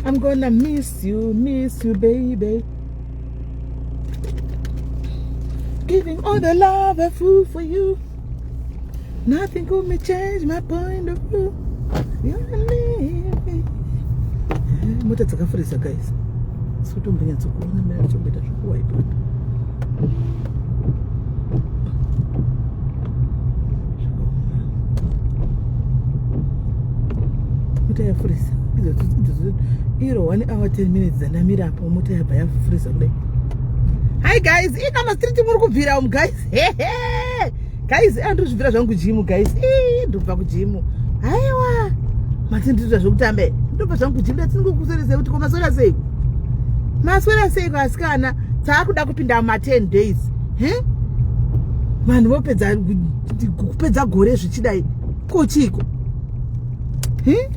I'm gonna miss you, miss you baby. Giving all the love I feel for you. Nothing could me change my point of view. You leave me. Mota dzakafurisa guys. Sikutombonyatsokuona mira ndichomboita zvekuwa ipapo. Mota yafurisa. Idzo iro 1 hour 10 minutes dzandamira apo mota yabva yafurisa kudai. Hi guys, ina mastreet muri kubvira umu guys. Guys, andiri zvibvira zvangu gym guys. Ii ndobva kugym. Haiwa. Mati ndiri zvekutamba. Ndobva zvangu kugym ndatingokuseresa kuti ko maswera sei? Maswera sei asikana? Taakuda kupinda ma 10 days. He? Vanhu vopedza kupedza gore zvichidai. Ko chiiko? He?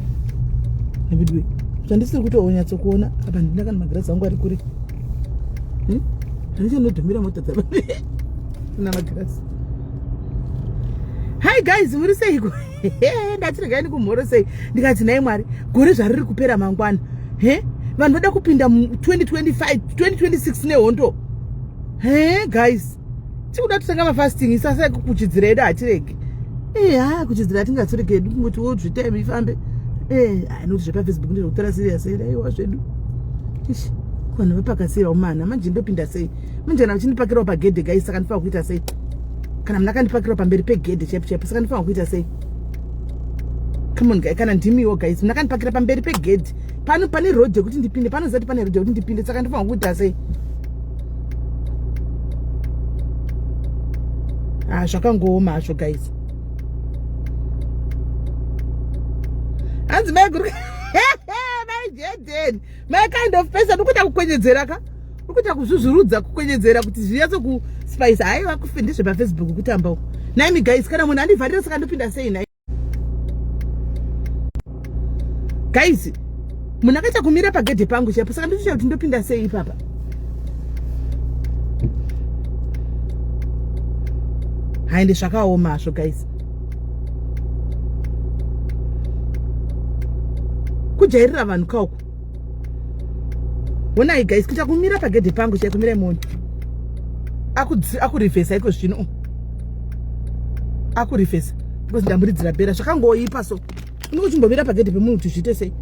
Nabidwe. Zvandisiri kutoonyatsokuona apa ndina kana magirazi angu ari kure. Handichanodhumira mota dzana magirazi. Hi guys, muri seiko? Ndati regai ndikumhoro sei? Ndikati nhai Mwari, gore zvariri kupera mangwana. He? Vanhu voda kupinda 2025, 2026 nehondo. He guys, tikuda kutanga mafasting isasa kuchidzira edu hatiregi. Eh, ha kuchidzira hatingatsorege hedu kungoti wo zvitime ifambe. Eh, nokuti zvepaFacebook ndezvekutora serious here aiwa zvedu. Ish, vanhu vapaka sei vaumana manje ndopinda sei? Manje kana vachindipakirawo pagedhe guys saka ndifanira kuita sei? Kana muna kandipakirawo pamberi pegedhe chaipo chaipo saka ndifanira kuita sei? Come on guys, kana ndimiwo guys, muna kandipakira pamberi pegedhe. Pano pane road yekuti ndipinde, pano zati pane road yekuti ndipinde saka ndifanira kuita sei? Ah, zvakangooma hazvo guys. Hanzi mai guru mai Jaden, my kind of person ukuita kukwenyedzera ka? Ukuita kuzvuzvurudza kukwenyedzera kuti zvinyatso ku spice. Haiwa kufi ndezve Facebook kutamba uko. Naimi guys, kana munhu andivharira saka ndopinda sei nhai? Guys, munhu akaita kumira pagedhe pangu chaipo saka nditoita kuti ndopinda sei ipapa? Haende zvakaoma hazvo guys. Kujairira vanhu kauku. Honai guys, kuita kumira pagedhe pangu chaipo mirai muone. Akurivhesa iko zvino. Akurivhesa because ndamuridzira bhera zvakangoipa so. Unenge uchimbomira pagedhe pemunhu kuti zviite sei?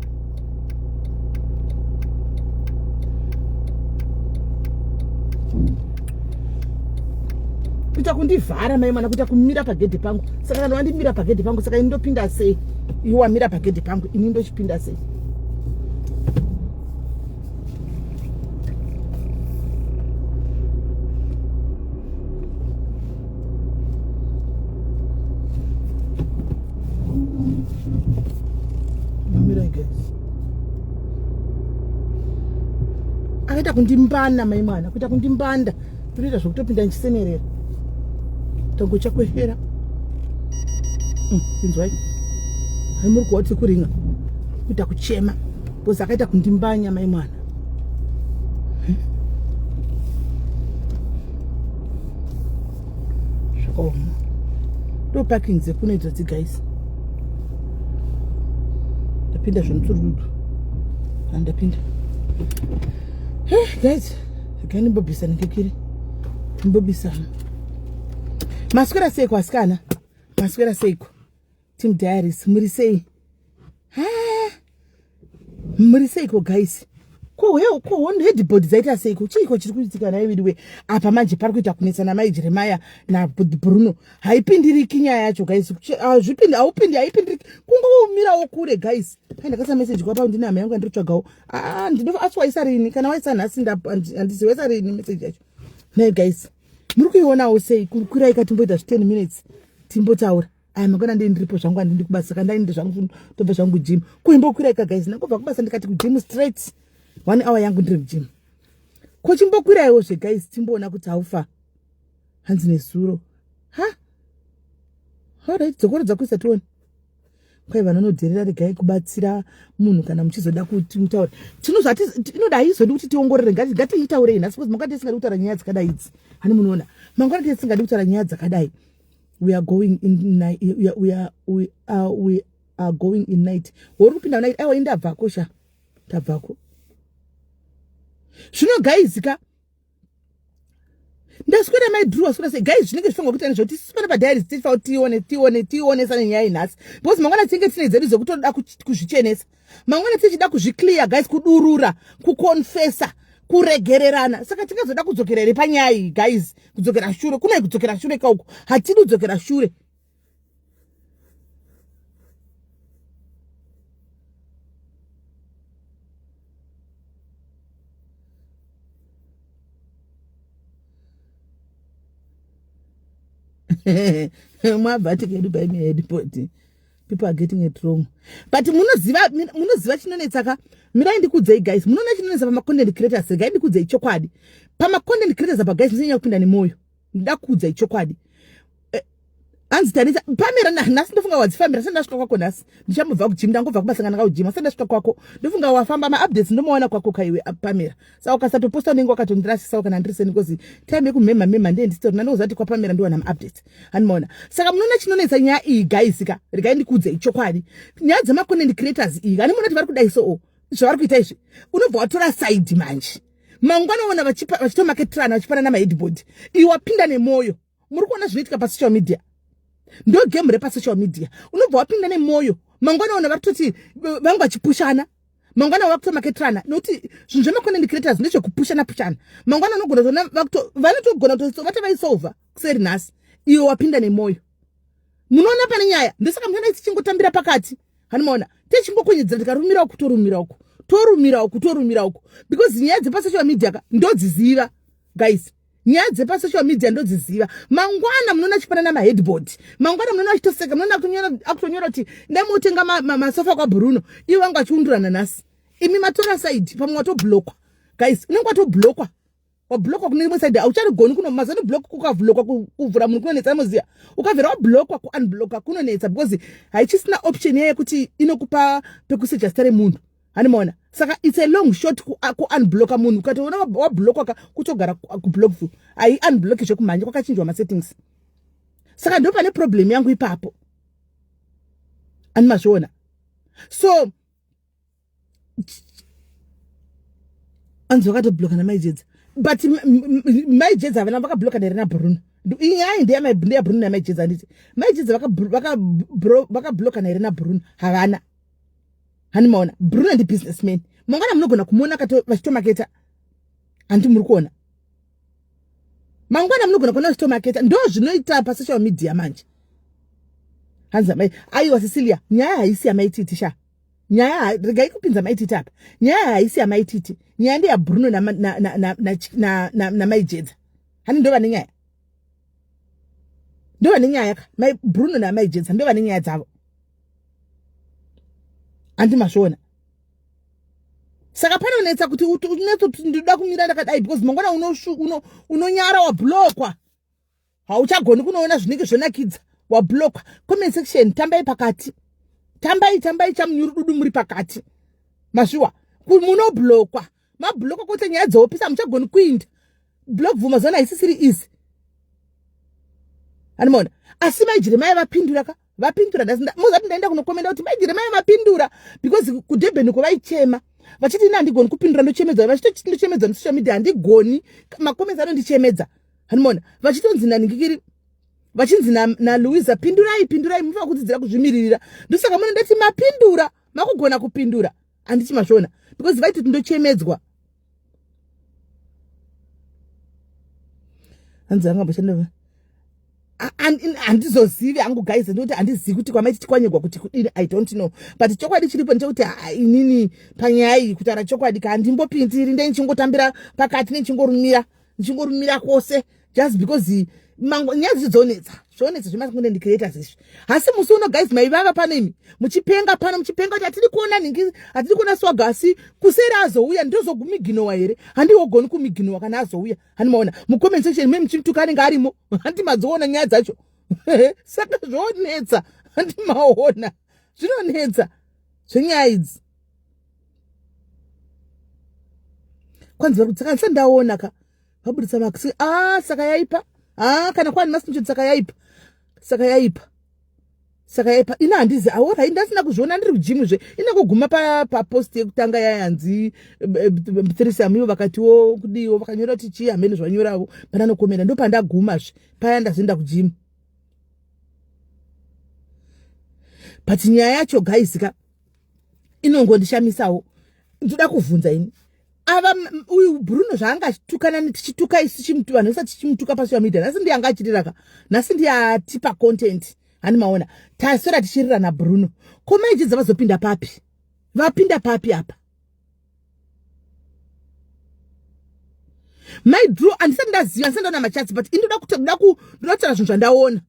Kuita kundivhara mai mwana, kuita kumira pagedhe pangu. Saka kana wandimira pagedhe pangu saka ini ndopinda sei? Iwe wamira pagedhe pangu ini ndochipinda sei? Akaita kundimbana mai mwana, kuita kundimbanda, kutoita zvekutopinda ndichisenerera. Tongo chakwehera. Inzwai. Hai muri kuwa tiri kuringa. Kuita kuchema. Because akaita kundimbanya mai mwana. Zvakaoma. Ndo parking dzekuno idzodzi guys. Ndapinda zvemuturududu. Andapinda. Hey guys, regai ndimbobvisa ndikekiri. Ndimbobvisa. Maswera seiko asikana? Maswera seiko? Team Diaries, muri sei? Ha? Muri seiko guys? Ko he ko headboard dzaita seiko? Chiiko chiri kuitika naye wedu Apa manje pari kuita kunetsana mai Jeremiah na Bruno. Haipindiriki nyaya yacho guys. Hazvipindi, haupindi, haipindiriki. Kungomirawo kure guys. Kai ndakaisa message kwapa ndine hama yangu yandiri Ah, ndinofa asi waisa rini? Kana waisa nhasi handizivi waisa rini message yacho. Naye guys, muri kuionawo sei? Kwirai ka timboita zvi 10 minutes timbotaura. Aya mangwana ndini ndiripo zvangu handindi kubasa saka ndaindi zvangu tobva zvangu gym. Kuimbokwira ka guys, ndangobva kubasa ndikati kugym straight. 1 hour yangu ndiri mugym. Ko chimbokwiraiwo zve guys timboona kuti haufa. Hanzi nezuro. Ha? Alright, dzokorodza kuisa tione. Kwai vanonodherera regai kubatsira munhu kana muchizoda kuti mutaure. Tinozvati inoda haizodi kuti tiongorore ngati ngatiitaurei nhasi because mangwana tisingadi kutaura nyaya dzakadai idzi. Hani munoona. Mangwana tisingadi kutaura nyaya dzakadai. We are going in night we are, we are, we are, we are going in night. Wori kupinda night aiwa indabva kosha. Tabvako. Zvino guys ka ndaswera mai Drew aswera sei guys zvinenge zvifanirwa kuita nezvekuti isu pana padiaries tichifanira kuti tione tione tionesane nyaya inhasi because mangwana tinenge tine dzedu dzekutoda kuzvichenesa mangwana tichida kuzviclear guys kudurura kuconfessa kuregererana saka tingazoda kudzokera here panyaya iyi guys kudzokera shure kunai kudzokera shure kauko hatidi kudzokera shure mwabva tikedu by me headport people are getting it wrong but munoziva munoziva chinonetsa ka mirai ndikudzei guys munoona chinonetsa pamacontent creators regai ndikudzei chokwadi pamacontent creators apa guys musanyanya kupinda nemwoyo ndida kuudzai chokwadi eh, hanzi tanisa pamera nhasi ndofunga wadzifambira sati ndasvika kwako nhasi ndichambobva kujim ndangobva kubasa kana kaujima sati ndasvika kwako ndofunga wafamba maupdates ndomaona kwako kaiwe pamera saka ukasatoposta unenge wakatondirasisawo kana ndiri seni bcause time yekumhemha mhemha ndiye ndisitori ndandokuziva kuti kwapamera ndiwana maupdates handimaona saka munoona chinonetsa nyaya iyi guys ka regai ndikuudzei chokwadi nyaya dzemacontent creators iyi handimuona kuti vari kudai soo zvavari kuita izvi unobva watora side manje mangwana ona vachitomaketirana vachipanana maheadboard iwe wapinda nemwoyo muri kuona zvinoitika pasocial media ndo game repasocial media unobva wapinda nemwoyo mangwana ona vari vangu vachipushana mangwana vakutomaketirana nokuti zvinhu zvemacontent creators ndezvekupushana pushana mangwana unogona kutoona vanotogona kutovata vaisolva kuseri nhasi iwe wapinda nemwoyo munoona pane nyaya ndosaka munoona tichingotambira pakati hanimaona tichingokwenyedzera tikarumira uku torumira uku torumira uku torumira uku because nyaya dzepasocial media ka ndodziziva guys nyaya dzepasocial media ndodziziva mangwana munoona achipanana maheadboard mangwana munoona achitoseka munoona akutonyora kuti ndaimotenga masofa kwabruno ivo vangu vachiundurana nhasi imi matora side pamwe watoblokwa guys unenge watoblokwa wablokwa kune rimwe side haucharigoni kuno mazano block kukavlokwa kuvhura munhu kunonetsa moziva ukavhera wablokwa kuunblocka kunonetsa because haichisina option iya yekuti inokupa pekusecha zita remunhu hani maona saka its a long shot kuunblocka munhu ukatoona wablokwa ka kutogara kublock view hai unblock zvekumhanya kwakachinjwa masettings saka ndo pane problem yangu ipapo ani mazviona so anzi vakatobloka namaijedza but maijedza havana vakabloka here nabruno inyaya ndeyabruno namaijedza handiti maijedza vakabloka here nabruno havana hani maona bruno ndi businessman mangwana munogona kumuona vachitomaketa hanti muri kuona mangwana munogona kuona vachitomaketa ndo zvinoita pasocial media manje hanzi amai aiwa cecilia nyaya haisi yamaititi sha nyaya regai kupinza maititi apa nyaya haisi yamaititi nyaya ndeyabruno namaijedza hani ndo vane nyaya ndo vane nyaya ka mai bruno namaijedza ndo vane nyaya dzavo handi mazviona saka panonetsa kuti unetsa kuti ndinoda kumira ndakadai because mangwana unonyara wablokwa hauchagoni kunoona zvinenge zvonakidza wablokwa comment section tambai pakati tambai tambai chamunyurududu muri pakati mazviwa munoblokwa mablokwa kwete nyaya dzeopisa hamuchagoni kuinda block bvuma zona haisisiri easy animaona asi mai jeremaya vapindura ka vapindura mozati ndaenda kunokomenda kuti mai jeremaya vapindura because kudurban uko vaichema vachiti ini handigoni kupindura ndochemedza vachitoti ndochemedza musocial media handigoni macomments anondichemedza hanimona vachitonzi naningikiri vachinzi nalouisa na pindurai pindurai mufanira kudzidzira kuzvimiririra ndosaka mune ndati mapindura makugona kupindura handiti mazviona because vaitoti ndochemedzwa hanzi anga mboshanda handizozivi hangu guys ndikuti handizivi kuti kwamaiti tikwanyegwa kuti kudini i don't know but chokwadi chiripo ndechekuti inini panyaya iyi kutaura chokwadi ka handimbopindiri nde ndichingotambira pakati nendichingorumira ndichingorumira kwose just because nyaya dzicho dzonetsa zvonetsa zvemacontent creators izvi hasi musi uno guys maivava pano imi muchipenga pano muchipenga kuti hatidi kuona nhingi hatidi kuona swaga asi kuseri azouya ndozogumiginowa here handiwogoni kumiginowa kana azouya handimaona mucomment section me muchimutuka anenge arimo handi madziona nyaya dzacho saka zvonetsa handimaona zvinonetsa zvenyaya idzi kwanzi vari kutsaka ndisati ndaona ka vabudisa maxi ah saka yaipa ah kana kwani masincho saka yaipa saka yaipa Saka epa ini handizi aorai ndasina kuzviona ndiri kujimu zve ine kuguma papost pa yekutanga yayanzi eh, eh, threesome ivo vakatiwo kudiwo vakanyora kuti chii hamene zvanyoravo pandanokomenda ndopandaguma zve paya ndazoenda kujimu. But nyaya yacho guys ka inongondishamisawo. Ndoda kuvhunza ini ava uyu Bruno zvaanga achitukana tichituka isu chimutu vanhu vese tichimutuka pasocial media nhasi ndiye anga achiriraka nhasi ndiye atipa content hani maona taswera tichirira naBruno ko maijidza vazopinda papi vapinda papi apa mai Drew andisati ndaziva andisati ndaona machats but indoda kutaura zvinhu zvandaona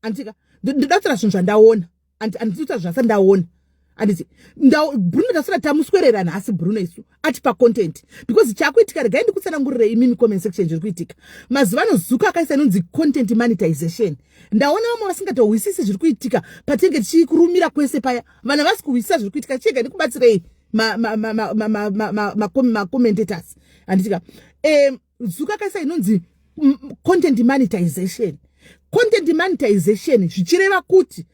andika ndoda kutaura zvinhu zvandaona anditi kutaura zvandisati ndaona anditi Bruno taswera tamuswerera nhasi Bruno isu atipa content because chakuitika regai ndikutsanangurirei imimi comment section zviri kuitika mazuva ano Zuka akaisa inonzi content monetization ndaona vamwe vasingatohwisisi zviri kuitika patinenge tichikurumira kwese paya vana vasi kuhwisisa zviri kuitika chega ndikubatsirei macommentators handitika Zuka akaisa inonzi content monetization. Content monetization zvichireva kuti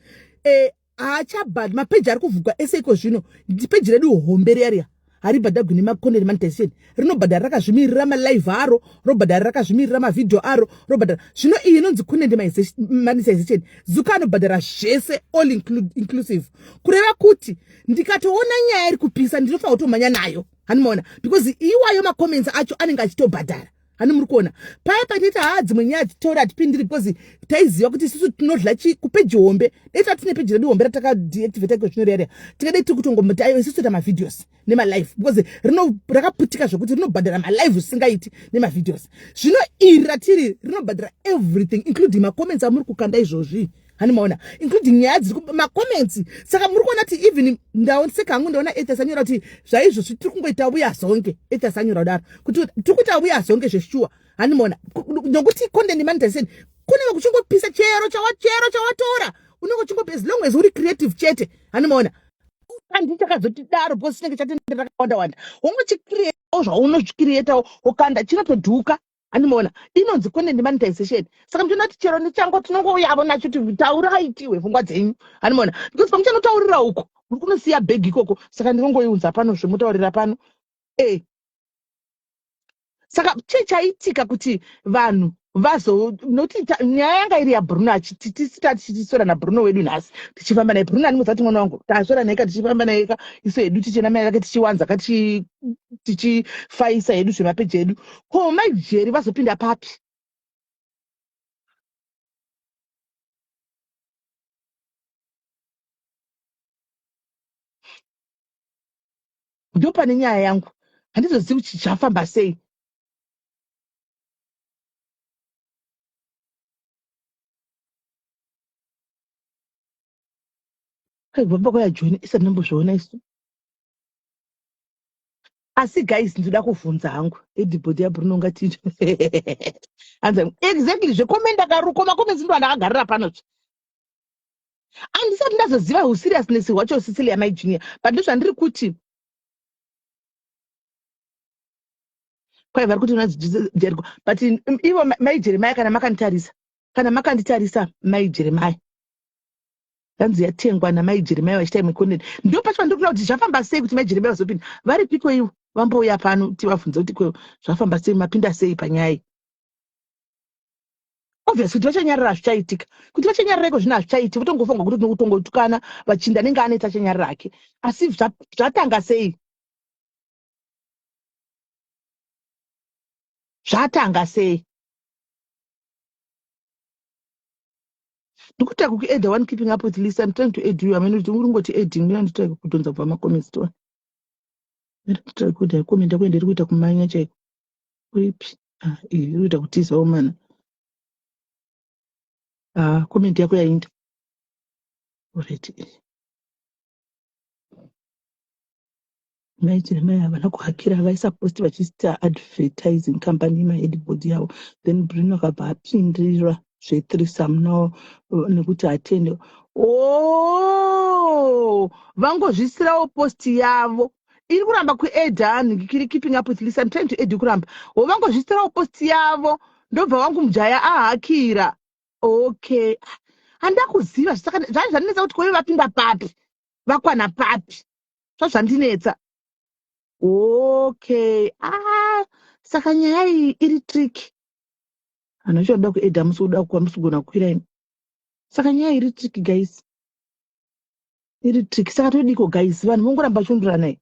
haachabhadhi mapeji ari kuvhugwa ese iko zvino peji redu hombe riya riya haribhadhagwi nemacontent monetization rinobhadhara rakazvimirira malive aro robhadhara rakazvimirira mavhidhiyo aro robhadhara zvino iyi inonzi content monetization Zuka anobhadhara zvese all inclusive kureva kuti ndikatoona nyaya iri kupisa ndinofanira kutomhanya nayo hanimaona because iwayo macomments acho anenge achitobhadhara hani muri kuona paya patinoita haa dzimwe nyaya titori hatipindiri because taiziva kuti isusu tinodla chi kupeji hombe dai tatine peji redu hombe ratakadeactivata iko zvino riya tingadai tiri kutongomati ayo isusu toita mavideos nemalive because rino rakaputika zvekuti rinobhadhara malive zvisingaiti nemavideos zvino iri ratiri rinobhadhara everything including macomments amuri kukanda izvozvi hani maona including nyaya dziri macomments saka muri kuona kuti even ndaoseka hangu ndaona ethas anyora kuti zvaizvozvi tiri kungoita vuya zonke ethas anyora kudaro kuti tiri kuita vuya zonke zveshuwa hani maona nokuti content monetization kunenge kuchingopisa chero chawachero chawatora unenge uchingopisa as long as uri creative chete hani maona kandi chakazotidaro because chinenge chatendera rakawanda wanda ungochicreatawo zvaunozvicreatawo ukanda chinotodhuka Andimaona inonzi content monetization saka muchiona kuti chero nechango tinongouyavo nacho kuti taurai tiwe pfungwa dzenyu andimaona because pamuchanotaurira uko muri kunosiya bhegi ikoko saka ndinongoiunza pano zvemutaurira pano e saka chii chaitika kuti vanhu vazo nokuti nyaya yanga iri yaBruno achitisita tichiswera naBruno wedu nhasi tichifamba naye Bruno animudza kuti mwana wangu taswera naye ka tichifamba naye ka isu hedu tichena mai vake tichiwanza ka tichifaisa hedu zvemapeji edu ko mai Jerry vazopinda papi ndopane nyaya yangu handizozivi kuti zvafamba sei kaibva kwaya Joni isati ndambozviona isu asi guys ndinoda kuvhunza hangu edibody yaBruno ngati anzi exactly zvekomenda karuko makomenzi ndo andakagarira panozve andisati ndazoziva useriousness hwacho Cecilia my junior but ndozvandiri kuti kwai vari kuti unazijeriko but ivo mai Jeremaya kana makanditarisa kana makanditarisa mai Jeremaya hanzi yatengwa namai Jeremaya vachiita imwe content ndo pacho pandiri kuda kuti zvafamba sei kuti mai Jeremaya vazopinda varipiko ivo vambouya pano tivabvunze kuti ko zvafamba sei mapinda sei panyaya iyi obvious kuti vachanyarara hazvichaitika kuti vachanyarara iko zvino hazvichaiti votongofunga kuti kutongotukana vachinda anenge aneta achanyarara hake asi zvatanga sei zvatanga sei ndikuita kukuadda one keeping up with list I'm trying to add you amene kuti uri kungoti adding mina nditry kudhonza kubva macomments to nditry kuda comment yako ndiri kuita kumanya chaiko uripi ah iyi iri kuita kutizawo mana ah comment yako yainda alright Mai Jeremiah havana kuhakira vaisa post vachiita advertising company maheadboard yavo then Bruno akabva apindira zvethreesome now nekuti atende oh vangozvisirawo post yavo iri kuramba kuedha kiri keeping up with Lisa I'm trying to add kuramba wo vangozvisirawo post yavo ndobva wangu mujaya ahakira okay Handida kuziva zvai zvandinetsa kuti koivo vapinda papi, vakwana papi, zvazvandinetsa. Okay, ah, saka nyaya iyi iri tricky. Vanhu vacho vanoda kuedha musi kuda kuwa musi kugona kukwira imi. Saka nyaya iri tricky guys, iri tricky. Saka todiko guys, vanhu vongoramba vachiondoranai.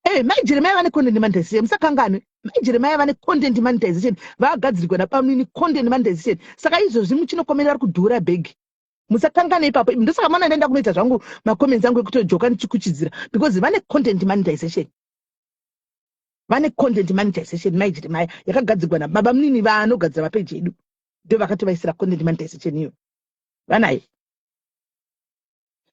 Hey, mai Jeremiah vane content monetization, musakanganwe. Mai Jeremiah vane content monetization, vagadzirwa nabamunini content monetization. Saka izvozvi muchinokomera vari kudhura bhegi. Musakanganwe ipapo. Ndosaka mana ndaenda kunoita zvangu macomments angu ekutojoka ndichikuchidzira because vane content monetization. Vane content monetization mai Jeremiah yakagadzirwa nababa munini vanogadzira mapeji edu. Ndio vakatovaisira content monetization iyo. Vanayo.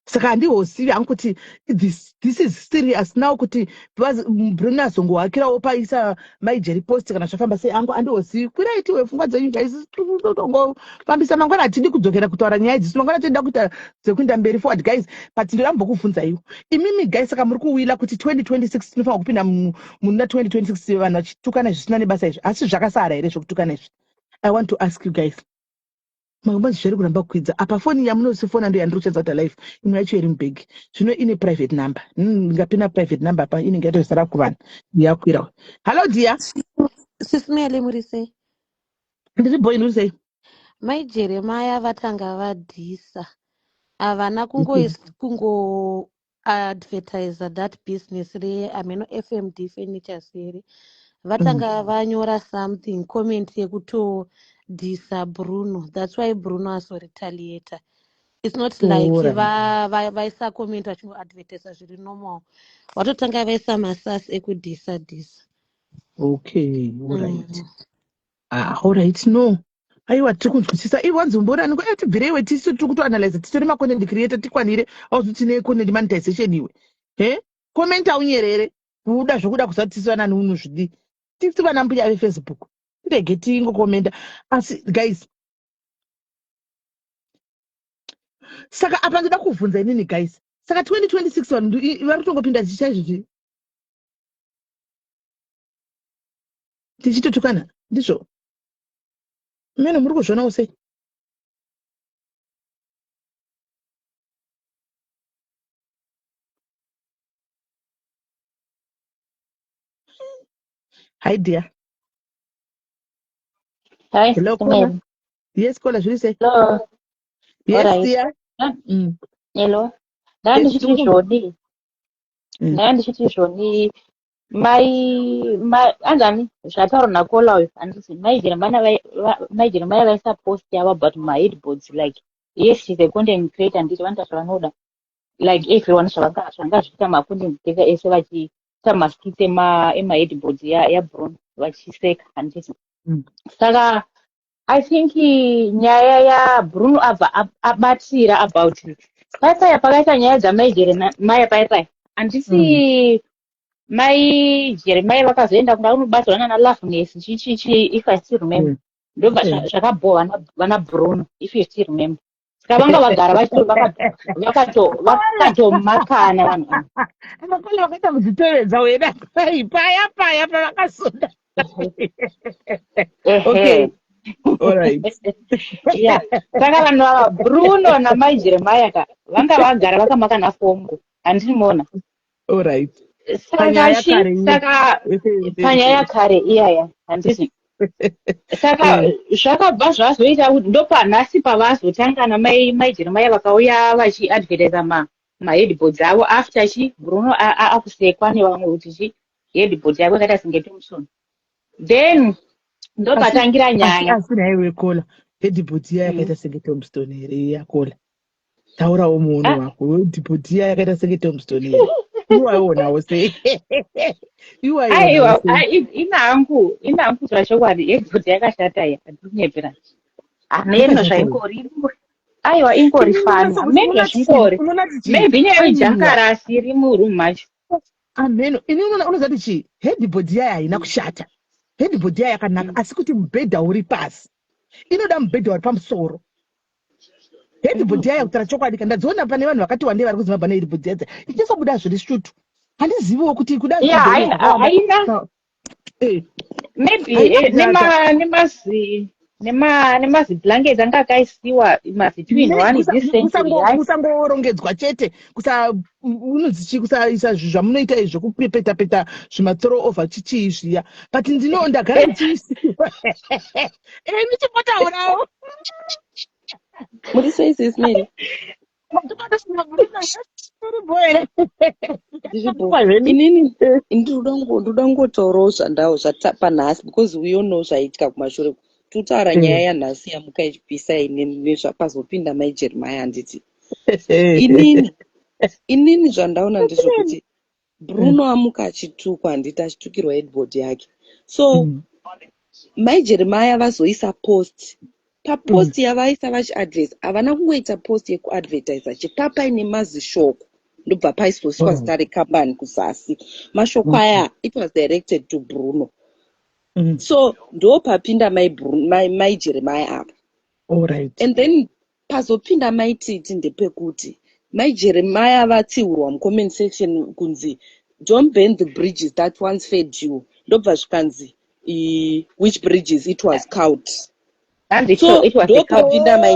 Saka handihozivi hangu kuti this is serious now kuti Bruno azongohakirawo paisa mai Jerry post kana zvafamba sei angu handihozivi. Kwirai tiwe pfungwa dzenyu guys, tongofambisa mangwana. Hatidi kudzokera kutaura nyaya idzi, mangwana toda kuita dzekuenda mberi forward guys. But ndoda mbokubvunzaiwo imimi guys, saka muri kuwila kuti 2026 tinofanira kupinda muna 2026 vanhu vachitukana zvisina nebasa izvi, asi zvakasara here zvekutukana izvi? I want to ask you guys. Makambazi zviri kuramba kukwidza apa. Foni yamunosifona ndo yandiri kushandisa kuita live, imwe yacho iri mubhegi zvino ine private number. Ndingapinda private number apa inenge yatozara kuvanhu yakwira. Hallo dear. Sisimele, muri sei? Ndiri boy, ndiri sei? Mai Jeremaya vatanga vadhisa, havana kungo advertisa that business reameno FMD Furnitures here. Vatanga vanyora something, comment yekutodhisa Bruno. That's why Bruno azoretaliata. It's not like vaisa comment vachingoadvertisa zviri normal. Vatotanga vaisa masasi ekudhisa dhisa. Okay, alright. Ah, alright, no, aiwa, tiri kunzwisisa. Iwanzi mborani ko tibvireiwe, tisu tiri kutoanalyze, titori macontent creator, tikwanire. Auzi tine content monetization iwe he comment aunyerere kuda zvokuda kusati tisu vanani unozvidi tisu vana mbuya veFacebook, tirege tingokomenda. Asi guys, saka apa ndoda kuvhunza inini guys, saka 2026 vanhu vari kutongopinda tichaizvozvi tichitotukana, ndizvo mene muri kuzvionawo sei? Hi dear. Hi, Hello Kola. Yes Kola, zviri sei? Hello. Yes. Alright. Dear. Ah, Hello. Ndanga Yes, ndichiti tiri zvoni. Ndanga ndichiti zvoni mai mai anzani zvataurwa naKola uyu, handiti mai Jeremaya mai Jeremaya vaisa post yavo about maheadboards. Like, yes, she's a content creator, handiti vanoita zvavanoda like everyone, zvanga zvichiita macontent creator ese vachiita maskits emaheadboards yaBruno vachiseka, handiti? Saka I think nyaya yaBruno abva abatira about paipaya pakaita nyaya dzamai Jeremaya paipaya, handiti? Mai Jeremaya vakazoenda kuda kunobatsirwa nana Loveness chichichi, if I still remember. Ndobva zvakabhowa vana Bruno, if you still remember. Saka vanga vagara vakatomakana vanhu ava. Makola vakaita mudzitevedza wena paya paya pavakasunda. Okay, alright. Yeah, saka vanhu ava Bruno namai Jeremaya ka vanga vagara vakamakana fongo, handiri mona? Alright. Saka Panyaya chi kare iyo. Saka panyaya kare iyaya, handiti? Saka zvakabva zvazoita kuti ndopanhasi pavazotangana mai Jeremaya vakauya vachiadvertisa maheadboards avo after chi Bruno akusekwa nevamwe kuti chi headboard yako yakaita senge tombstone, then ndopatangira nyaya. Asi naiwe Kola, headboard iya yakaita senge tombstone here yaKola? Taurawo muono wako, headboard iya yakaita senge tombstone here? Iwaionawo sei? Aiwa. Iwaionawo sei? Ina hangu kutaura chokwadi, headboard yakashata iya, handiri kunyepera, hameno. Yakashata. Zvaingori, aiwa, ingori funny, hameno zvazvingori. Unonati chii? Maybe inyaya Aiwa. yejankarasi iri muroom macho. Ameno ini unoziva kuti chii, headboard iya haina kushata, headboard iya yakanaka, asi kuti mubhedha uri pasi, inoda mubhedha uri pamusoro headboard iya. Kutaura chokwadi ka, ndadziona pane vanhu vakati wandei vari kuZimbabwe neheadboard iya ichisobuda zviri shutu. Handiziviwo kuti kuda ya zvibhedhlera haina zvakawanda. Haina Eh. Maybe Haina eh, kudhakwa. Nema nemazi blanket anga akaisiwa mazi two in one this century, hayi. Kusangorongedzwa chete, kusa unonzi chii, kusaisa zvinhu zvamunoita izvi zvekupepeta peta zvimatsoro over chichii zviya, but ndino ndagara ndichiisiwa ndichimbotaurawo. Muri sei, Sis Mary? Uri Ndiripo. Inini ndinoda kungotaurawo zvandawo zvatapa nhasi, because we all know zvaitika kumashure. Totaura nyaya yanhasi yamuka ichipisa nezvapazopinda mai Jeremaya, handiti? Inini zvandaona ndezvekuti Bruno amuka achitukwa, handiti? Achitukirwa headboard yake. So mai Jeremaya vazoisa post. Papost yavaisa vachiaddress, havana kungoita post yekuadvertisa chete, paine mazishoko, ndobva paisoswa zita rekambani kuzasi. Mashoko aya, it was directed to Bruno. So ndo papinda mai Jeremaya apa. And then pazopinda maititi ndepekuti mai Jeremaya vatsiurwa mucomment section kunzi, "Don't burn the bridges that once fed you." Ndobva zvikanzi, "Which bridges? It was cult." Hanzi So it was a cult. ndopapinda mai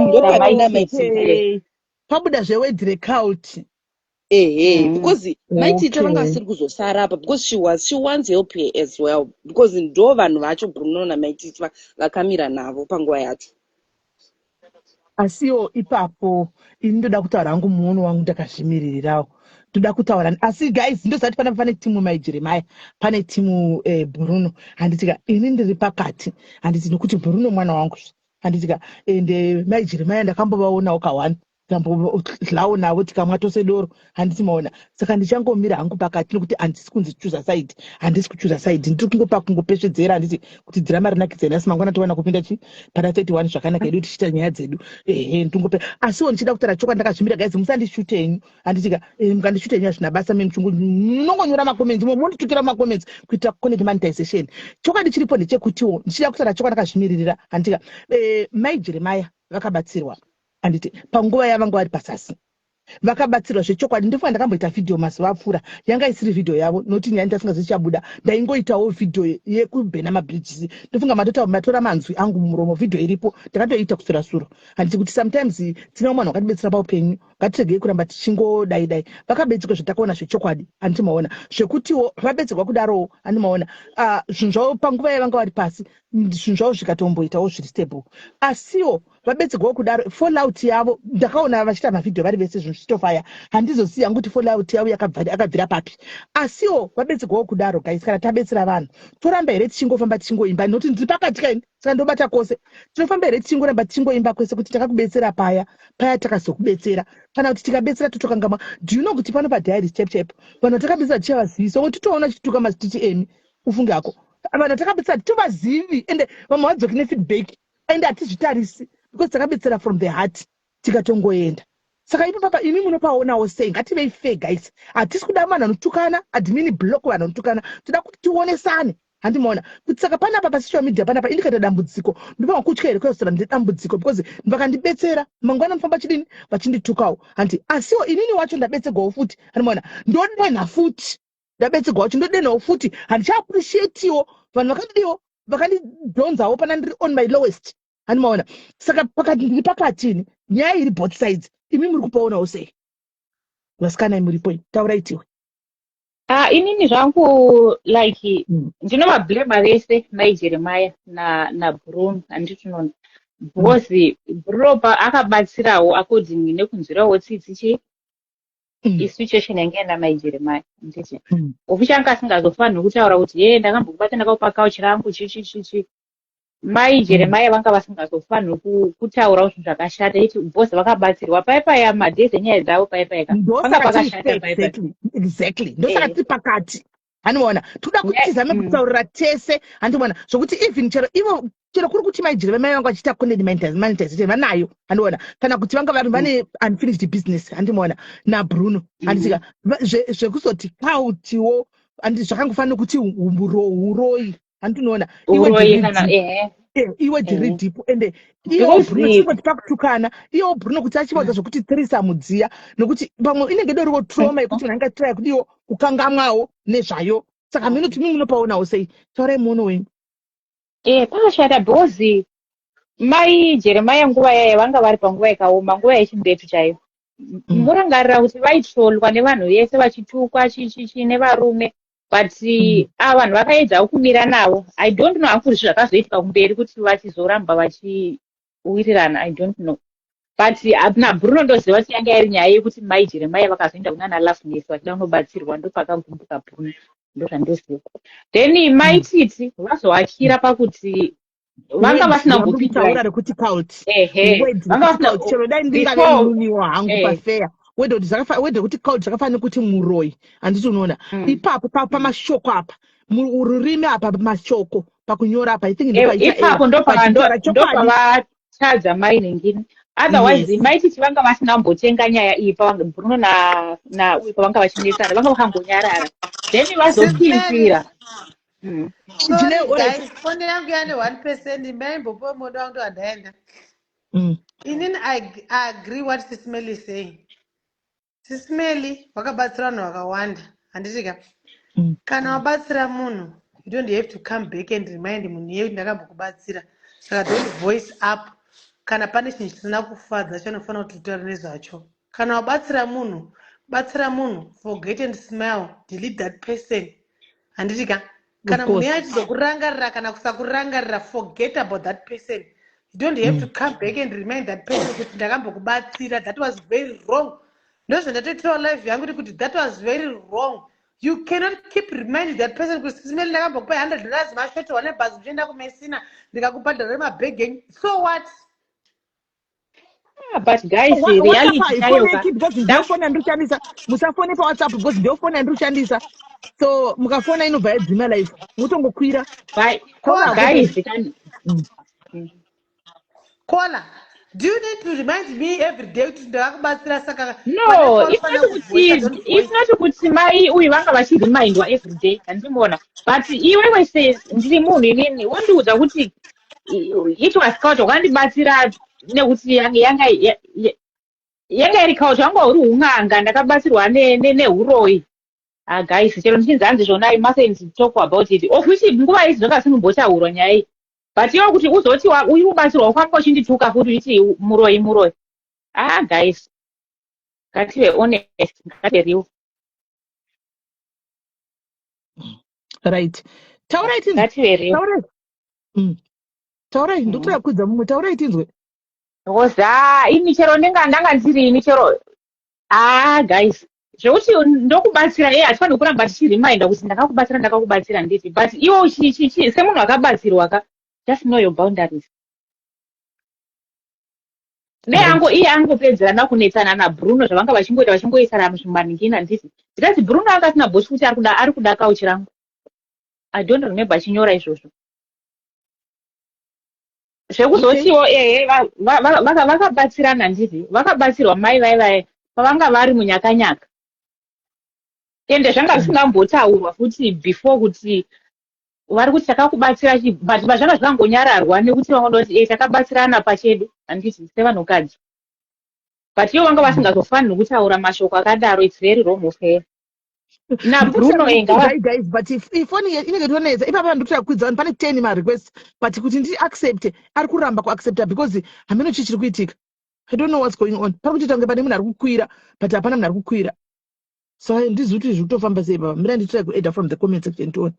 ndopapinda maititi. Okay. Pabuda zveword recult. Ehe. Because maititi vanga vasiri kuzosara apa, because she wants help here as well, because ndo vanhu vacho Bruno namaititi vakamira navo panguva yacho. Asiwo ipapo ini ndoda kutaura hangu muono wangu ndakazvimiririrawo. Ndoda kutaura, asi guys, ndozati panapa pane team mai Jeremaya, pane team Bruno, handitika? Ini ndiri pakati, handiti? Nokuti Bruno mwana wangu, handitika? Ende mai Jeremaya ndakambovaonawo kawani, tikambohlawo navo, tikamwa tose doro, handiti maona? Saka ndichangomira hangu pakati, nokuti handisi kunzi chuza side, handisi kuchuza side. Ndiri kungopa kungopesvedzera, handiti, kuti dhirama rinakidze nhasi, mangwana towana kupinda chi pana 31 zvakanaka edu tichiita nyaya dzedu. Ehe, ndingope, asiwo ndichida kutaura chokwadi ndakazvimira. Guys, musandishute henyu, handitika? Mukandishuta henyu hazvina basa. Memuchungu munongonyora macomments, munonditukira mumacomments kuitira content monetization. Chokwadi chiripo ndechekutiwo ndichida kutaura chokwadi ndakazvimiririra, handitika? Mai Jeremaya vakabatsirwa, handiti? Panguva yavanga vari pasasi vakabatsirwa zvechokwadi. Ndofunga ndakamboita vhidhiyo mazuva apfuura, yanga isiri vhidhiyo yavo, nokuti nyaya ndasingazi ichabuda. Ndaingoitawo vhidhiyo yekubhena mabridges. Ndofunga matota matora manzwi angu mumuromo. Vhidhiyo iripo, ndakatoita kusura suro, handiti? Kuti sometimes tine vamwe vanhu vakatibetsera paupenyu, ngatiregei kuramba tichingodai dai. Vakabetserwa zvatakaona zvechokwadi, handiti maona? Zvekutiwo vabetserwa kudarowo, handi maona? Zvinhu zvavo panguva yavanga vari pasi, zvinhu zvavo zvikatomboitawo zviri stable, asiwo vabetserwawo kudaro, fallout yavo ndakaona vachiita mavhidhiyo vari vese, zvinhu zvichitofaya. Handizozivi hangu kuti fallout yavo yakabvira papi, asiwo vabetserwawo kudaro. Guys, kana tabetsera vanhu, toramba here tichingofamba tichingoimba? Nokuti ndiri pakati kaini, saka ndobata kwose. Tinofamba here tichingoramba tichingoimba kwese kuti takakubetsera paya paya, takazokubetsera, kana kuti tikabetsera totokangamwa? Do you know kuti pano padiaries chaipo chaipo vanhu vatakabetsera tichavazivisa ngo titoona chituka mazititi emi? Ufunge hako, vanhu vatakabetsera titovazivi, ende vamwe vadzoki nefeedback, ende hatizvitarisi because takabetsera from the heart, tikatongoenda. Saka ipo papa imi munopaonawo sei? Ngativei fair, guys. Hatisi kuda vanhu vanotukana. Admin, block vanhu vanotukana. Toda kuti tionesane, handimaona? Kuti saka panapa pasocial media panapa, indikaita dambudziko, ndopanga kutya here kuyosera ndine dambudziko because vakandibetsera, mangwana ndofamba chidini vachinditukawo, handi? Asiwo inini wacho ndabetserwawo futi, handimaona? Ndodenha futi, ndabetserwa wacho ndodenhawo futi. Handichaappreciatiwo vanhu vakandidiwo, vakandidhonzawo pana ndiri on my lowest, handimaona? Saka pakati, ndiri pakatini, nyaya iri both sides. Imi muri kupaonawo sei, vasikana? Muripo, taurai tiwe. Ah, inini zvangu like ndinovablema vese, mai Jeremaya naBruno, handiti unoona? Because Bruno akabatsirawo according nekunzwirawo tsitsi chi isituation yange ina mai Jeremaya, handiti? Oficha anga asingazofanirwi kutaura kuti, "Ye, ndakambokubata, ndakakupa couch rangu," chi chi chi chi. Mai Jeremaya vanga vasingazofanirwi kutaurawo zvinhu zvakashata iti, because vakabatsirwa paipaya madays enyaya dzavo paipaya panga Ndosaka tiri pakashata fair, paipaya. Exactly, ndosaka tiri pakati, handimaona? Toda kuti tizame kutaurira tese, handimaona? Zvokuti even chero ivo, chero kuri kuti mai Jeremaya vanga vachiita content monetization vanayo, handiona? Kana kuti vanga vari vane unfinished business, handimaona, naBruno, handisika? Zvekuzoti kautiwo, handi zvakangofanira kuti uroyi, handinoona? Iwe uroyi ndiri kana deep. Ehe. Iwe ndiri deep, ende iwo Bruno, chingoti pakutukana, iwo Bruno kuti achivaudza zvokuti tirisa mudziya, nokuti pamwe inenge doriwo trauma yekuti munhu angatiraya kudiwo kukangamwawo nezvayo. Saka hameno timi munopaonawo sei? Taurai muono wenyu. Pakashata because mai Jeremaya nguva yaya vanga vari panguva yakaoma, nguva yechimbetu chaiyo. Murangarira kuti vaitrolwa nevanhu vese, vachitukwa chichichi nevarume, but ava vanhu vakaedzawo kumira navo. I don't know hangu kuti zvakazoitika kumberi kuti vachizoramba vachiwirirana, I don't know, but naBruno ndoziva kuti yanga iri nyaya yekuti mai Jeremaya vakazoenda kunana Loveness vachida kunobatsirwa, ndopakagumbuka Bruno, ndozvandoziva. Then mai Titi vazoakira pakuti vanga vasina kutaura rekuti cult. Vanga vasina Chero dai ndingave mununiwa hangu, pafeya wede kuti cult zvakafanira kuti muroi, handiti? Unoona ipapo pamashoko apa, rurimi apa, mashoko pakunyora apa, I think. Ipapo ndopavatadza mai nengini. Otherwise mai Titi vanga vasina kumbotenga nyaya iyi. Bruno nauyu pavanga vachinetsana, vanga vakangonyarara, then vazopinzira. Foni yangu yane 1%, maimbopiwa modo wangu ndowandaenda. Inini I agree what Sis Melly is saying. Sis Melly wakabatsira vanhu vakawanda, handiti ka? Kana wabatsira munhu, you don't have to come back and remind munhu iye kuti ndakambokubatsira. Saka don't voice up kana pane chinhu chisina kufadza chanofanira kuti utaure nezvacho. Kana wabatsira munhu, batsira munhu, forget and smile, delete that person, handiti ka? Kana munhu iye achizokurangarira kana kusakurangarira, forget about that person. You don't have to come back and remind that person kuti ndakambokubatsira. That was very wrong. Ndozvandatoitirawo life yangu kuti that was very wrong. You cannot keep reminding that person kuti, "Sis Melly, ndakambokupa $100, mashotorwa nebhazi muchienda kuMessina, ndikakubhadharira mabhegi enyu." So what? Ah, but guys, reality chayo ka Because ndiyo foni yandiri kushandisa. Musafone paWhatsApp because ndiyo foni yandiri kushandisa, so mukafona inobva yadzima live, mutongokwira. Guys. Kola, do you need to remind me every day kuti ndakakubatsira? Saka No, it's not kuti mai uyu vanga vachiremindwa every day, handimuona, but iwewe se ndiri munhu inini, wondiudza kuti it was cult, wakandibatsira nekuti yanga iri cult, wanga uri un'anga, ndakabatsirwa neuroyi. Ah guys, chero ndichinzi hanzi zvona, I mustn't talk about it, of which nguva idzi zvanga zvinombotaurwa nyaya iyi, but iwe kuti uzoti uri kubatsirwa, ufamba uchindituka futi uchiti muroyi, muroyi. Ah guys, ngative honest, ngative real. Right, taurai tinzwe. Ngative real. Taurai. Taurai, ndotoda kukwidza mumwe. Taurai tinzwe. Because ah, ini chero ndinga ndanga ndiri ini chero, ah guys, zvekuti ndokubatsira, ye hatifaniri kuramba tichiriminda kuti ndakakubatsira, ndakakubatsira, nditi, but iwo semunhu akabatsirwa ka, just know your boundaries. Neango iye angopedzerana kunetsana naBruno zvavanga vachingoita, vachingoisana muzvimaningina, nditi, ndikati Bruno anga asina bhosi kuti ari kuda kauchi rangu. I don't remember achinyora izvozvo. Zvekuzotiwo ehe, vakabatsirana, nditi vakabatsirwa mai vai vai pavanga vari munyakanyaka, ende zvanga zvisina kumbotaurwa futi before kuti vari kuti takakubatsira, but zvanga zvakangonyararwa nekuti vangoda kuti takabatsirana pachedu, handiti, sevanhukadzi, but ivo vanga vasingazofaniri kutaura mashoko akadaro. It's very wrong of her naBruno. Enga guys, but ifoni inenge tonetsa ipapa. Ndikutoda kukwidza vanhu, pane 10 marequest, but kuti ndiaccepte, ari kuramba kuaccepta because hameno chii chiri kuitika. I don't know what's going on. Pari kutoita kunge pane munhu ari kukwira, but hapana munhu ari kukwira, so handizivi kuti zviri kutofamba sei. Baba, mira nditry kuedha from the comment section tione,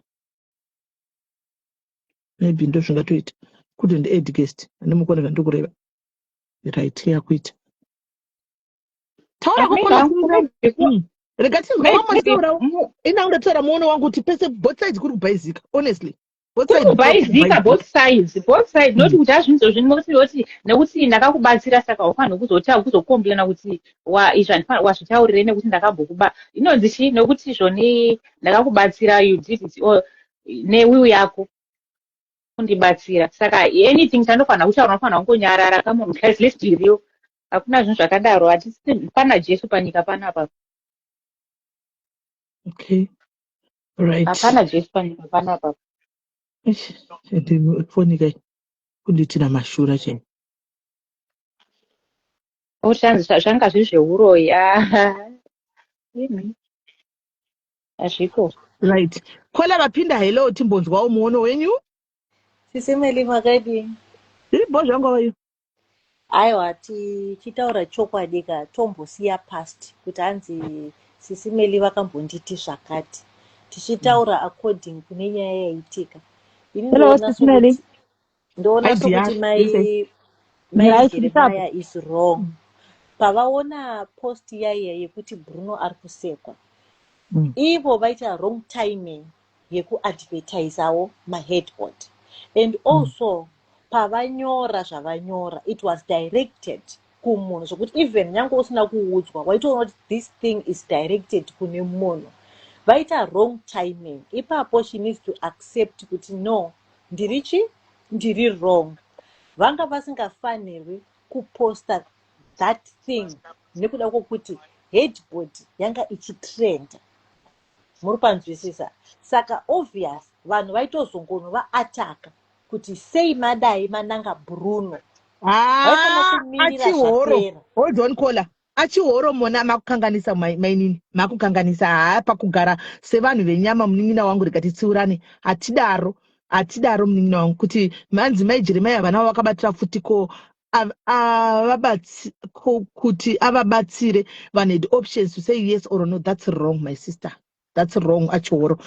maybe ndo zvingatoita. Couldn't add guest, handimukone zvandiri kureva. Right, yakuita. Taura kokona. Rega tinzwe vamwe vachitaurawo. Ina ndataura muono wangu kuti pese both sides kuri kubhaizika, honestly. Kuri kubhaizika both sides, both sides, not kuti hazvinzo zvinoti nekuti ndakakubatsira saka ufanira kuzota kuzocomplaina kuti izvi wazvitaurirei, nekuti ndakambokuba inonzi chii, nekuti zvoni ndakakubatsira, you did it newill yako kundibatsira, saka anything chandofanira kutaura unofanira kungonyarara. Come on guys, let's be real. Hakuna zvinhu zvakadaro, hatisi pana Jesu panyika panapa. Okay, right. Hapana Jesu panyika panapa. Foni kai kundiitira mashura chai. Zvanga zviri zveuroyi. Imi. Hazviko. Right, caller vapinda, hello, timbonzwawo muono wenyu. Sisi Meli, makadini? Iribo zvangu vayo. Aiwa, tichitaura chokwadi ka, tombosiya past kuti hanzi Sisi Meli vakambonditi zvakati. Tichitaura according kune nyaya yaitika, ini Hello, ndoona Sisi Meli. sokuti, ndoona Hi, sokuti dear. mai Right, ndisapho. Jeremiah is wrong. Pavaona post yaiya yekuti Bruno ari kusekwa, ivo vaita wrong timing yekuadvertisawo maheadboard, and also pavanyora zvavanyora, it was directed kumunhu, zvokuti even nyange usina kuudzwa waitoona kuti this thing is directed kune munhu. Vaita wrong timing ipapo. She needs to accept kuti no, ndiri chi ndiri wrong. Vanga vasingafanirwi kuposta that thing nekuda kwokuti headboard yanga ichitrenda. Muri panzwisisa? Saka obvious vanhu vaitozongonovaataka kuti sei madai mananga Bruno. Vaifanira Ah, kumirira achihoro. zvapera. Hold on, caller. Achihoro, mona makukanganisa, mainini, makukanganisa. Haa, pakugara sevanhu venyama, munin'ina wangu, rikatitsiurane. Hatidaro, hatidaro, munin'ina wangu, kuti manzi mai Jeremia vana vakabatira futi ko kuti avabatsire. Vanhu had options to say yes or no. That's wrong, my sister, that's wrong. Achihoro,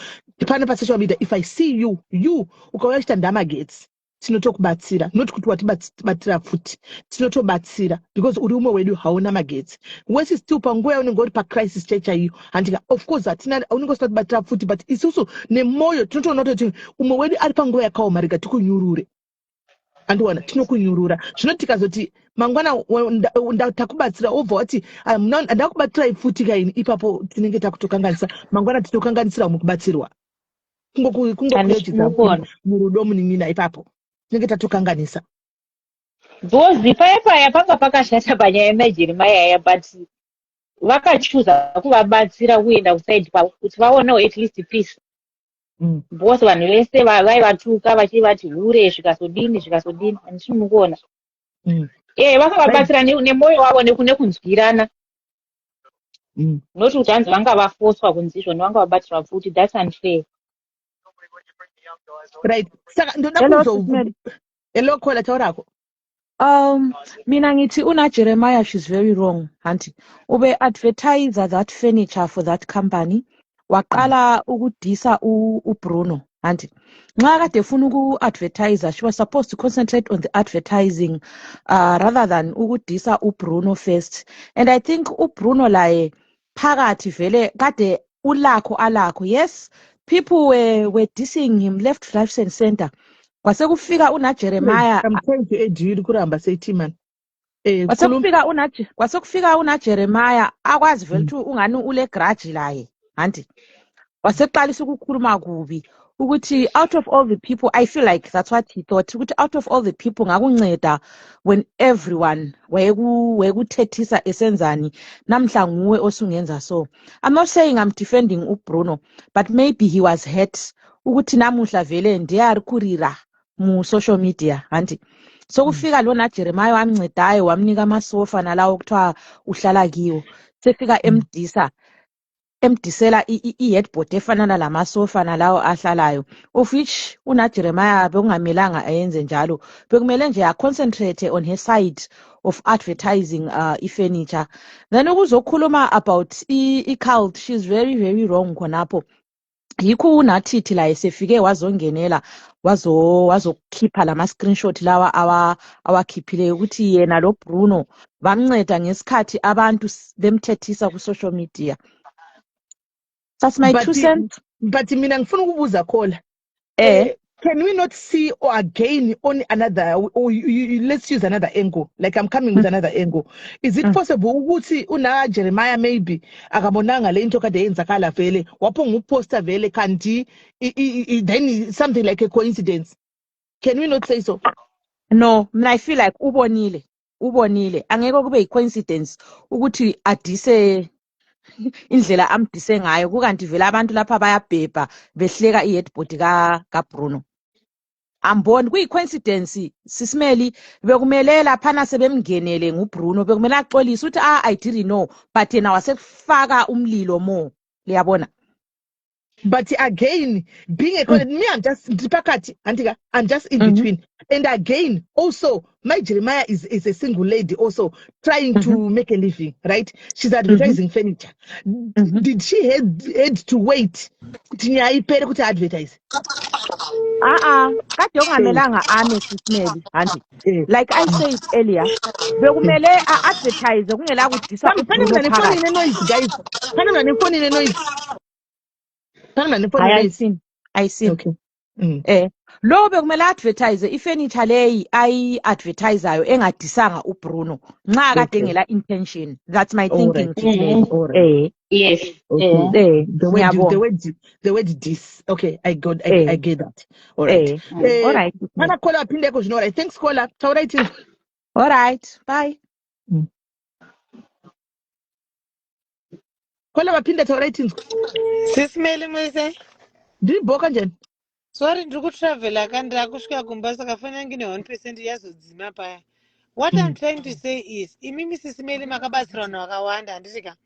pane pasocial media, if I see you, you ukauya uchita ndamagetsi, tinotokubatsira, not kuti watibatira futi. Tinotobatsira because uri umwe wedu, hauna magetsi wese. Still panguva yaunenge uri pacrisis chaichaiyo, handika? Of course hatina, unenge usina kubatira futi, but isusu nemwoyo tinotoona kutoti umwe wedu ari panguva yakaoma, rega tikunyurure. Andiwana tinokunyurura. Zvino tikazoti mangwana takubatsira, wobva wati, "Ah, ndakubatsirai futi kaini," ipapo tinenge takutokanganisa. Mangwana tinokanganisira umwe kubatsirwa. Kungokuyeuchidza Handisi murudo, munin'ina, ipapo tinenge tatokanganisa. Because paya paya panga pakashata panyaya yemajeremaya aya, but vakachuza kuvabatsira kuenda kuside kwavo kuti vaonewo at least peace, because vanhu vese vaivatuka vachivati hure, zvikazodini, zvikazodini, handisi mukuona? Vakavabatsira nemwoyo wavo nekunzwirana, not kuti hanzi vanga vafoswa kunzi izvoni vanga vabatirwa futi. That's unfair. Right, saka ndoda Hello, kuzo Sis Mary. Hello, caller, taurako. Mina ngithi una Jeremiah, she's very wrong, auntie. Ube advertise that furniture for that company. Waqala ukudisa uBruno, auntie. Nxa kade efuna uku-advertise, she was supposed to concentrate on the advertising rather than ukudisa uBruno first. And I think uBruno laye phakathi vele kade ulakho alakho. Yes, people were dissing him left, right and center. Kwasekufika una Jeremiah. I'm trying to add you, iri kuramba seiti man. Khuluma. Kwasekufika una Jeremiah akwazi vele ukuthi ungani ule grudge laye, hanti? Waseqalisa ukukhuluma kubi ukuthi out of all the people, I feel like that's what he thought, ukuthi out of all the people ngakunceda when everyone wayekuthethisa esenzani, namhla nguwe osungenza. So I'm not saying I'm defending uBruno, but maybe he was hurt ukuthi namuhla vele ndiye ari kurira mu-social media, hanti? Sokufika lona Jeremiah wamncedayo, wamnika amasofa nalawo kuthiwa uhlala kiwo, sefika emdisa, emdisela i-headboard efanana lamasofa nalawo ahlalayo, of which una Jeremiah bekungamelanga ayenze njalo. Bekumele nje aconcentrate on her side of advertising i-furniture, then ukuzokhuluma about i-cult. She's very, very wrong khonapho. Yikho uNathithi laye sefike wazongenela, wazokhipha lama-screenshot lawa awakhiphileyo ukuthi yena lo Bruno bamnceda ngesikhathi abantu bemthethisa ku-social media. That's my But two cents. But mina ngifuna ukubuza, caller. Can we not see or again on another, or let's use another angle, like I'm coming with another angle. Is it possible ukuthi una Jeremiah maybe akabonanga le into kade yenzakala vele, waphonga uposta vele, kanti then something like a coincidence? Can we not say so? No, mina I feel like ubonile, ubonile. Angeke kube yi-coincidence ukuthi adise indlela amdise ngayo, kukanti vele abantu lapha bayabhebha behleka i-headboard kaBruno. Amboni kuyi-coincidence, Sisi Meli. Bekumele laphana sebemngenele nguBruno, bekumele axolise ukuthi, "Ah, I didn't know," but yena wasekufaka umlilo more, liyabona? But again, being a me, I'm just ndiri pakati, handika, I'm just in between. And again, also my Jeremiah is a single lady also trying to make a living, right? She's advertising furniture. Did she had to wait kuti nyaya ipere kuti advertise? A-a, kade kungamelanga ame, Sis Melly, handi. Like I said earlier, bekumele a-advertise kungela kudisa Pane uBruno munhu ane foni phakathi. Ine noise, guys. Pane munhu ane foni ine noise. Pane munhu ane foni Hayi, ine noise. ayisini, ayisini. Okay. Lo bekumele advertise ifurniture leyi ayi-advertisayo engadisanga uBruno nxa kade ngela intention. That's my thinking, Sis Melly. All right. Okay. The word Ngiyabonga. The word dis. Okay, I got I get that. All right. All right, Sis Melly. Pana caller apindeko zvino. Right, thanks, caller. Taurai tinzwe. All right, bye. Caller vapinda, taurai tinzwe. Sis Melly, muise. Ndiri bho kanjani? Sorry, ndiri kutravhela ka, ndakusvika kumba, saka foni yangu ine 1%, yazodzima paya. What I'm trying to say is, imimi Sis Melly makabatsira vanhu vakawanda, handiti ka?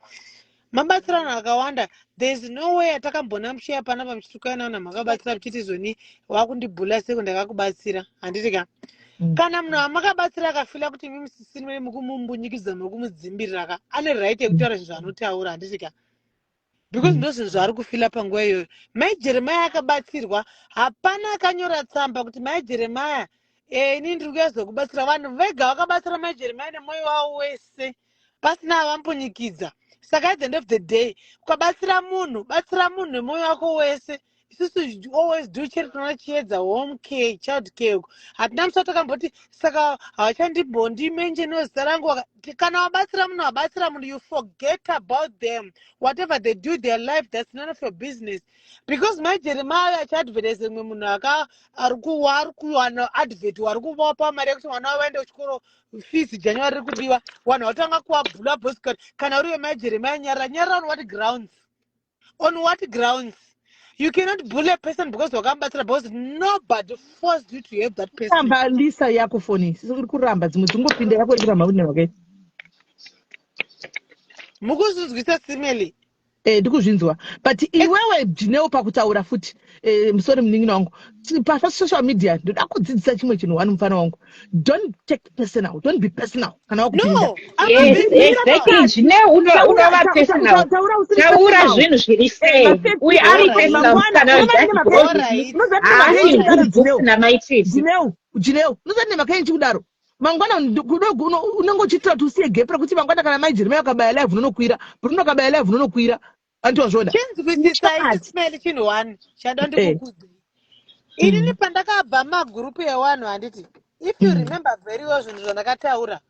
Mabatsira vanhu vakawanda. There is no way atakambona mushiya panapa muchitukana vanhu makabatsira muchiti zoni wakundibhula seko ndakakubatsira, handiti ka? Kana munhu wamakabatsira akafila kuti imimi Sis Melly mukumumbunyikidza, mukumudzimbirira ka, ane right yekutaura zvinhu zvaanotaura, handiti ka? Because ndo zvinhu zvaari kufila panguva iyoyo. Mai Jeremaya akabatsirwa, hapana akanyora tsamba kuti mai Jeremaya, ini ndiri kuyazokubatsira. Vanhu vega vakabatsira mai Jeremaya nemwoyo wavo wese pasina avambunyikidza. Saka at the end of the day, ukabatsira munhu, batsira munhu nemwoyo wako wese. Isusu always do charity, Chiedza Home Care, Child Care uko hatina musi watakamboti saka havachandimbondimenjeniwo zita rangu. Kana wabatsira munhu, wabatsira munhu. You forget about them. Whatever they do their life, that's none of your business, because mai Jeremaya achiadvertise mumwe munhu aka ari kuwa ari kuwana advert, wari kuvapa mari yekuti mwana wavo aende kuchikoro, fees January riri kudiwa, vanhu vatanga kuwabhula boscot. Kana uriwe mai Jeremaya, nyarara, nyarara. On what grounds? On what grounds? You cannot bully a person because wakamubatsira, because nobody forced you to help that person. Ramba lisa yako foni iri kuramba, dzimwe dzingopinda, yako iri kuramba kuti nevakaita. Mukuzvinzwisa, Sis Melly? Ndikuzvinzwa, but iwewe ndinewo pakutaura futi. Musori munin'ina wangu, pasocial media ndoda kudzidzisa chimwe chinhu one, mufana wangu. Don't take personal, don't be personal kana wakupinda. No. Yes, exactly. Zvine unova personal. Taura usiri Taura personal. zvinhu zviri fair. Uyu ari personal kana just because haasi good books namaititi. Jineu, Jineu, unoziva nemhaka yenchi kudaro? Mangwana unenge uchiitira kuti usiye gap rekuti mangwana kana mai Jeremia akabaya live unonokwira, Bruno akabaya live unonokwira, andiwazvona? Chinzwisisai, Sis Melly, chinhu one chada ndikukudzei. Inini pandakabva magurupu evanhu, handiti, if you remember very well zvinhu zvandakataura,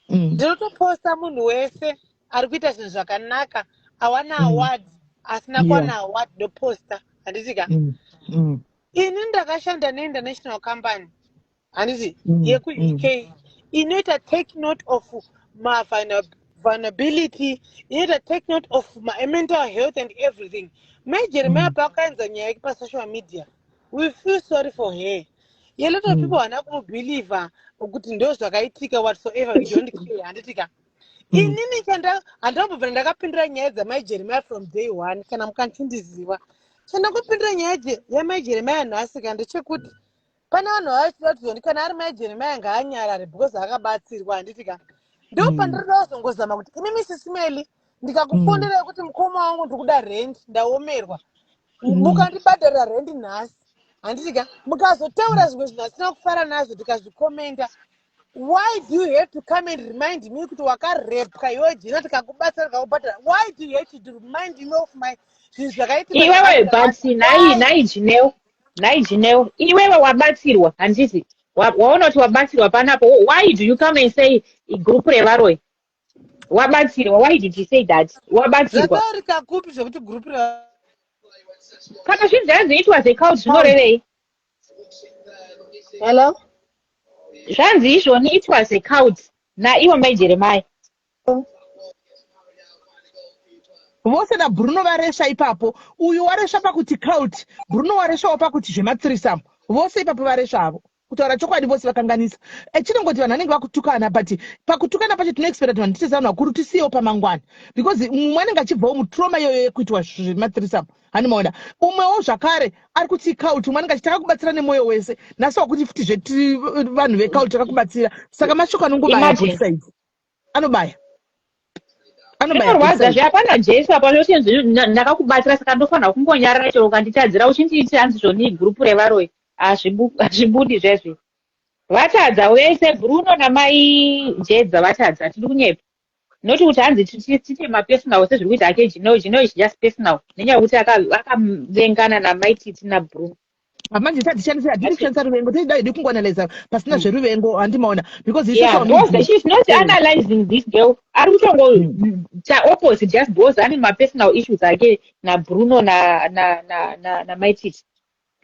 ndinotoposta munhu wese ari kuita zvinhu zvakanaka, awana award, asina kuwana award ndoposta, handiti ka? Ini ndakashanda neinternational company, handiti, yekuUK inoita take note of mavulnerability, inoita take note of mental health and everything. Mai Jeremiah paakaenza nyaya yake pasocial media, we feel sorry for her. A lot of people havana kumubhilivha kuti ndo zvakaitika, whatsoever, we don't care, handiti ka? Inini chanda handambobvira ndakapindura nyaya dzamai Jeremiah from day one. Kana mukantindiziva, chandangopindura nyaya yamai Jeremiah nhasi ka ndechekuti pane vanhu vavachida kuti zoni kana ari mai Jeremiah ngaanyarare because akabatsirwa, handiti ka? Ndo pandirida kuzongozama kuti imimi Sis Melly, ndikakufonderai kuti mukoma wangu, ndiri kuda rent, ndaomerwa, mukandibhadharira rent nhasi, handiti ka? Mukazotaura zvimwe zvinhu asina kufara nazvo, tikazvikomenda, why do you have to come and remind me kuti wakarepwa iwe Jina, tikakubatsira, tikakubhadhara? Why do you have to remind me of my zvinhu zvakaitika? Iwewe, but nhai, nhai Jineo, nhai Jineo, iwewe wabatsirwa, handiti? Waona kuti wabatsirwa panapo, why do you come and say group revaroi? Wabatsirwa, why did you say that? Wabatsirwa. Zvataurika kupi zvekuti group re Kana zvinzi hanzi it was a cult, zvinorevei? Hello? Zvanzi izvoni it was a cult naivo mai Jeremaya. Vose naBruno varesva ipapo. Uyu waresva pakuti cult, Bruno waresvawo pakuti zvematsirisamu. Vose ipapo varesva havo. Kutaura chokwadi, vose vakanganisa. Chinongoti vanhu vanenge vakutukana, but pakutukana pacho tinoexpecta kuti vanhu tite sevanhu vakuru, tisiyewo pamangwana, because mumwe anenge achibvawo mutrauma iyoyo yekuitwa zvemathreesome, handimaona? Umwewo zvakare ari kuti cult, umwe anenge achiti takakubatsira nemwoyo wese, nhasi wakuti futi zvetiri vanhu vecult takakubatsira. Saka mashoko anongobaya both Imagine. sides, anobaya, anobaya both Zvinorwadza sides. Zve hapana Jesu apa zvochinzi ndakakubatsira, saka ndofanira kungonyarara chero ukanditadzira uchindiiti hanzi zvoni gurupu revaroyi. Hazvibudi zvezvi. Vatadza wese, Bruno namai Jedza vatadza, tiri kunyepa noti kuti hanzi tiite mapersonal sezviri kuita ake Jino. Jino is just personal nenyaya yekuti akavengana namaititi naBruno. Manje tatishandisa, hatidi kushandisa ruvengo, tida idi kungoanalyza pasina zveruvengo, handimaona? Because Yeah, social because media she's not analyzing this girl, ari kutongoita opposite just because ane mapersonal issues ake naBruno namaititi.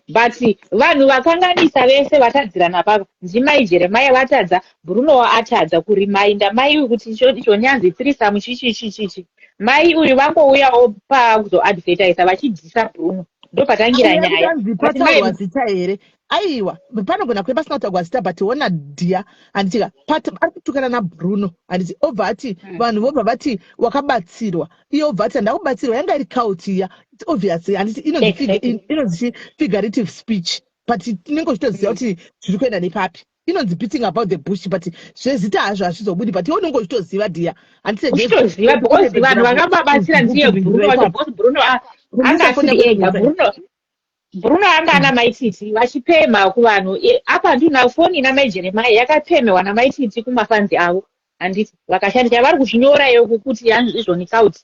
But vanhu vakanganisa vese, vatadzirana papa ndimai Jeremaya vatadza, Bruno atadza kurimainda mai uyu kuti ichonyanzi threesome chichi chichichi. Mai uyu vangouyawo pakuzoadvertisa vachidhisa Bruno, ndopatangira nyaya. Kunzi But mai pataurwa zita here? Aiwa, panogona kuve pasina kutaurwa zita, but ona dhia, handitika? Ari kutukana naBruno, handiti? Obva ati vanhu vobva vati wakabatsirwa, iye obva ati handakubatsirwa, yanga iri cult iya. It's obvious, handiti? Inonzi inonzi figurative speech, but tinenge uchitoziva kuti zviri kuenda nepapi. Inonzi beating about the bush, but zvezita hazvo hazvizobudi, but iwe unenge uchitoziva dhiya, handiti? Uchitoziva, because vanhu vakababatsira ndiye Bruno wacho, because Bruno anga asiri ega. Bruno anga ana maititi vachipemha kuvanhu. Apa ndina foni ina mai Jeremaya yakapemewa namaititi kumafanzi avo, handiti? Vakashandisa, vari kuzvinyora iyo kuti hanzi izvoni cult.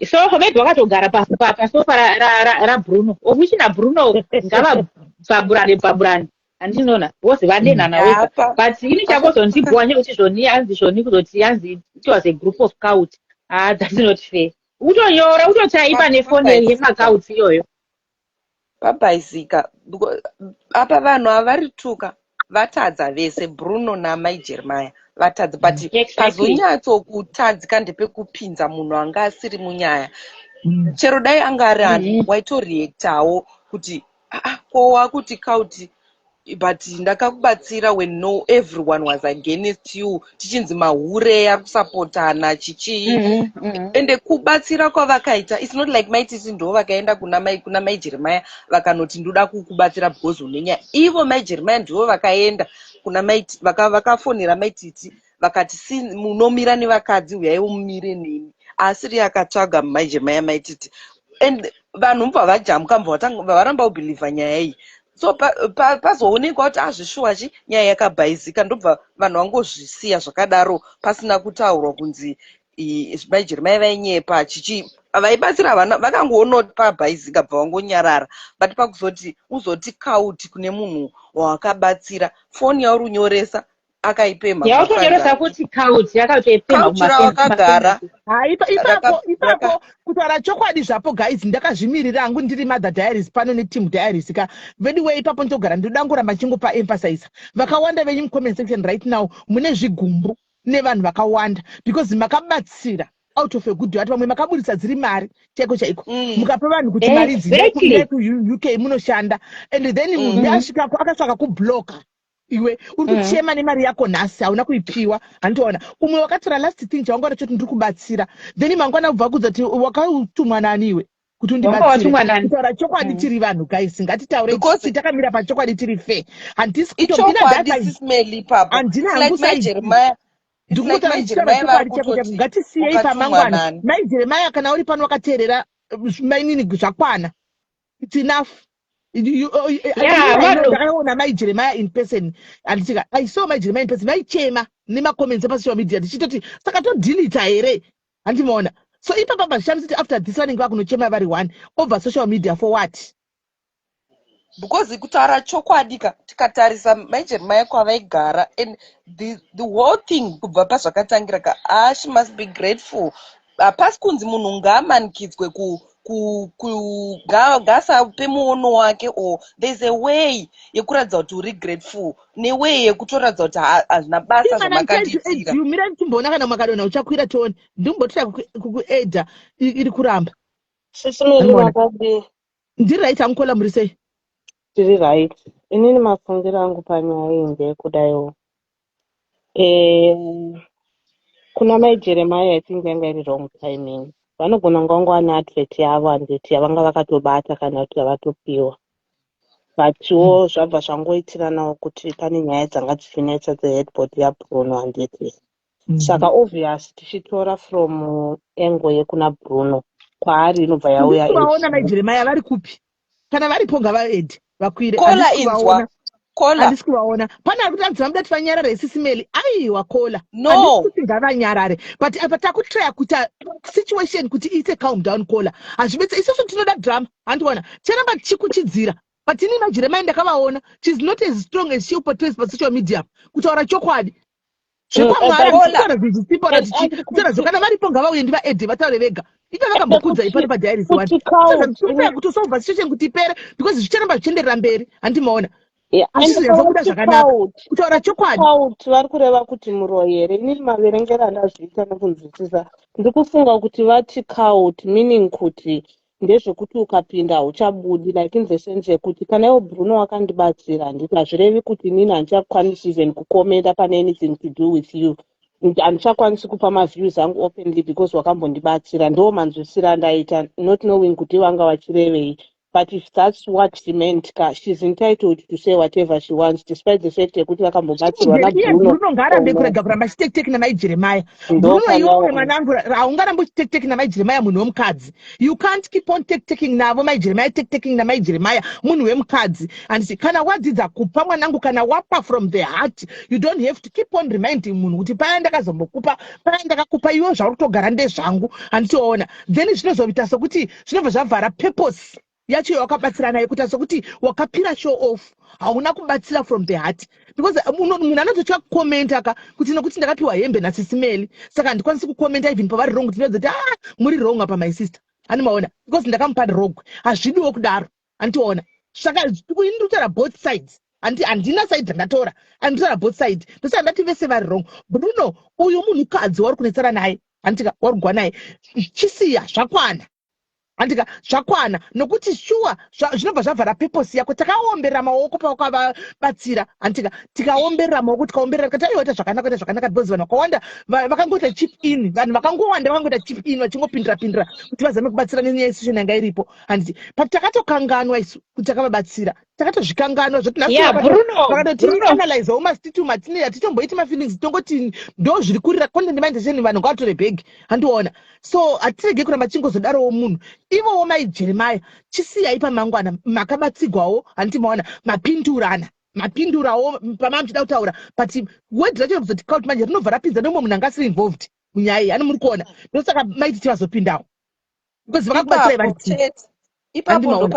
So maybe vakatogara pasofa raBruno, of which naBruno ngavabvaburane bvaburane, handinoona? Vose vadenhana wega. But ini chakozondibhowa nekuti zvoni hanzi zvoni kuzoti hanzi it was a group of cult. Ah, that's not fair. Utonyora, utotaipa nefoni yemacult iyoyo. Pabhaizika apa, vanhu havarituka, vatadza vese, Bruno namai Jeremiah vatadza, but pazonyatsokutadzika ndepekupinza munhu anga asiri munyaya. Chero dai anga ari ani, waitoreactawo kuti, "Ah, ko wakuti cult, but ndakakubatsira when no everyone was against you, tichinzi mahure ari kusapotana chichii." Ende kubatsira kwavakaita, it's not like maititi ndo vakaenda kuna mai Jeremiah vakanoti, "Ndoda kukubatsira because une nyaya." Ivo mai Jeremiah ndivo vakaenda kuna vakafonera maititi vakati, "Munomira nevakadzi, uyaiwo mumire neni." Asiri akatsvaga mai Jeremiah maititi, and vanhu mubva vajamuka, mubva varamba kubhilivha nyaya iyi. So pazoonekwa kuti azvishuwa chi nyaya yakabhaizika, ndobva vanhu vangozvisiya zvakadaro, pasina kutaurwa kunzi mai Jeremia vainyepa chichi, vaibatsira vana. Vakangoona kuti pabhaizika, bva vangonyarara. But pakuzoti uzoti cult kune munhu wawakabatsira, foni yauri kunyoresa akaipemha. Yautonyoresa kuti cult, yakatoipemha. Couch rawakagara. Ha, ipapo ipapo, kutaura chokwadi zvapo, guys, ndakazvimirira hangu, ndiri Mother Diaries pano neteam Diaries ka vediwe. Ipapo ndogara ndoda ngoramba ndichingopa emphasize. Vakawanda venyu mucomment section right now mune zvigumbu nevanhu vakawanda, because makabatsira out of a good heart. Vamwe makaburitsa dziri mari chaiko chaiko, mukapa vanhu kuti mari idzi kuUK munoshanda, and then munhu asvikako akasvaka kubloka. Iwe uri kuchema nemari yako nhasi, hauna kuipiwa, handitoona? Umwe wakatora last thing chawangwana choti ndiri kubatsira, then mangwana ubva kudza kuti wakatumwa nani iwe kuti Wanga undibatsire? watumwa nani? Kutaura chokwadi, tiri vanhu, guys, ngatitaure takamira pachokwadi, tiri fair. Handisi Ichokwadi, sismeli ipapo. Handina It's like hangu mai side. Jeremiah, it's like mai Ndikutaura Jeremiah vari chokwadi chako chako. kutoti Ngatisiyei wakatumwa pamangwana. nani. Mai Jeremiah, kana uri pano wakateerera, mainini, zvakwana, it's enough. Ndakaona mai Jeremiah in person, handitika? I saw mai Jeremiah in person vaichema nemacomments epasocial media, tichitoti saka todhilita here, handimaona? So ipapa pazvishamisi kuti after this vanenge vakunochema vari one over social media for what? Because kutaura chokwadi ka, tikatarisa mai Jeremiah kwavaigara and the whole thing kubva pazvakatangira ka, ah, she must be grateful. Hapasi kunzi munhu ngaamanikidzwe ngaasape muono wake, or there's a way yekuratidza kuti uri grateful neway yekutoratidza kuti hazvina basa zvamakandiitira. Mira timboona kana makadonha uchakwira tione. Ndimbotoda kukuedha, iri kuramba. Sisimeli, makadii? Ndiri right, ankola, muri sei? Tiri right. Inini mafungiro angu panyaya iyi ndeyekudaiwo. Kuna mai Jeremiah, I think yanga iri wrong timing. Vanogona kunge vanga vane advert yavo, handiti, yavanga vakatobata kana kuti yavatopiwa, butwo zvabva zvangoitiranawo kuti pane nyaya dzanga dzichinetsa dzeheadboard yaBruno, handiti? Saka obvious tichitora from angle yekuna Bruno, kwaari inobva yauya. Kuvaona mai Jeremiah vari kupi? Kana varipo ngavaede vakwire. Kola, inzwa, Kola. Handisi kuvaona. Pane ari kuti anzi vamuda tivanyarare, Sis Melly. Aiwa, Kola. No. Handisi kuti ngavanyarare, but apa takutraya kuita situation kuti iite calm down. Kola, hazvibetse. Isusu tinoda drama, handiona? Ticharamba tichikuchidzira, but ini maJeremiah ndakavaona, she's not as strong as she portrays pasocial media. Kutaura chokwadi, zvekwamwari, kutaura zvinhu zvisipo, kutaura zvo. Kana varipo ngavauye, ndivaedhe vataure vega. Ita vakambokudza ipano padiaries one kutosolva situation kuti ipere, because zvicharamba zvichienderera mberi, handimaona? Hazvizobuda zvakanaka, kutaura chokwadi. Kuti vari kureva kuti muroyi here? Inini maverengero andazviita nekunzwisisa, ndiri kufunga kuti vati cult, meaning kuti ndezvekuti ukapinda hauchabudi, like in the sense yekuti kana iwo Bruno wakandibatsira, handiti, hazvirevi kuti inini handichakwanisi even kukomenda pane anything to do with you, handichakwanisi kupa maviews angu openly because wakambondibatsira. Ndo manzwisiro andaita, not knowing kuti vanga vachirevei. But if that's what she meant ka, she's entitled to say whatever she wants, despite the fact yekuti vakambobatsirwa. Iye Bruno ngaarambe kurega kuramba achitekiteki namai Jeremiah. Bruno, iwowe mwanangu, haungarambi uchitekiteki namai Jeremiah, munhu wemukadzi. You can't keep on tektaking navo mai Jeremiah, tektaking namai Jeremiah, munhu wemukadzi, handiti? Kana wadzidza kupa, mwanangu, kana wapa from the heart, you don't have to keep on reminding munhu kuti paya ndakazombokupa, paya ndakakupa. Iwe zvauri kutogara ndezvangu, handitiona? Then zvinozoita sokuti zvinobva zvavhara purpose yacho yawakabatsira nayo, kuita sokuti wakapira show off, hauna kubatsira from the heart, because munhu anototya kukomenta ka, kuti nokuti ndakapiwa hembe naSis Melly, saka handikwanisi kukomenta even pavari wrong, kuti ndinozoti, "Ah, muri wrong apa, my sister," handimaona? Because ndakamupa wrong. Hazvidiwo kudaro, handitiona? Saka ini ndikutaura both sides, handina side dzandatora, anditaura both side. Ndosaka ndati vese vari wrong. Bruno, uyu munhukadzi wari kunetsana naye, handika, wari kugwa naye, chisiya, zvakwana, handika? Zvakwana, nokuti shuwa zvinobva zvavhara purpose yako. Takaomberera maoko pawakavabatsira, handika? Tikaomberera maoko, tikaomberera, tikati, "Aiwa, ita zvakanaka, ita zvakanaka," because vanhu vakawanda vakangoita chip in, vanhu vakangowanda vakangoita chip in, vachingopindira pindira kuti vazame kubatsira nenyaya yesituation yanga iripo, handiti? But takatokanganwa isu kuti takavabatsira, takatozvikanganwa zvoti nhasivakatotianalyzewo masititu matine, hatitomboiti mafeelings, tongoti ndo zviri kurira content mindation, vanhu ngavatore bhegi, handiona? So hatirege kuramba tichingozodarowo munhu. Ivowo mai Jeremiah, chisiyai, pamangwana makabatsigwawo, handiti maona? Mapindurana, mapindurawo pamava muchida kutaura, but word racho kuzoti cult manje rinobva rapinza nemumwe munhu anga asiri involved munyaya iyi, ani muri kuona? Ndosaka maiti tivazopindawo, because vakakubatsirai vari Ipapo chete, ipapo ndo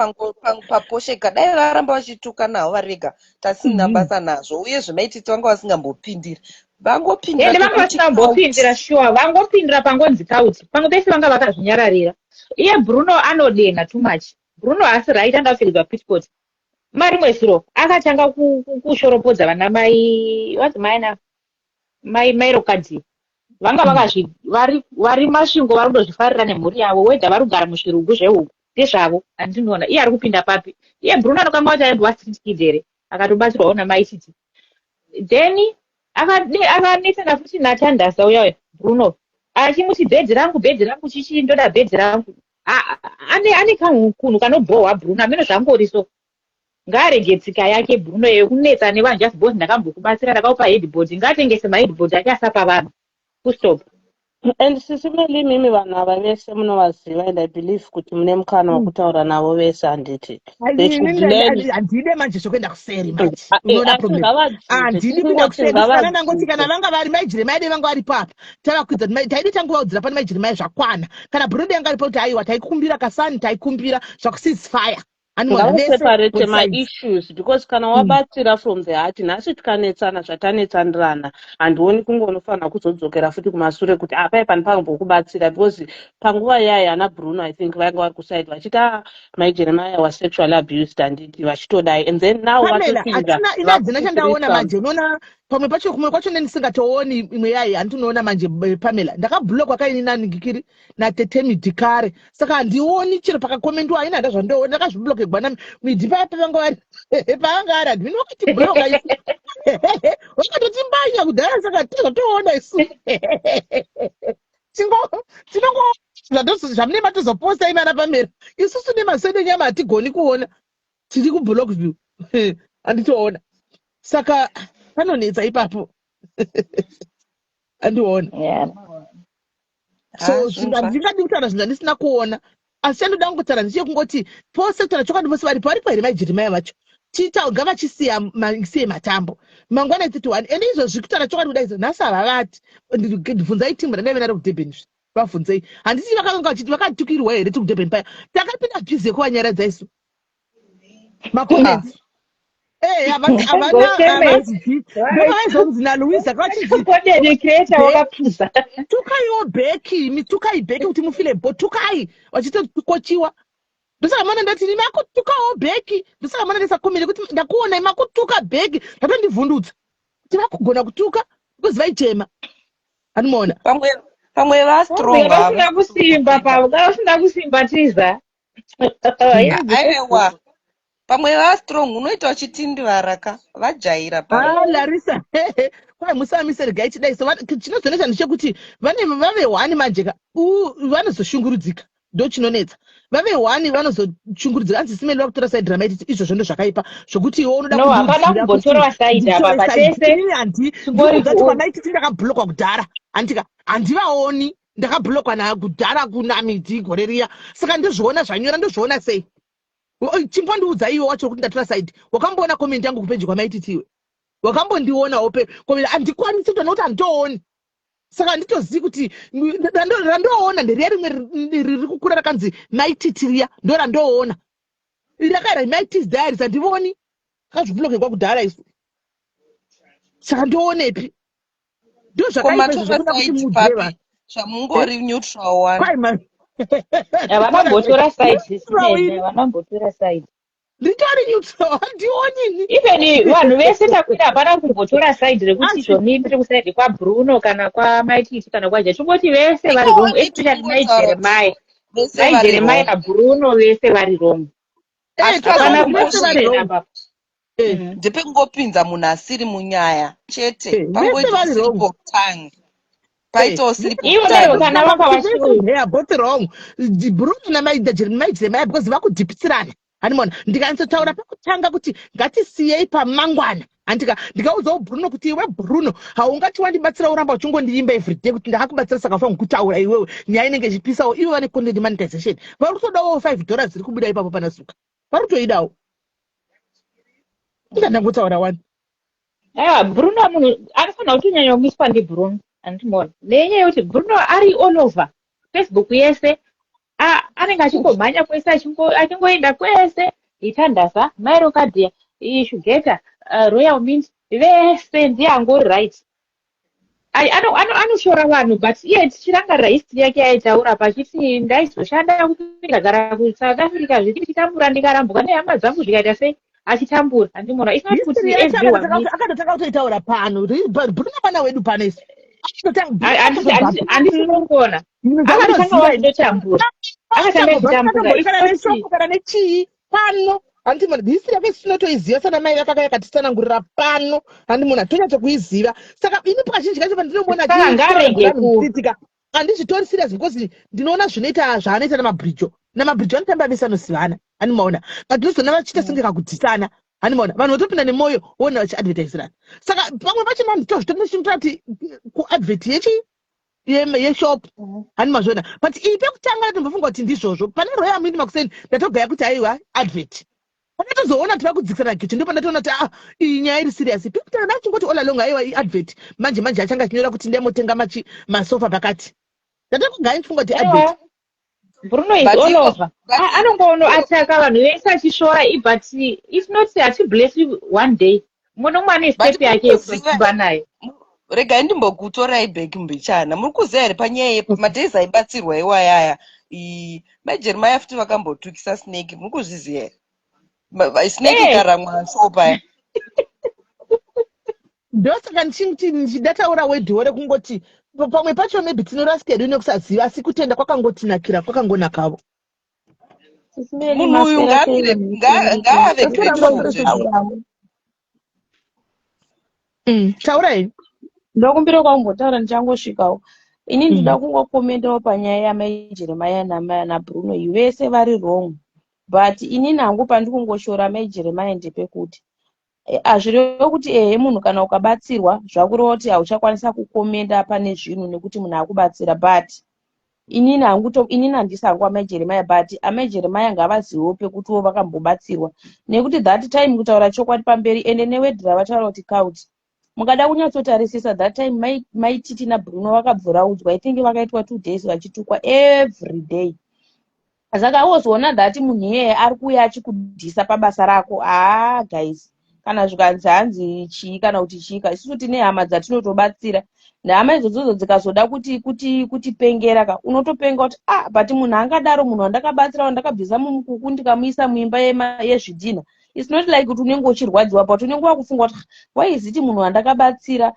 paposheka. Dai varamba vachituka navo vari vega, tasina basa nazvo. Uyezve maititi vanga vasingambopindira, vangopindira. Ende vanga vasingambopindira, sure, vangopindira pangonzi cult. Pamwe pese vanga vakazvinyararira. Iye Bruno anodenha too much. Bruno haasi right, anga apfekedzwa petticoat. Marimwe zuro akatanga kushoropodza vana mai, vanzi maina mai Mairokadzi, vanga vakazvi vari Masvingo, vari kutozvifarira nemhuri yavo, wedha vari kugara muzvirugu zvehuku, ndezvavo, handinoona iye ari kupinda papi. Iye Bruno anokanga kuti aimbova street kid here, akatobatsirwawo namaititi. Then akanetsana futi naTandasa uya uya Bruno, achimuti, "Bhedhi rangu, bhedhi rangu, chichi, ndoda bhedhi rangu." Ane kanhu kanobhohwa Bruno, amene zvangori. So ngaarege tsika yake Bruno yekunetsa nevanhu just because ndakambokubatsira, ndakaupa headboard. Ngaatengese maheadboard ake, asapa vanhu. Kustop. And Sis Melly, mimi vanhu ava vese munovaziva, and I believe kuti mune mukana wekutaura navo vese, handiti? They should learn. Handide manje zvokuenda kuseri manje, unoona problem? Handidi kuenda kuseri. Kana ndangoti kana vanga vari mai Jeremiah, dai vanga varipo apa, tavakwidza, taidi tanguvaudzira pane mai Jeremiah, zvakwana. Kana Bruno yanga aripo, kuti aiwa, taikumbira kasani, taikumbira zvakuceasefire. Ngavaseparate maissues, because kana wabatsira from the heart, nhasi tikanetsana zvatanetsanirana, handioni kunge unofanira kuzodzokera futi kumasure kuti apai pani pambokubatsira, because panguva yayo ana Bruno, I think vanga vari kuside vachiti, "Ah, mai Jeremiah was sexually abused," handiti? Vachitodai, and then now vatopinda. Ina hadzina chandaona manje, unoona? Pamwe pacho, kumwe kwacho nendisingatooni imwe yayi handinoona manje. Pamela, ndakablockwa kaini naningikiri naTete kare, saka handioni chero pakakomendwa. Haina handa zvandoona, ndakazviblokegwa namidhi paya pavanga vari, paanga ari. Handimini wakatibloka isu, wakatotimbanya kudhara, saka tizvatoona isu tinongo zvamune matozoposta imana Pamela. Isusu nemasedo nyama hatigoni kuona, tiri kublock view, handitoona, saka panonetsa ipapo, andiona. So Ah, zvinhu zvacho. Ndingadi kutaura zvinhu zvandisina kuona, asi chandoda kungotaura ndechekungoti pose kutaura chokwadi, vose varipo, varipo here maiJeremaya vacho? Tiita ngavachisiya siye matambo mangwana 31. Ende izvozvi, kutaura chokwadi, kudai nhasi havavati. Bvunzai timu randaive naro kuDurban izvi, vabvunzei. Handiti vakanga vachiti vakatukirwa here? Tiri kuDurban paya, takapinda busy yekuvanyaradza isu, macomments. Eh, havana Gocheme. havazivi ndopavaizonzi naLouisa vachinzi Content creator wakapusa. Tukaiwo back imi, tukai back kuti mufile bo, tukai vachitokochiwa. Ndosaka mana ndati imi makutukawo back, ndosaka mana ndisakomere kuti ndakuonai makutuka back, zvatondivhundutsa kuti vakugona kutuka because vaichema, handimaona. Pamwe vastrong. Kana usina kusimba pavo, kana usina kusimba, tiza. Aiwa, pamwe vastrong, unoita uchitindivara ka, vajaira pa Ah, Larisa, kwai musamise, regai tidai. So chinozonetsa ndechekuti vane vave one manje ka, vanozoshungurudzika, ndo chinonetsa. Vave one vanozoshungurudzika, anzi simeni vakutora side ramaititi. Izvozvo ndo zvakaipa zvokuti iwe unoda No, hapana kundiudzira kuti kumbotora side apa. nditore side. Patese Inini handi tingori ndikudza kuti kwamaititi ndakablockwa kudhara, handika handivaoni, ndakablockwa nakudhara kunamidhi gore riya, saka ndizviona zvanyora, ndozviona sei? Chimbondiudza iwe wacho kuti ndatora side. Wakamboona comment yangu kupeji kwamaititi iwe? Wakambondionawo pe comment? Handikwanisi kutoona kuti handitooni, saka handitozivi kuti randoona nderiya rimwe riri kukura rakanzi Maititi riya, ndo randoona. Rakaira Maititi Diaries handivoni, akazviblokekwa kudhara isu, saka ndoonepi? Ndo zvakaipa izvo Komatora zvekuda kuti side muudze papi vanhu. Zvamungori neutral one. Kwai ma Havana side. Neutral Simene ini. havana side. Nditori neutral, handionini. Even vanhu vese takwira, hapana kumbotora side rekuti Asi zvoni ndiri kuside kwaBruno kana kwaMaititi kana kwaja. Tongoti vese vari wrong, Ivo especially mai tingotaura kuti Jeremaya. vese Mai vari Jeremaya wrong. naBruno vese vari wrong. Asi Hapana totaura kuti vese vari kumbosiyana wrong. papa. Ndepekungopinza munhu asiri munyaya chete. Vese Pangoita vari slip wrong. of tongue, paitawo slip of Ivo tongue. dai kana vanga vachiuyu. They are both wrong, Bruno naMai Jeremaya, because vakudhipisirana, hanimona. Ndikanyatsotaura pekutanga kuti ngatisiyei pamangwana, handika ndikaudzawo Bruno kuti iwe Bruno, haungati wandibatsira uramba uchingondiimba everyday kuti ndakakubatsira, saka ufanira kutaura iwewe. Nyaya inenge ichipisawo, ivo vane content monetization, vari kutodawo $5 dziri kubuda ipapo pana Zuka, vari kutoidawo. Inga ndangotaura wani. Aiwa, Bruno munhu anofanira kutonyanya kumiswa ndiBruno, handimona, nenyaya yekuti Bruno ari all over Facebook yese. Anenge achingomhanya kwese, achingoenda kwese, itandasa mairokadia, ishugeta, Royal Mint, vese ndiye angori right. Anoshora vanhu, but iye tichirangarira history yake yaitaura pachiti ndaizoshanda ndikagara kuSouth Africa, zvichitambura, ndikarambwa nehama dzangu, zvikaita sei, achitambura, handimona. It's not kuti History yacho everyone akatotanga kutoitaura pano. Bruno mwana wedu pano isu. Handisi kungona akatanga wachitotambura, akatanga achitambura. Kana neshoko kana nechii pano, handimona. History yake tinotoiziva sana mai vakaka yakatitsanangurira pano, handimona, tonyatsokuiziva. Saka ini kazhinji kacho pandinomuona Saka ngaarege achiitika, handizvitori serious because ndinoona zvinoita zvaanoita namabridjo. Namabridjo anotamba vese, anosivana, handimaona, but ndinozoona vachiita senge kakudhisana, handimaona. Vanhu votopinda nemwoyo woona vachiadvertisirana, saka pamwe pachona handitozvitori kuti kuadvert yechi yeshop, handimazviona. But iyi pekutanga ndatombofunga kuti ndizvozvo. Pane Royal Mint makuseni ndatogaya kuti aiwa, advert. Pandatozoona kuti vakudzikisana geche, ndo pandatoona kuti ah, iyi nyaya iri serious. Pekutanga ndachingoti all along aiwa, iadvert. Manje manje achanga achinyora kuti ndamotenga machi masofa pakati, ndatokugaya ndichifunga kuti advert. Bruno is But all over. Anongono ataka vanhu vese achisvora, but it's not hachibless you one day. Mumwe nomumwe ane But step yake muri kuziva yekufamba nayo. Regai ndimbokutorai back mbichana. Muri kuziva here panyaya yemadays aibatsirwa iwayaya, maiJeremaya futi vakambotukisa Snake? Muri kuzviziva here? Snake ikaramwa so paya. Ndosaka ndichiti ndichidataura wedhiwo rekungoti pamwe pacho maybe tinorasika hedu nekusaziva, asi kutenda kwakangotinakira, kwakangonakavo. Munhu uyu ngaamire, ngaave grateful zvezvo. Taurai. Ndokumbira kwambotaura ndichangosvikawo. Ini ndinoda kungokomendawo panyaya yamai Jeremiah naBruno iyi, vese vari wrong. But inini hangu pandikungoshora mai Jeremiah ndepekuti hazvirevi kuti ehe munhu kana ukabatsirwa zvakureva kuti hauchakwanisa kukomenda pane zvinhu nekuti munhu akubatsira. But inini hangu inini handisi hangu amai Jeremiah, but amai Jeremiah ngavazivewo pekutiwo vakambobatsirwa, nekuti that time, kutaura chokwadi pamberi ende neword ravataura kuti cult, mukada kunyatsotarisisa that time maiTiti naBruno vakabvuraudzwa. I think vakaitwa 2 days vachitukwa every day. Saka wozoona that munhu iyeye ari kuuya achikudhisa pabasa rako. Haa guys, kana zvikanzi hanzi chii kana kuti chii, isusu tine hama dzatinotobatsira, nehama idzodzodzo dzikazoda kuti kuti kutipengera ka, unotopenga kuti ah, but munhu angadaro, munhu wandakabatsira, wandakabvisa mumukuku ndikamuisa muimba yezvidhina. It's not like kuti unenge uchirwadziwa, but unenge wakufunga kuti why is it munhu wandakabatsira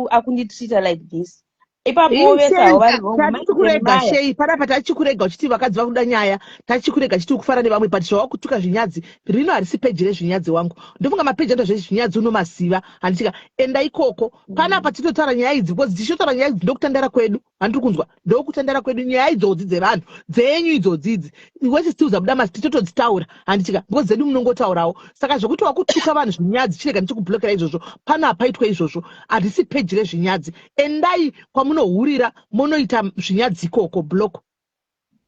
akunditreata like this? Ipapo vese havo vari wrong. Tatichikurega shei panapa, tachikurega uchiti vakadzi vakuda nyaya, tachikurega chiti kufara nevamwe, but zvawakutuka zvinyadzi rino harisi peji rezvinyadzi wangu. Ndofunga mapeji anoita zvezvinyadzi unomaziva, handitika? Enda ikoko. Panapa titotaura nyaya idzi because tichitotaura nyaya idzi ndokutandara kwedu, handiri kunzwa? Ndokutandara kwedu nyaya idzodzi dzevanhu dzenyu idzodzi idzi wesisitiuza buda masi titotodzitaura, handitika? Because dzedu munongotaurawo. Saka zvekuti wakutuka vanhu zvinyadzi, chirega ndichikublokera izvozvo. Pano hapaitwe izvozvo, handisi peji rezvinyadzi. Endai kwamunohurira monoita zvinyadzi ikoko. Block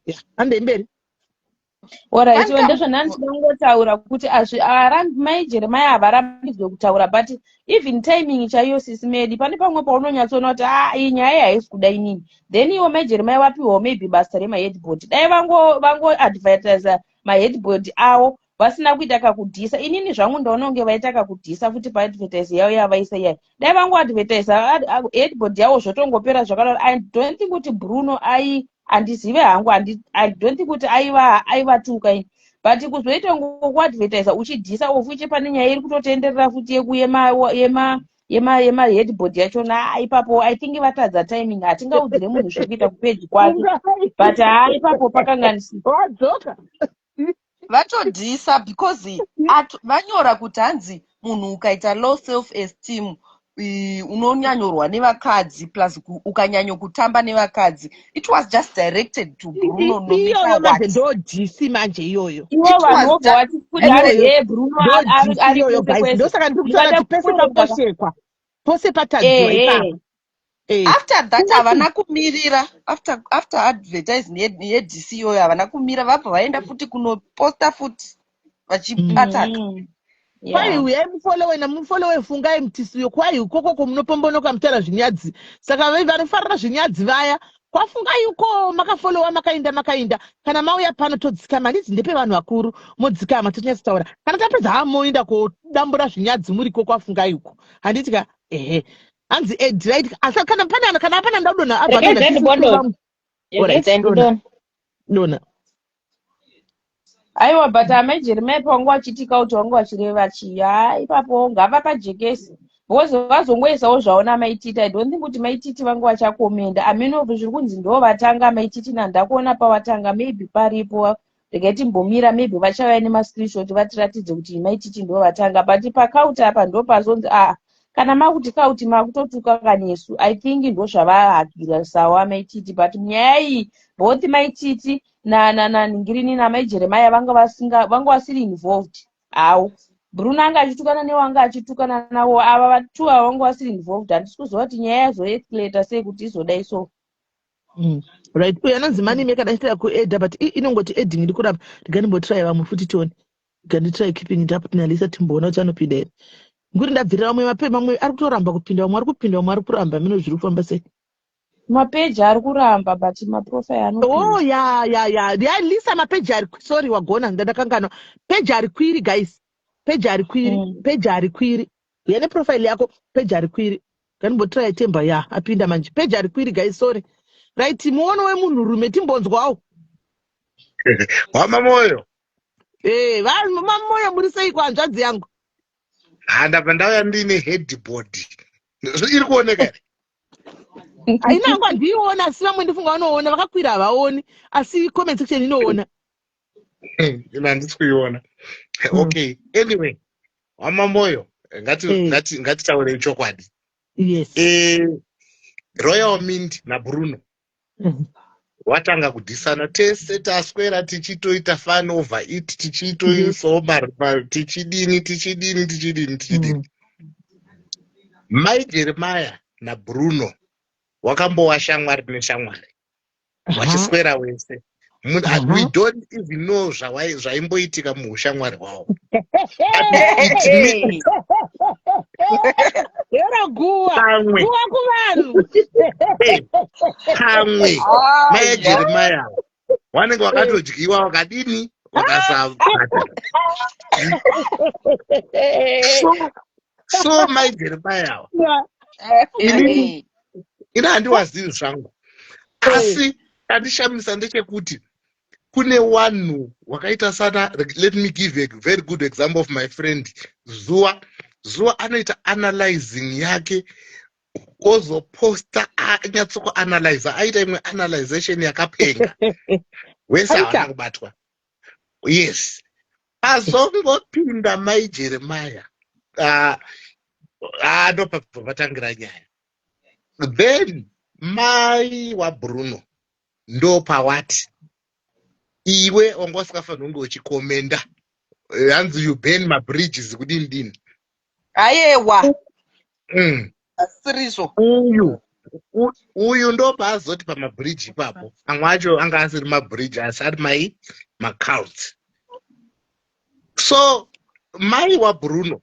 ya, handei mberi. Alright, ndezvo nhani tinongotaura kuti mai Jeremiah havarambidzwe kutaura, but even timing chaiyo, sisi Medi, pane pamwe paunonyatsoona kuti a ah, iyi nyaya haisi kuda inini. Then iwo mai Jeremiah vapiwawo maybe basa remaheadboard, dai vangoadvertisa maheadboard avo vasina kuita kakudhisa. Inini zvangu ndaona kunge vaita kakudhisa futi paadvertise yavo yavaisa iyai. Dai vangoadvertisa headboard yavo zvotongopera zvakadaro. I don't think kuti Bruno ai, handizive hangu, I don't think kuti aivatuka ini, but kuzoita ngokuadvertisa uchidhisa ofuche pane nyaya iri kutotenderera futi yemaheadboard yachona, ipapo I think vatadza timing. Hatingaudzire munhu zvekuita kupeji kwake, but haa, ipapo pakanganisika. Wadzoka. Vatodhisa because vanyora kuti hanzi munhu ukaita low self esteem unonyanyorwa nevakadzi, plus ukanyanyokutamba nevakadzi. It was just directed to Bruno, no matter what. Ndo dhisi manje iyoyo. Ivo vanhu vobva vati futi hanzi Bruno ari. Ndosaka ndiri kutaura kuti pese paposhekwa, pose patadziwa ipapo. After that havana kumirira, after advertising yeDC iyoyo havana kumira, vabva vaenda futi kunoposta futi vachiataka. Kwai uyai mufollowe namufollowe Fungai Mutisiyo. Kwai ukokoko munopombonoka mutaura zvinyadzi, saka vanofarira zvinyadzi vaya kwaFungai uko makafollowa, makainda makainda. Kana mauya pano todzikama, handidzi ndepe vanhu vakuru, modzikama tonyatsotaura. Kana tapedza ha, moenda kodambura zvinyadzi muriko kwaFungai uko, handiti ka? Ehe, hanzi ed right. Asi kana pane, kana hapana ndadonha abva. Dona. Aiwa, but amai Jeremiah pavanga vachitika kuti vanga vachireva chii, ha, ipapo ngavapajekese because vazongoisawo zvaona maiTiti. I don't think kuti maiTiti vanga vachakomenda ameno zviri kunzi ndo vatanga maiTiti nandakuona pavatanga. Maybe paripo, regai timbomira, maybe vachauya nemascreenshot vatiratidze kuti maiTiti ndo vatanga. But pacult apa ndo pazonzi aa, ah, kana makuti cult makutotuka kanesu. I think ndo zvavahagirisawo maiTiti, but nyaya iyi both maiTiti nanhingirini namai Jeremiah vanga vasiri involved hawo. Bruno anga achitukana newanga achitukana navo, ava vatu ava vanga vasiri involved. Handisi kuziva kuti nyaya yazoescalata sei kuti izodai so. Right, uyo anonzi Manime kana achitira kuedha, but inongoti adding iri kuramba. Ndigandimbotry vamwe futi tione. Ganditry keeping it up tinalisa, timboona kuti anopinda here. Nguri ndabvirira vamwe mape, mamwe ari kutoramba kupinda, vamwe ari kupinda, vamwe ari kuramba. Mino zviri kufamba sei? Mapeji ari kuramba, but maprofile anopinda. Oh, ya, Lisa, mapeji ari, sorry, wagona, ndandakanganwa. Peji ari kwiri guys, peji ari kwiri. Peji ari kwiri, uya neprofile yako, peji ari kwiri. Gandimbotry Temba ya apinda manje. Peji ari kwiri guys, sorry. Right, muono wemunhurume timbonzwawo. Hwama Moyo. Eh, maMoyo, muri sei kwanzvadzi yangu? Ha, ndabva ndauya ndiine headboard. Iri kuoneka here? Haina hangu, handiiona, asi vamwe ndifunga vanoona. Vakakwira havaoni, asi comment section inoona. Ina handisi kuiona. Okay, anyway, wamamoyo, ngatitaurei chokwadi. Royal Mint naBruno watanga kudhisana tese, taswera tichitoita fun over it, tichitoisawo tichidini, tichidini, tichidini, tichidini. Mai Jeremaya naBruno wakambowa shamwari neshamwari, wachiswera wese. We don't even know zvaimboitika muushamwari hwavo. But it means Era guwa. Pamwe. Guwa kuvanhu. Pamwe mai Jeremaya wanenge wakatodyiwa, wakadini, wakasabata. So mai Jeremaya, ini handiwazivi zvangu, asi chandishamisa ndechekuti kune wanhu wakaita sana, let me give a very good example of my friend Zuva. Zuva anoita analyzing yake, ozoposta anyatsokuanalyza, aita imwe analyzation yakapenga wese. Aita. Hawana kubatwa. Yes, azongopinda mai Jeremaya, ndopabva patangira nyaya. Then mai waBruno ndopawati, "Iwe wanga usikafaniri kunge uchikomenda." Hanzi you burn mabridges, kudini dini. Ayewa, asirizvo. Uyu ndopaazoti pamabridge ipapo, amwe acho anga asiri mabridge, asi ari mai macults. So mai waBruno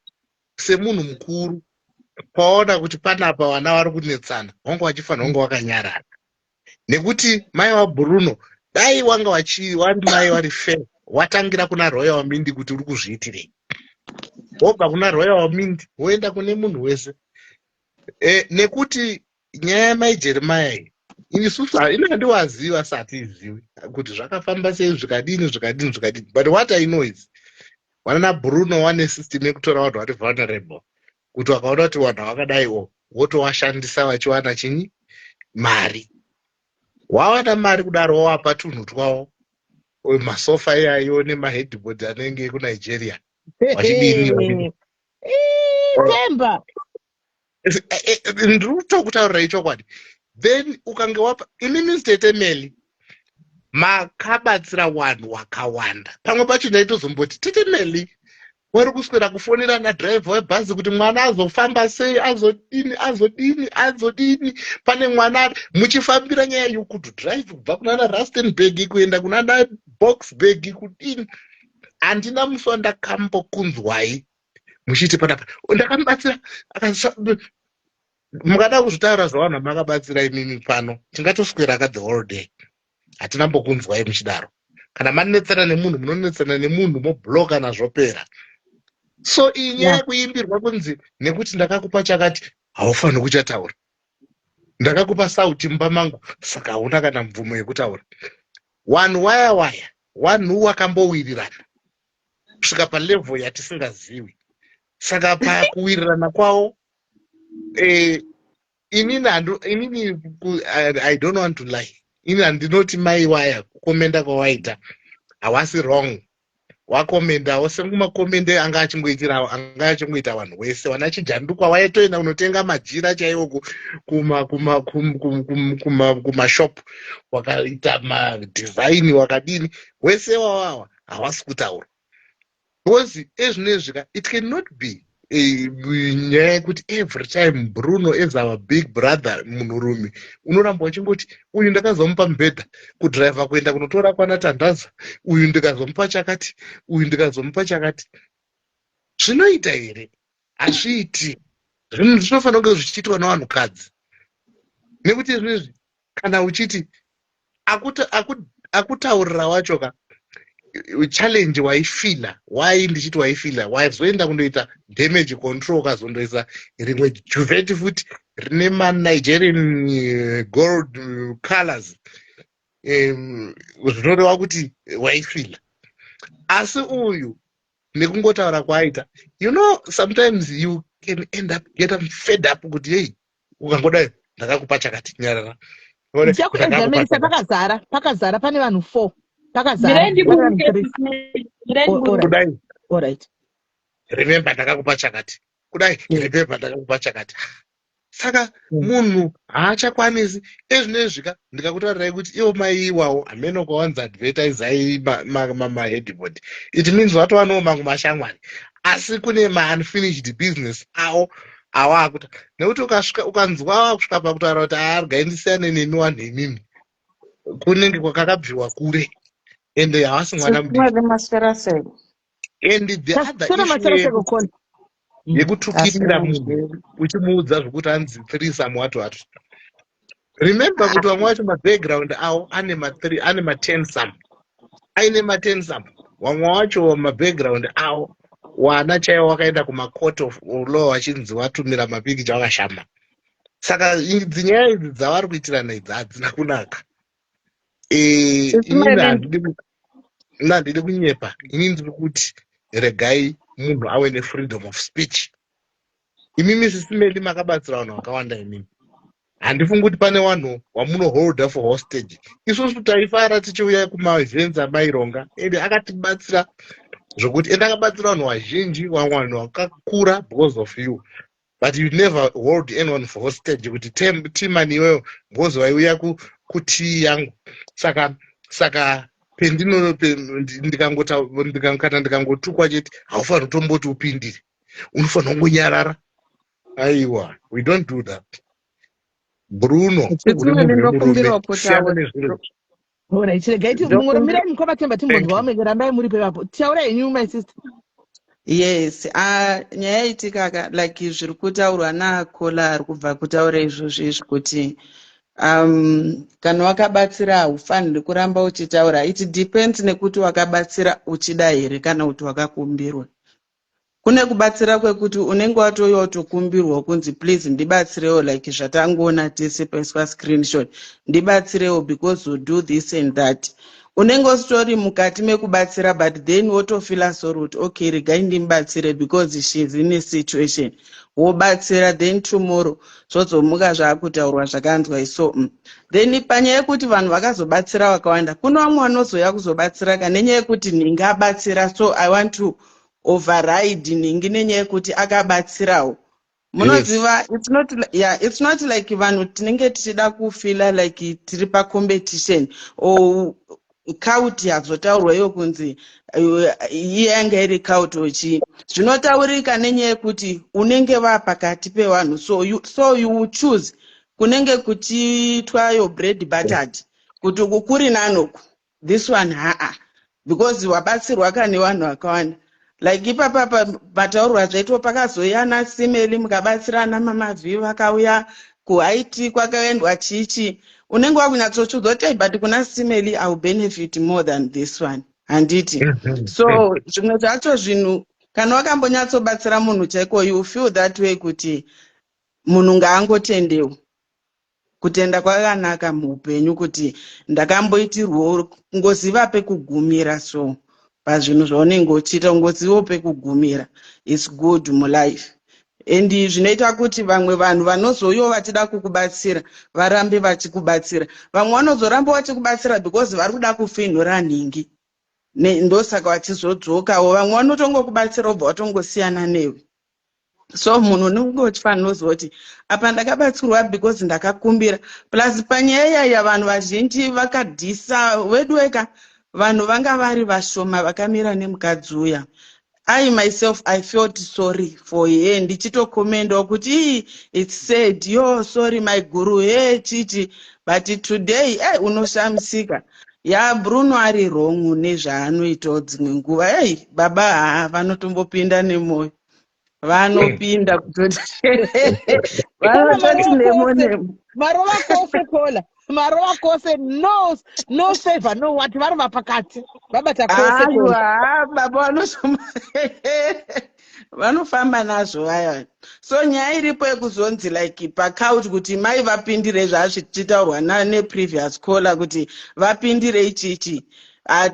semunhu mukuru, paona kuti panapa vana vari kunetsana, wanga wachifanira kunge wakanyarara, nekuti mai waBruno, dai wanga wari mai wari fair, watangira kuna Royal Mindi kuti uri kuzviitirei, wobva kuna Royal Mindi woenda kune munhu wese. Nekuti nyaya yamai Jeremaya iyi, isusu ine handiwazivi, satizivi kuti zvakafamba sei, zvikadini, zvikadini, zvikadini. But what I know is vanana Bruno wane system yekutora vanhu vari vulnerable, kuti vakaona kuti vanhu vakadaiwo wotovashandisa, vachiwana chinyi? Mari. Wawana mari kudaro, wawapa tunhu twavo, masofa iyayo nemaheadboard anenge ekuNigeria, vachidini, vachidini. Temba. Ndiri kutokutaurirai chokwadi. Then ukange wapa, imimi Tete Meli makabatsira vanhu wakawanda. Pamwe pacho ndaitozomboti Tete Meli wari kuswera kufonera nadhiraivha webhazi kuti mwana azofamba sei, azodini, azodini, azodini. Pane mwana muchifambira nyaya yekuti drive kubva kunana Rustenburg kuenda kunana Boksburg, kudini. Handina musi wandakambokunzwai muchiti panapa ndakamubatsira. Mukada kuzvitaura zvavanhu makabatsira imimi pano, tingatoswera ka the whole day. Hatina mbokunzwai muchidaro. Kana manetsana nemunhu, munonetsana nemunhu, mobloka, nazvopera. So iyi nyaya yekuimbirwa kunzi nekuti ndakakupa chakati haufaniri kuchataura, ndakakupa sauti mumba mangu, saka hauna kana mvumo yekutaura. Wanhu waya waya, wanhu wakambowirirana kusvika palevel yatisingazivi. Saka pakuwirirana kwavo, inini I don't want to lie, ini handinoti mai waya kukomenda kwawaita hawasi wrong. Wakomendawo sekumakomende anga achingoitira, anga achingoita vanhu wese vana Chijandukwa, waitoenda kunotenga majira chaiwo kumashop, wakaita madesign, wakadini, wese wawawa hawasi kutaura, because ezvinezvi ka it cannot be nyaya yekuti every time Bruno as our big brother, munhurume, unoramba uchingoti uyu ndakazomupa mubhedha kudhiraivha kuenda kunotora kwana Tandaza, uyu ndikazomupa chakati, uyu ndikazomupa chakati. Zvinoita here? Hazviiti. Zvinhu zvinofanira kunge zvichiitwa nevanhukadzi, nekuti izvizvi kana uchiti akutaurira wacho ka challenge waifila, wai ndichiti waifila, wazoenda kundoita damage control, ukazondoisa rimwe duvet futi rine maNigerian gold colors, zvinoreva kuti waifila. Asi uyu Nekungotaura kwaaita, sometimes you can end up get fed up kuti, "Hei, ukangodai ndakakupa chakati, nyarara." Ndichakuexaminisa. Pakazara, pakazara, pane vanhu four, pakazara. Kudai. Alright. "Remember, ndakakupa chakati." Kudai, "Remember, ndakakupa chakati." Saka munhu haachakwanisi ezvinezvika. Ndikakutaurirai kuti ivo mai iwawo hameno kwawanzi advertisai maheadboard, it means watova mamwe mashamwari, asi kune maunfinished business awo awaakuta, nekuti ukasvika ukanzwa wakusvika pakutaura kuti, "Argai ndisiyane nemi wanhu imimi," kunenge kwakakabviwa kure, ende havasi mwana mudiki. And the other issue yekutukirira munhu uchimuudza zvokuti hanzi threesome, what what, remember kuti vamwe vacho mabackground avo ane ma3, ane ma10 some, aine ma10 some. Vamwe vacho mabackground avo wana chaivo wakaenda kumacourt of law vachinzi watumira mapikicha wakashama. Saka dzinyaya idzi dzavari kuitirana idzi hadzina kunaka. Inini handidi kunyepa. Inini ndiri kuti regai munhu ave nefreedom of speech. Imimi Sis Melly makabatsira vanhu vakawanda. Imimi handifungi kuti pane vanhu vamunoholda for hostage. Isusu taifara tichiuya kumaevents amaironga, ende akatibatsira zvokuti, ende akabatsira vanhu vazhinji, vamwe vanhu vakakura because of you, but you never hold anyone for hostage kuti timani iweyo because waiuya kutii yangu. Saka pendino kana ndikangotukwa chete, haufaniri kutomboti upindire, unofanira kungonyarara. Aiwa, we don't do that. Bruno, uri munhu wemurume, siyana nezviro. Alright, regai mirai mukoma Temba timbonzwa vamwe. Rambai muripo ipapo. Taurai henyu, my sister. Yes, nyaya yaitika ka, like zviri kutaurwa nakola ari kubva kutaura izvozvo izvi kuti kana wakabatsira haufaniri kuramba uchitaura. It depends nekuti wakabatsira uchida here kana kuti wakakumbirwa. Kune kubatsira kwekuti unenge watouya utokumbirwa kunzi, "Please ndibatsirewo," like zvatangoona tese paiswa screenshot, "Ndibatsirewo because you do this and that." Unenge usitori mukati mekubatsira, but then wotofeela sorry kuti, "Okay, regai ndimubatsire because she is in a situation." Wobatsira, then tomorrow zvozomuka zvaakutaurwa zvakanzwa iso. Then panyaya yekuti vanhu vakazobatsira vakawanda, kuno vamwe vanozoya kuzobatsira ka nenyaya yekuti nhingi abatsira, so I want to override nhingi nenyaya yekuti akabatsirawo. Munoziva, it's not, yeah, it's not like vanhu tinenge tichida kufeela like tiri pacompetition or cult yazotaurwa iyo kunzi iye yanga iri cult ochii. Zvinotaurika nenyaya yekuti unenge va pakati pevanhu, so you will choose kunenge kuchiitwa your bread buttered kuti uku kuri nanoku, this one haa, because wabatsirwa ka nevanhu vakawanda. Like ipapapa mataurwa zvaitwa, pakazouya naSimeli mukabatsirana, mamavhi vakauya kuhaiti, kwakaendwa chichi, unenge wakunyatsochudza kuti, "But kuna Simeli I will benefit more than this one," handiti? So zvimwe zvacho zvinhu, kana wakambonyatsobatsira munhu chaiko, you feel that way kuti munhu ngaangotendewo. Kutenda kwakanaka muupenyu, kuti ndakamboitirwawo, kungoziva pekugumira. So pazvinhu zvaunenge uchiita, kungozivawo pekugumira is good mulife, and zvinoita kuti vamwe vanhu vanozouyawo vachida kukubatsira varambe vachikubatsira. Vamwe vanozoramba vachikubatsira because vari kuda kufinhura nhingi, ndosaka vachizodzokawo. Vamwe vanotongokubatsira wobva watongosiyana newe. So munhu unenge uchifanira kuziva kuti apa ndakabatsirwa because ndakakumbira. Plus panyaya iyaya, vanhu vazhinji vakadhisa veduweka, vanhu vanga vari vashoma vakamira nemukadzi uya. I myself, I felt sorry for her, ndichitokomendawo kuti, "Ii, it's sad, yo, sorry my guru, he chichi." But today unoshamisika ya Bruno ari wrong nezvaanoitawo dzimwe nguva. Ei baba, haa, vanotombopinda nemwoyo, vanopinda kutoti vanototi nemo nemo. Marova kose, kola, marova kose. No, no favor, no what, varova pakati, vabata kose. Aiwa, baba vanosoma, vanofamba nazvo vaya. So nyaya iripo yekuzonzi like pacouch kuti mai vapindire, zvazvichitaurwa neprevious caller kuti vapindire ichichi.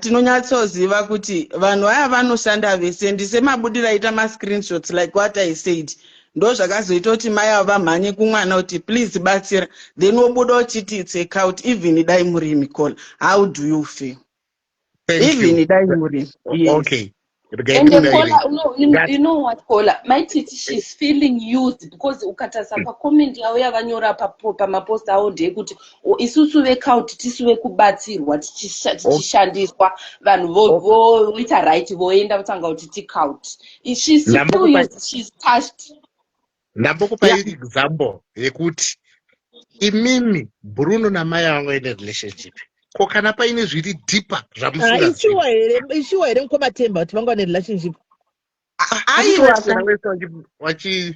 Tinonyatsoziva kuti vanhu vaya vanoshanda vese. Ndisemabudiro aita mascreenshots, like what I said, ndo zvakazoita kuti mai avo vamhanye kumwana kuti, "Please batsira." Then wobuda uchiti it's a cult. Even dai murimi, Kola, how do you feel? Thank Even you. dai murimi, yes. Okay. Regai And ndikudaire. Kola, no, you know what, Kola? Mai Titi, she's feeling used because ukatarisa pacomment yavo yavanyora pamapost avo ndeyekuti, "Isusu vecult tisu vekubatsirwa, tichishandiswa, vanhu voita right, voenda votanga kuti ticult." She's feel used, she's touched. Ndambokupai example yekuti imimi Bruno namai vangu ine relationship, ko kana paine zviri deeper zvamusingazivi? Ishuwa here, ishuwa here, mukoma Temba, kuti vanga vane relationship? Aiwa. Wese wachi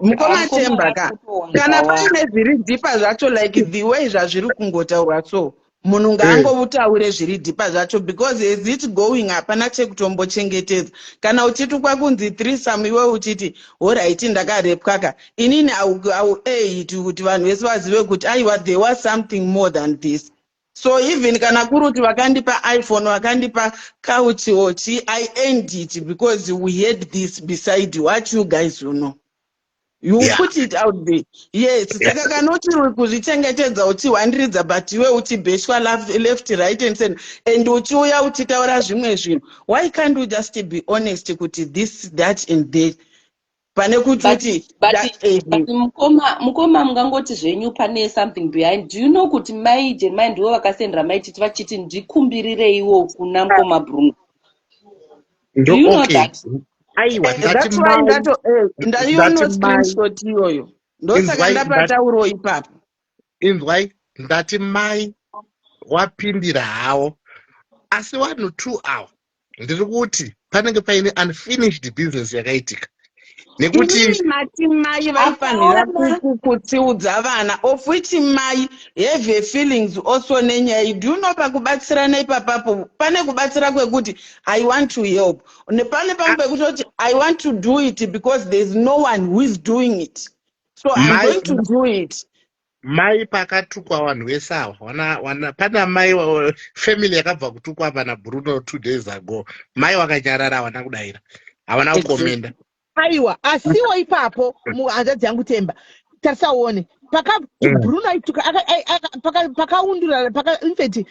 Mukoma Mukoma Temba ka, kana vakutowanzawa. paine zviri deeper zvacho, like the way zvazviri kungotaurwa, so munhu ngaangoutaure zviri deeper zvacho, because as it going hapana chekutombochengetedza. Kana uchitukwa kunzi threesome, iwe uchiti, "Alright, ndakarepwa ka," inini au it kuti vanhu vese vazive kuti aiwa, there was something more than this. So even kana kuri kuti vakandipa iPhone, vakandipa couch ochi, I end it because we had this beside what you guys, you know, you put it out there, yes. Saka kana uchiri kuzvichengetedza, uchiwandiridza, but iwe uchibheshwa left, right and center, and uchiuya uchitaura zvimwe zvinhu, why can't you just be honest kuti this, that and that, pane kuti uti But mukoma, mungangoti zvenyu pane something behind. Do you know kuti mai Jeremai ndivo vakasendera Mai Titi vachiti, "Ndikumbirireiwo kuna mukoma Bruno"? Do you know that? Aiwa, ndati That's why mai ndato ndaiona ndati mai screenshot iyoyo, ndosaka Inzwai, ndapataurawo ipapo. Inzwai, ndati mai wapindira hawo, asi vanhu two awa, ndiri kuti panenge paine unfinished business yakaitika nekuti Imimi mati mai vaifanira Hapana. kutsiudza vana, of which mai have feelings also nenyaya. Do you know pakubatsirana ipapapo pane kubatsira kwekuti I want to help, nepane pamwe pekutoti I want to do it because there is no one who is doing it, so I'm going to do it? Mai pakatukwa vanhu vese ava, pana mai family yakabva kutukwa pana Bruno 2 days ago, mai wakanyarara, havana kudayira, havana kukomenda. Aiwa, asiwo ipapo, hanzvadzi yangu Temba, tarisaone paka Bruno aituka pakaundura paka, infact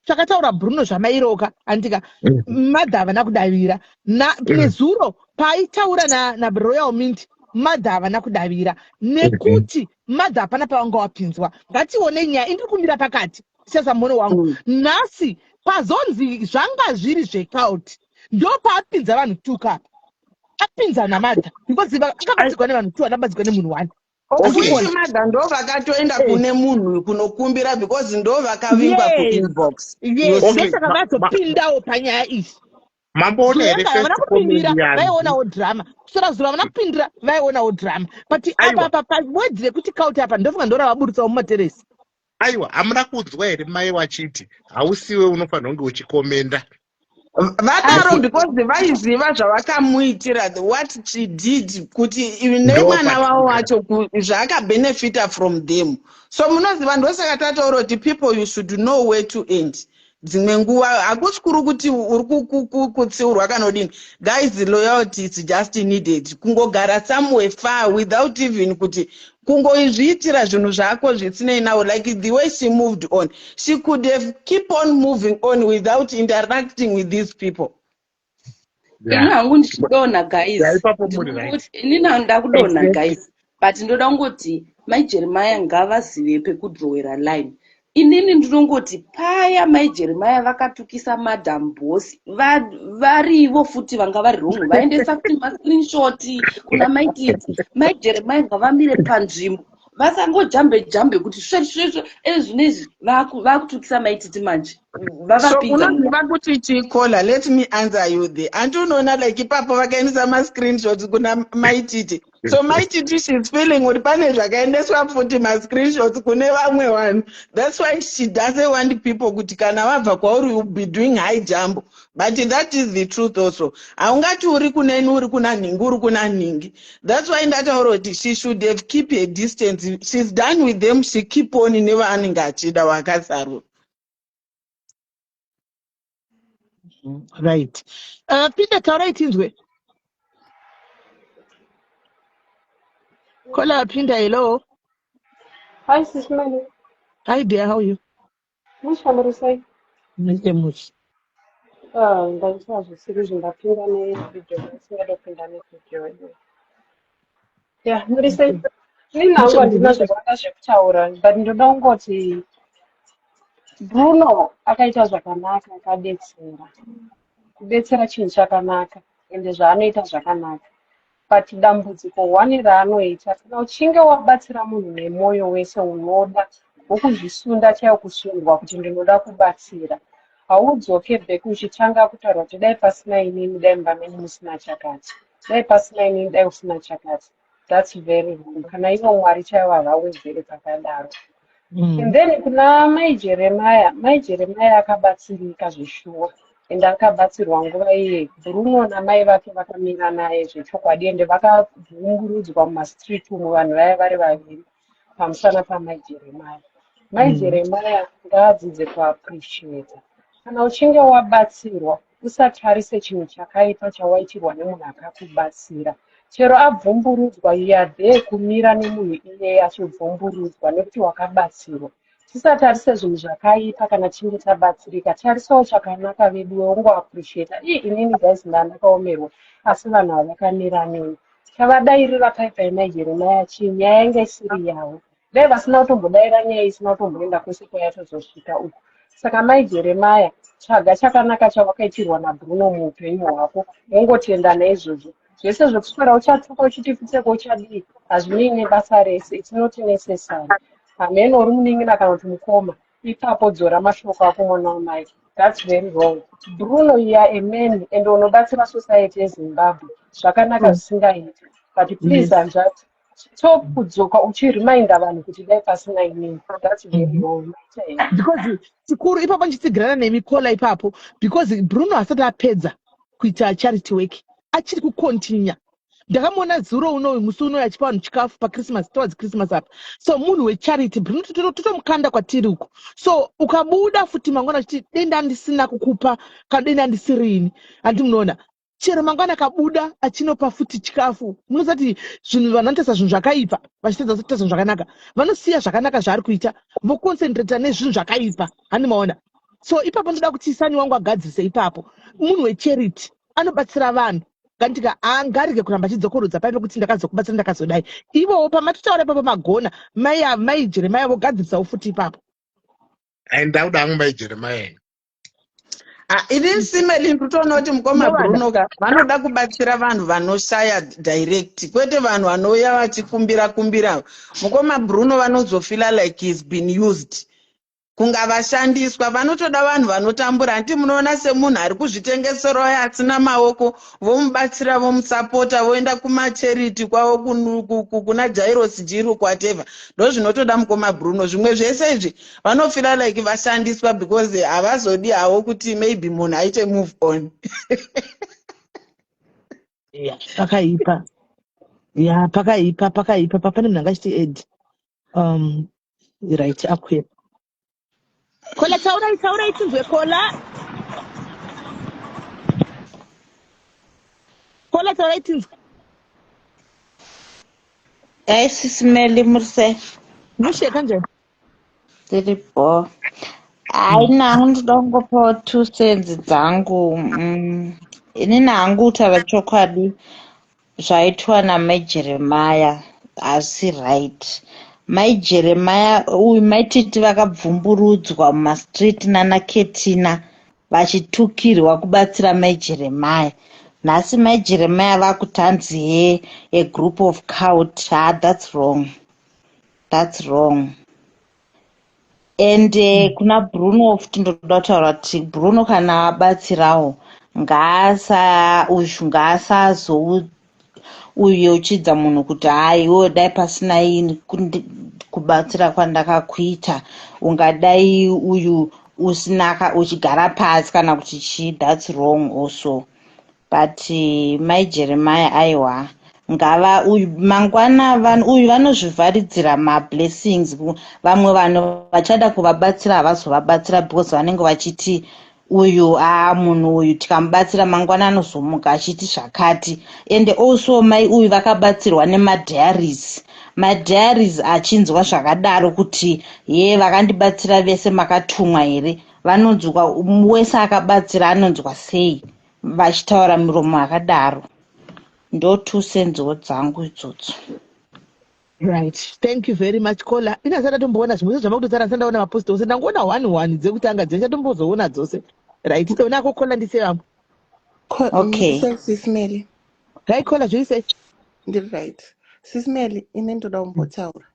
pakataura Bruno zvamairoka, andika madha havana kudavira. Nezuro paaitaura naRoyal Mint, madha havana kudavira nekuti madha hapana pavanga wapinzwa. Ngatione nyaya indiri kumira pakati sesamuono wangu. Nhasi pazonzi zvanga zviri zvecult, ndo paapinza vanhu tuka apa, apinza namadha, because akabatsirwa nevanhu two, anabatsirwa nemunhu one. Of which Andikuona. madha ndo vakatoenda kune munhu kunokumbira, because ndo vakavingwa kuinbox. Yes. Okay, Ndosaka vazopindawo panyaya iyi. Mamboona here Zuro havana first kupindira, comment yangu? vaionawo drama. Kusora zuro havana kupindira, vaionawo drama, but apa Aiwa. apa pawedzi rekuti cult apa, ndofunga ndoravaburutsawo mumateresi. Aiwa, hamuna kunzwa here mai wachiti hausiwe unofanira kunge uchikomenda? Vadaro Nekuti because vaiziva zvavakamuitira, what she did, kuti nemwana wavo wacho zvaakabhenefita from them. So munoziva, ndosaka tataura kuti people, you should know where to end. Dzimwe nguva hakusi kuri kuti uri kutsiurwa kana kudini. Guys, loyalty is just needed. Kungogara somewhere far without even kuti kungozviitira zvinhu zvako zvisinei nawo, like the way she moved on, she could have keep on moving on without interacting with these people. Ini hangu ndichidonha, guys. Yeah, ipapo muri right. Inini hangu kudonha, guys, but ndoda kungoti mai Jeremaya ngavazive pekudrowera line. Inini ndinongoti paya mai Jeremaya vakatukisa Madam Boss, varivo futi vanga vari wrong, vaendesa futi mascreenshot kuna Maititi. Mai Jeremaya ngavamire panzvimbo, vasangojambe jambe kuti svesvesve. Ezvinezvi vakutukisa Maititi manje. So vavapinza. Unoziva kuti chikola, let me answer you there. Anti unoona like ipapo vakaendesa mascreenshots kuna Maititi, so Maititi, she's feeling kuti pane zvakaendeswa futi mascreenshots kune vamwe vanhu. That's why she doesn't want people kuti kana vabva kwauri, you'll be doing high jump. But that is the truth also. Haungati uri kuneni, uri kuna nhingi, uri kuna nhingi. That's why ndataura kuti she should have keep a distance. She's done with them, she keep on nevaanenge achida vakasarura. Right. Pinda taurai tinzwe. Kola pinda hello. Hi sis Melly. Hi dear, how are you? Musha muri sei? Mushe mushe. Ah, ndaita zvisiri izvo ndapinda nevideo ndisingada kupinda nevideo iyo. Yeah, muri sei? Ini hangu handina zvakawanda zvekutaura but ndoda kungoti Bruno akaita zvakanaka akabetsera. Kubetsera chinhu chakanaka ende zvaanoita zvakanaka. But dambudziko one raanoita kana uchinge wabatsira munhu nemwoyo wese unoda wokuzvisunda chaiwo kusundwa kuti ndinoda kubatsira haudzoke back uchitanga kutaura kuti dai pasina inini dai mumba menyu musina chakati dai pasina inini dai usina chakati that's very wrong kana ivo mwari chaivo havawedzere pakadaro And then kuna mai Jeremiah, mai Jeremiah akabatsirika zveshuwa and akabatsirwa nguva iye Bruno namai vake vakamira naye zvechokwadi ende vakabvungurudzwa mumastreet umu vanhu vaya vari vaviri pamusana pamai Jeremiah. Mai Jeremiah ngaadzidze kuappreciata. Kana uchinge wabatsirwa usatarise chinhu chakaipa chawaitirwa nemunhu akakubatsira. Chero abvumburudzwa you are there kumira nemunhu iyeye achibvumburudzwa nekuti wakabatsirwa. Tisatarise zvinhu zvakaipa kana tichinge tabatsirika. Tarisawo chakanaka veduwe wongoappreciata. Ii inini guys ndandakaomerwa asi vanhu ava vakamira neni. Chavadairira paipai mai Jeremiah chii nyaya yanga isiri yavo. Dai vasina kutombodaira nyaya isina kutomboenda kwese kwayatozosvika uku. Saka mai Jeremiah tsvaga chakanaka chawakaitirwa naBruno muupenyu hwako wongotenda naizvozvo. Zvese zvekuswera uchatuka uchiti pfutseko uchadii hazvinei nebasa rese it's not necessary. Hameno uri munin'ina kana kuti mukoma ipapo dzora mashoko ako mwana wamai that's very wrong. Bruno you are a man and unobatsira society yeZimbabwe zvakanaka zvisingaiti but please hanzvadzi stop kudzoka uchireminder vanhu kuti dai pasina inini that's very wrong maita here Because chikuru ipapo ndichitsigirana nemi kola ipapo because Bruno asati apedza kuita charity work achiri kucontinue. Ndakamuona zuro unoyu musi unoyu achipa vanhu chikafu pachristmas towards Christmas apa. So munhu wecharity Bruno totomukanda kwatiri uko. So ukabuda futi mangwana uchiti denda ndisina kukupa kana denda ndisirini handi munoona chero mangwana akabuda achinopa futi chikafu munoziva kuti zvinhu vanhu vanotarisa zvinhu zvakaipa vachitadza kuita zvinhu zvakanaka vanosiya zvakanaka zvaari kuita voconcentrata nezvinhu zvakaipa handi maona so ipapo ndoda kuti sani wangu agadzirise ipapo munhu wecharity anobatsira vanhu kanditika angarege kuramba achidzokorodza paipe kuti ndakazokubatsira ndakazodai ivowo pamatotaura ipapo magona mai ava mai jeremaya vogadzirisawo futi ipapo Ndakuda hangu mai Jeremiah. Ah, ini simeli ndikutoona kuti mukoma Bruno ka vanoda kubatsira vanhu vanoshaya direct kwete vanhu vanouya vachikumbira kumbira. Mukoma Bruno vanozofila like he's been used kunga vashandiswa. Vanotoda vanhu vanotambura. Handiti munoona semunhu ari kuzvitengesera uya asina maoko vomubatsira vomusapota voenda kumacharity kwavo kuna Jairos Jiru whatever. Ndozvinotoda mukoma Bruno. Zvimwe zvese izvi vanofila like vashandiswa because havazodi havo kuti maybe munhu aite move on. Yeah, pakaipa. Yeah, pakaipa, pakaipa. Pane munhu anga achiti Ed. Right, akwira. Kola taurai, taurai tinzwe Kola. Kola taurai tinzwe. Hey sis Melly muri sei? Mushe kanjani? Tiri bho. Hayi nangu ndoda kungopawo 2 cents dzangu. Inini hangu kutaura chokwadi zvaitwa namai Jeremiah hasi right. Mai Jeremiah uyu mai Titi vakabvumburudzwa mumastreet nana Ketina vachitukirwa kubatsira mai Jeremiah. Nhasi mai Jeremiah vakutanzi he a group of cult. Ah, that's wrong. That's wrong. And kuna Bruno futi ndoda kutaura kuti Bruno kana abatsirawo ngaasa uyu ngaasazo uyeuchidza munhu kuti hai iwe dai pasina ini kubatsira kwandakakuita ungadai uyu usina uchigara pasi kana kuti chii. That's wrong also. But mai Jeremiah aiwa ngava uyu mangwana vanhu uyu vanozvivharidzira mablessings. Vamwe vanhu vachada kuvabatsira havazovabatsira because vanenge vachiti uyu aa munhu uyu tikamubatsira mangwana anozomuka achiti zvakati and also mai uyu vakabatsirwa nemadiaries madiaries achinzwa zvakadaro kuti hee vakandibatsira vese makatumwa here vanonzwa wese akabatsira anonzwa sei vachitaura miromo akadaro ndo tusenziwo dzangu idzodzo Right. Thank you very much caller. Ina sata tomboona zvimwe zvama kutotsara sanda ona mapost ose ndangoona one one dzekutanga dze chatombozoona dzose. Right. Toona ko caller ndise vamwe. Okay. Sis Melly. Right caller zviri sei? Ndiri right. Sis Melly ine ndoda kumbotaura.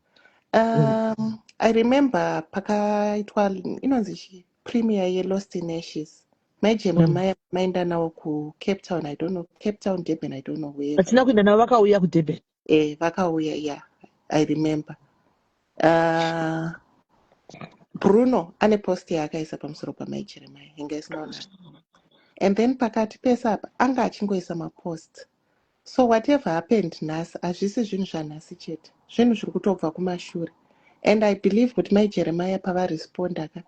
I remember pakaitwa inonzi chi premier yeLost in Ashes. Mai Jeremiah maenda nawo kuCape Town, I don't know, Cape Town, Durban, I don't know where. Hatina kuenda navo vakauya kuDurban. Eh, vakauya, yeah, I remember. Bruno ane post yaakaisa pamusoro pamai Jeremiah, inga isina kunaka. And then pakati pese apa anga achingoisa mapost. So whatever happened nhasi hazvisi zvinhu zvanhasi chete, zvinhu zviri kutobva kumashure. And I believe kuti mai Jeremiah pavaresponda ka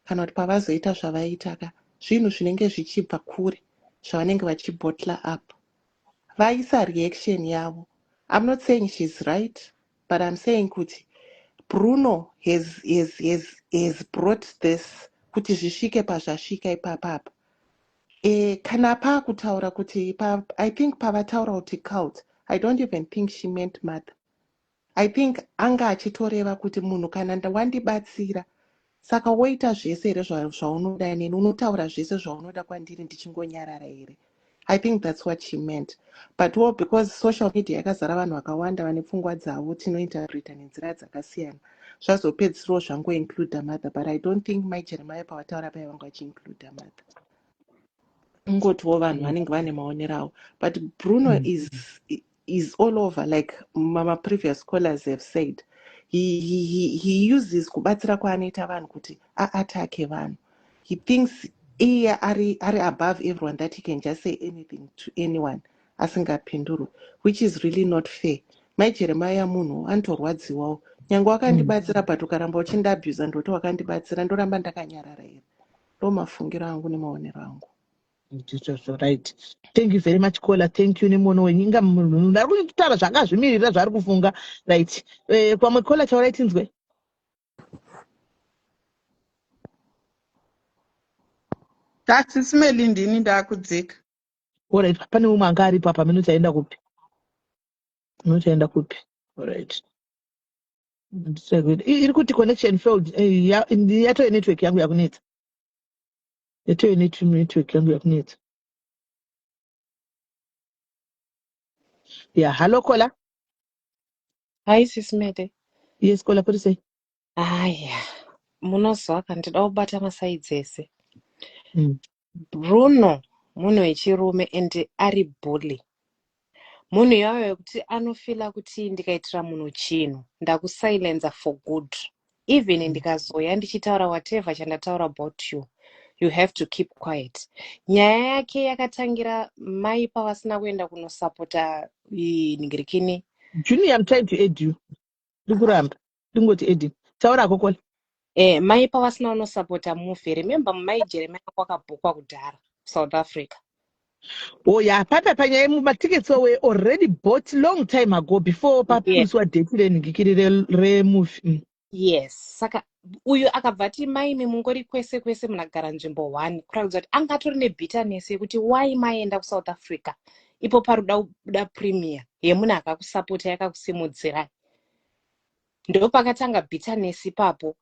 kana kuti pavazoita zvavaita ka zvinhu zvinenge zvichibva kure zvavanenge vachibottler up. Vaisa reaction yavo. I'm not saying she's right, but I'm saying kuti Bruno has brought this kuti zvisvike pazvasvika ipapapa. E, kana paakutaura kuti pa, I think pavataura kuti cult, I don't even think she meant mother. I think anga achitoreva kuti munhu kana wandibatsira saka woita zvese here zvaunoda neni unotaura zvese zvaunoda kwandiri ndichingonyarara here. I think that's what she meant. But well, because social media yakazara vanhu vakawanda vane pfungwa dzavo tinointerpreta nenzira dzakasiyana zvazopedzisirawo zvangoincluda mother, but I don't think mai Jeremiah pavataura pai vanga vachiincluda mother. Kungotiwo vanhu vanenge vane maonero avo, but Bruno is all over. Like mama previous scholars have said, he uses kubatsira kwaanoita vanhu kuti aattacke vanhu. He thinks iye ari above everyone, that he can just say anything to anyone asingapindurwi, which is really not fair. Mai Jeremiah munhu anotorwadziwawo nyange wakandibatsira, but ukaramba uchindiabusa ndoti wakandibatsira ndoramba ndakanyarara here? Ndo mafungiro angu nemaonero angu. Ndizvozvo, right. Thank you very much caller, thank you nemuono wenyu. Inga munhu ari kutaura zvakazvimirira zvaari kufunga. Right, kwamwe caller, taurai tinzwe. Sis Melly, ndini ndaakudzika. Alright, pane mumwe anga aripo apa, minoti aenda kupi? Minoti aenda kupi? Alright, iri kuti connection failed. Yatove network yangu yakunetsa, yatove network yangu yakunetsa. Ya, hallo caller. Hi Sis Melly. Yes caller, kuri sei? Haya, munozwa ka, ndida kubata masides ese. Bruno munhu wechirume and ari bully. Munhu iyoyo yekuti anofeela kuti ndikaitira munhu chinhu ndakusilenza for good. Even ndikazoya ndichitaura whatever chandataura about you, you have to keep quiet. Nyaya yake yakatangira mai pavasina kuenda kunosapota ningirikini. Junior, I'm trying to add you, ndikuramba ndingoti adding. Taurako caller. Mai pavasina kunosapota movie, remember mai Jeremiah kwakabhukwa kudhara South Africa. Oh yeah, papa panyaya matickets were already bought long time ago before papiswa date renhingikiri removie. Yes, saka uyu akabva ati maimi mungori kwese kwese munagara nzvimbo one, kuratidza kuti anga atori nebitterness yekuti why maenda kuSouth Africa ipo paruda kubuda premier yemunhu akakusapota yakakusimudzirai. Ndo pakatanga bitterness ipapo.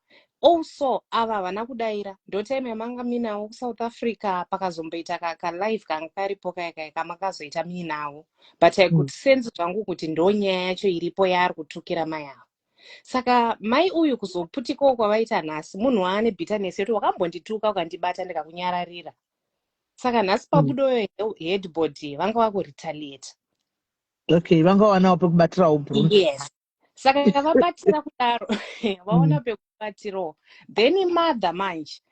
Also ava havana kudaira, ndo time yamanga minawo kuSouth Africa pakazomboita kalive kanga karipo kaya kaya kamakazoita minawo, but I could sense zvangu kuti ndo nyaya yacho iripo yaari kutukira mai ava. Saka mai uyu kuzoputikawo kwavaita nhasi, munhu waane bitterness yekuti wakambondituka ukandibata ndikakunyararira, saka nhasi pabudoyo headboard vanga vakuretaliate. Okay, vanga wanawo pekubatirawo Bruno. Yes, saka vabatira kudaro vaona pekubatirawo, then mother manje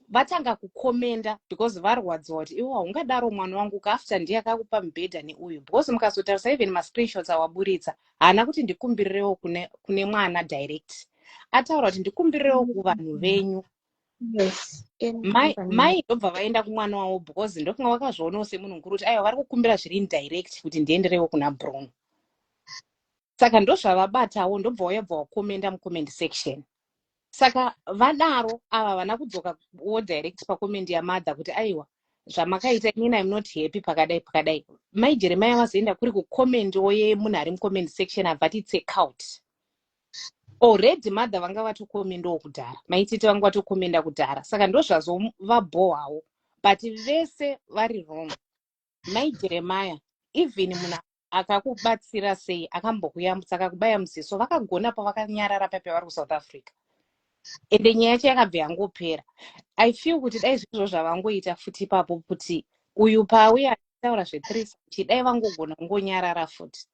vatanga kucommenta because varwadziwa kuti iwo haungadaro mwana wangu kaafter ndiye akakupa mubhedha neuyu, because mukazotarisa even mascreenshots awaburitsa haana kuti ndikumbirirewo kune mwana direct, ataura kuti ndikumbirirewo kuvanhu venyu. Yes. Mai mai ndobva vaenda kumwana wavo because ndofunga vakazvionawo semunhu mukuru kuti aiwa vari kukumbira zviri indirect kuti ndienderewo kuna Bruno. Saka ndozvavabatawo, ndobva wauya bva wakomenda mucomment section. Saka vadaro ava vana kudzoka wo direct pacomment yamadha kuti aiwa zvamakaita inini I'm not happy pakadai pakadai. Mai Jeremiah vazoenda kuri kucommentwo yemunhu ari mucomment section abva ati it's a cult. Already mother vanga vatokomendawo kudhara, maititi vanga vatokomenda kudhara, saka ndozvazovabhohwawo, but vese vari wrong. Mai Jeremiah, even munhu akakubatsira sei, akambokuyambutsa, akakubaya muziso, vakagona pavakanyarara pape vari kuSouth Africa, ende nyaya yacho yakabva yangopera. I feel kuti dai zvezvo zvavangoita futi ipapo, kuti uyu pauya achitaura zve3 dai vangogona kungonyarara futi,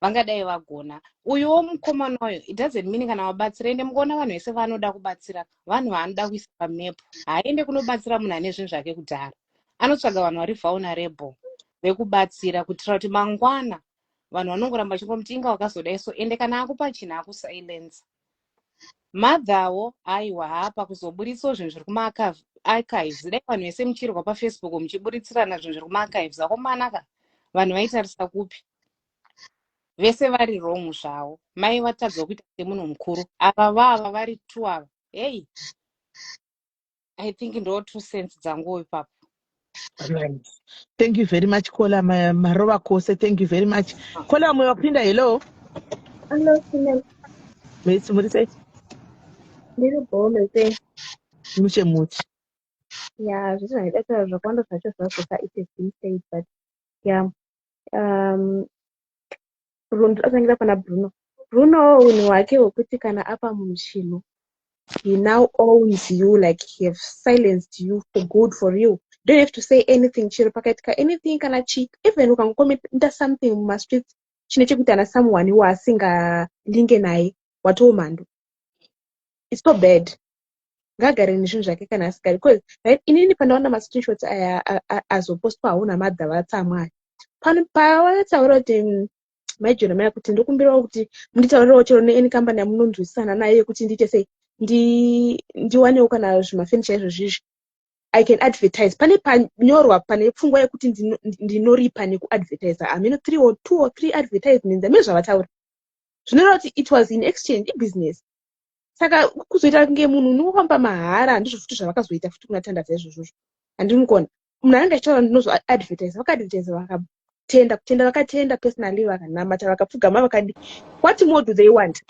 vangadai vagona. Uyuwo mukomana uyo, it doesn't mean kana vabatsira, ende mukuona vanhu vese vanoda kubatsira vanhu vaanoda kuisa pamepo. Haaende kunobatsira munhu ane zvinhu zvake kudhara, anotsvaga vanhu vari vulnerable vekubatsira, kuitira kuti mangwana vanhu vanongoramba vachingomuti inga wakazodai. So ende kana akupa chinhu akusilence motherwo, aiwa, hapa kuzoburitsawo zvinhu zviri kumaarchives. Dai vanhu vese muchirwa paFacebook muchiburitsirana zvinhu zviri kumaarchives, akomanaka vanhu vaitarisa kupi? Vese vari wrong zvavo. Mai vatadza kuita semunhu mukuru, ava vava vari two ava. Hei, I think ndo 2 cents dzanguwo ipapo. Right, thank you very much, Kola. Marova kose, thank you very much, Kola. Vamwe vapinda, hello. Hello, Sinem. Mesi, muri sei? Ndiri bhome sei? Mushe muchi. Ya, zvisi zvandidaitaura zvakawanda zvacho zvazvoka, it has been said, but yeah. Bruno, totangira pana Bruno. Bruno, unhu hwake hwekuti kana apa munhu chinhu, he now owns you, like he have silenced you for good, for real. You don't have to say anything. Chero pakaitika anything, kana chi even ukangokomenta something mumastreets chine chekuita nasomeone waasingalinge naye, watoo mhandu. It's so bad. Ngaagare nezvinhu zvake kana asikadi, because right, inini pandaona mascreenshots aya azopostwa hawo namadha vatsamwa aya, pano pavataura kuti mai Jeremiah kuti ndokumbirawo kuti munditaurirewo chero neany company yamunonzwisisana nayo yekuti ndiite sei, ndiwanewo kana zvimafurniture izvozvizvi I can advertise. Pane panyorwa pane pfungwa yekuti ndinoripa nekuadvertisa ameno three or two or three advertisements, amene zvavataura zvinoreva kuti it was in exchange, ibusiness. Saka kuzoita kunge munhu unofamba mahara, handizvo futi zvavakazoita futi kuna Tandadza izvozvozvo. Handiri mukuona munhu anenge achitaura ndinozoadvertise, vakaadvertise, vakatenda, kutenda vakatenda personally, vakanamata, vakapfugama, vakadi. What more do they want?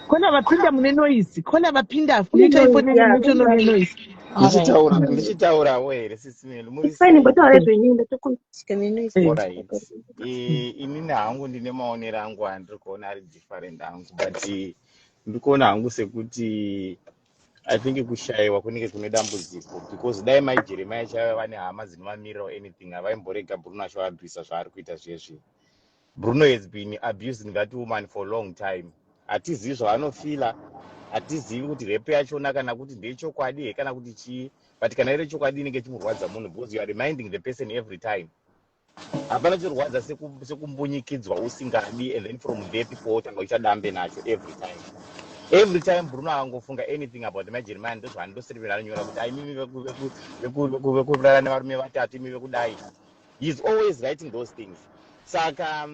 Kona vapinda mune noise, kona vapinda muita ifoni mutono noise. Ndichitaura, ndichitaurawo here, sisimeli? Muri It's fine, imbotaura zvenyu, ndatokonzeka nenoise. Alright. Inini hangu ndine maonero angu andiri kuona ari different hangu, but ndiri kuona hangu sekuti I think kushayiwa kunenge kune dambudziko, because dai mai Jeremiah chaiva vane hama dzinovamirira or anything, havaimborega Bruno achivaabhusa zvaari kuita zvezvi. Bruno has been abusing that woman for a long time. Hatizivi zvavanofila, hatizivi kuti rape yachona kana kuti ndechokwadi here kana kuti chii, but kana iri chokwadi inenge ichimurwadza munhu, because you are reminding the person every time. Hapana chirwadza sekumbunyikidzwa usingadi, and then from there people wotanga uchiita dambe nacho every time, every time. Bruno akangofunga anything about mai Jeremiah, ndozvaandosirivira anonyora kuti aimimi vekurara nevarume vatatu, imi vekudai. He is always writing those things. Saka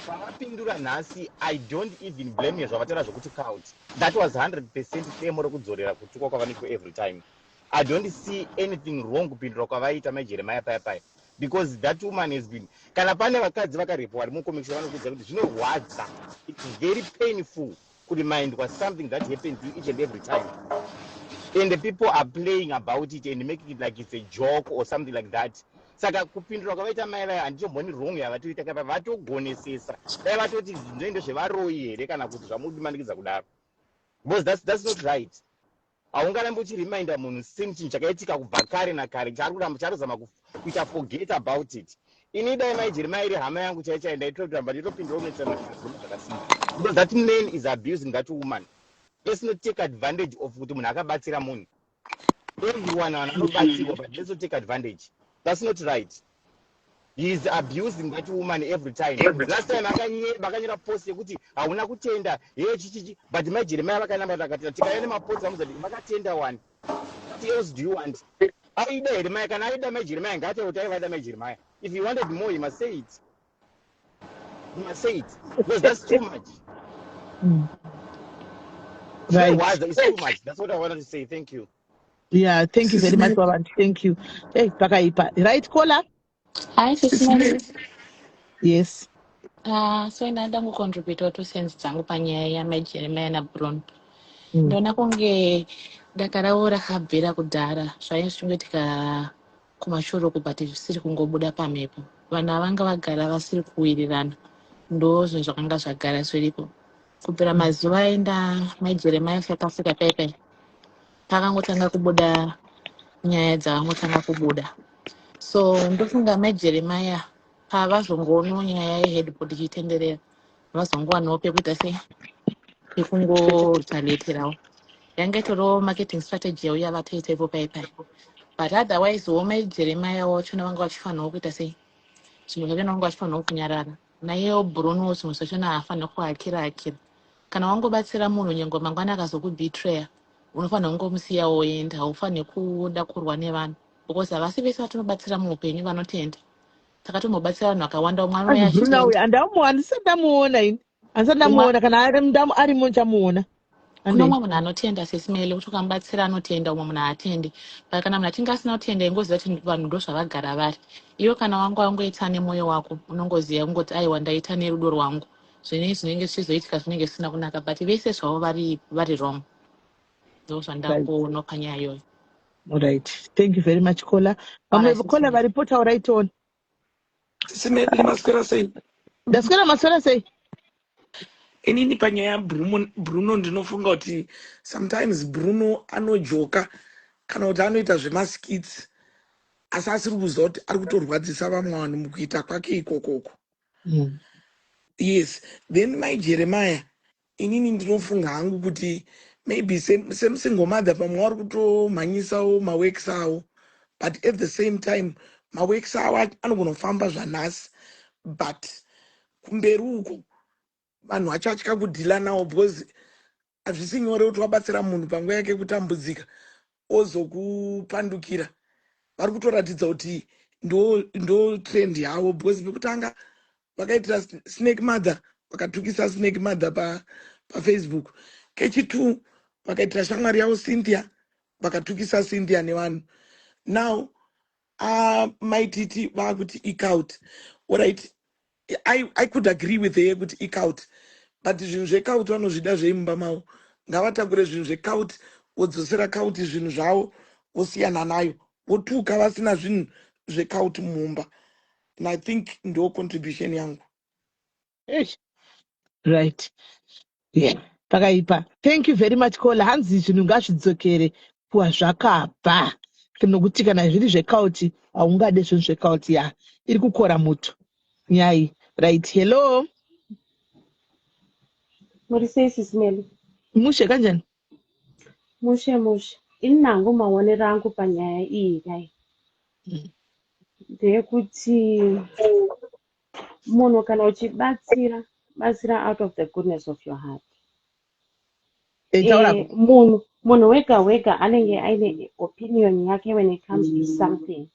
pavapindura nhasi, I don't even blame you zvavataura zvokuti cult. That was 100% demo rekudzorera kutukwa kwavanoitwa every time. I don't see anything wrong kupindura kwavaita mai Jeremiah paya paya, because that woman has been, kana pane vakadzi vakarepwa vari mucomment vanokuudza kuti zvinorwadza. It's very painful kuremindwa something that happened to you each and every time, and the people are playing about it and making it like it's a joke or something like that. Saka kupindura kwavaita mai vaya handitomboni wrong yavatoita kapa. Vatogonesesa. Dai vatoti zvinoende zvevaroyi here kana kuti zvamudimanikidza kudaro, because that's not right. Haungarambi uchiriminda munhu same chinhu chakaitika kubva kare nakare chaari kuramba chaarikuzama kuita forget about it. Ini dai mai Jeremiah iri hama yangu chai chai, ndaitoramba nditopindura unoitana zvakasimba, because that man is abusing that woman. Let's not take advantage of kuti munhu akabatsira munhu. Everyone, vanhu anobatsirwa, but let's not take advantage. That's not right. He is abusing that woman every time. Last time vakanyora post yekuti hauna kutenda heye chichichi, but mai Jeremiah vakanamba vakatenda. Tikauya nemapost vamuzati vakatenda wani. What else do you want? Aida here mai? Kana aida mai Jeremiah, ngaataure kuti aiva aida mai Jeremiah. If he wanted more, he must say it. He must say it because that's too much. Zvinorwadza, it's too much. That's what I wanted to say. Thank you. Yeah, thank you very much, Wavantu. Thank you. Hey, pakaipa. Right, caller? Hi, Sis Melly. Yes. So ndada kucontribute 2 cents dzangu panyaya yamai Jeremiah naBruno. Ndoona kunge daka ravo rakabvira kudhara, zvainge zvichingoitika kumashure uku, but zvisiri kungobuda pamhepo. Vanhu vanga vagara vasiri kuwirirana, ndo zvinhu zvakanga zvagara zviripo kubvira mazuva aenda mai Jeremiah South Africa. Paipai pakangotanga kubuda nyaya dzakangotanga kubuda, so ndofunga mai Jeremiah pavazongoonawo nyaya yeheadboard ichitenderera, vazongowanawo pekuita sei, pekungotaleterawo. Yange itoriwo marketing strategy yavo yavatoita ipo paipai, but otherwise wo mai Jeremiah wachona vanga vachifanirawo kuita sei, zvimwe zvachona vanga vachifanirawo kunyarara. Naiyewo Bruno, zvimwe zvachona haafanira kuakira akira. Kana wangobatsira munhu, nyengo mangwana akazokubetreya, unofanira kungomusiya woenda. Haufaniri kuda kurwa nevanhu because havasi vese vatinobatsira muupenyu vanotenda. Takatombobatsira vanhu vakawanda, umwe anouya Anzi Bruno uyu achitenda. Handisati ndamuona ini. Handisati Umwe ndamuona. Kana arimo ndichamuona. Kuno Andei. umwe munhu anotenda, Sis Melly, kuti ukamubatsira anotenda, umwe munhu haatendi. But kana munhu achinge asina kutenda, ingoziva kuti vanhu ndo zvavagara vari. Iwe kana wangu wangoita nemwoyo wako, unongoziva kungoti, "Aiwa, ndaita nerudo rwangu." Zvinenge zvinenge zvichizoitika zvinenge zvisina kunaka, but vese zvavo vari wrong. Ndo zvandangoona panyaya iyoyo. Right, thank you very much, caller. Vamwe Alright, caller Sis Melly. varipo, taurai tione. Sis Melly, maswera sei? Ndaswera, maswera sei? Inini panyaya yaBruno, Bruno, ndinofunga kuti sometimes Bruno anojoka kana kuti anoita zvemaskits, asi asiri kuziva kuti ari kutorwadzisa vamwe vanhu mukuita kwake ikokoko. Yes. Then mai Jeremiah, inini ndinofunga hangu kuti maybe semusingle mother, pamwe vari kutomhanyisawo maworks avo, but at the same time maworks avo anogona kufamba zvanhasi, but kumberi uko vanhu vachatya kudeala nawo, because hazvisi nyore kuti wabatsira munhu panguva yake kutambudzika ozokupandukira. Vari kutoratidza kuti ndo trend yavo, because pekutanga vakaitira Snake Mother, vakatukisa Snake Mother paFacebook. Kechi2 vakaitira shamwari yavo Cynthia, vakatukisa Cynthia nevanhu. Now Maititi vakuti icult. Alright, I could agree with her kuti icult, but zvinhu zvecult vanozvida zveimba mavo. Ngavatakure zvinhu zvecult, vodzosera cult zvinhu zvavo, vosiyana nayo, votuka vasina zvinhu zvecult mumba. And I think ndo contribution yangu. Eish. Right, yeah, pakaipa. Thank you very much, caller. Hanzi zvinhu ngazvidzokere kwazvakabva, nokuti kana zviri zvecult, haungade zvinhu zvecult. Ya, iri kukora muto nyai. Right, hello. Muri sei, Sis Melly? Mushe, kanjani? Mushe mushe. Ini nangu maonero angu panyaya iyi kai ndeyekuti munhu kana uchibatsira, batsira out of the goodness of your heart. Taurako. Munhu wega wega anenge aine opinion yake when it comes to something.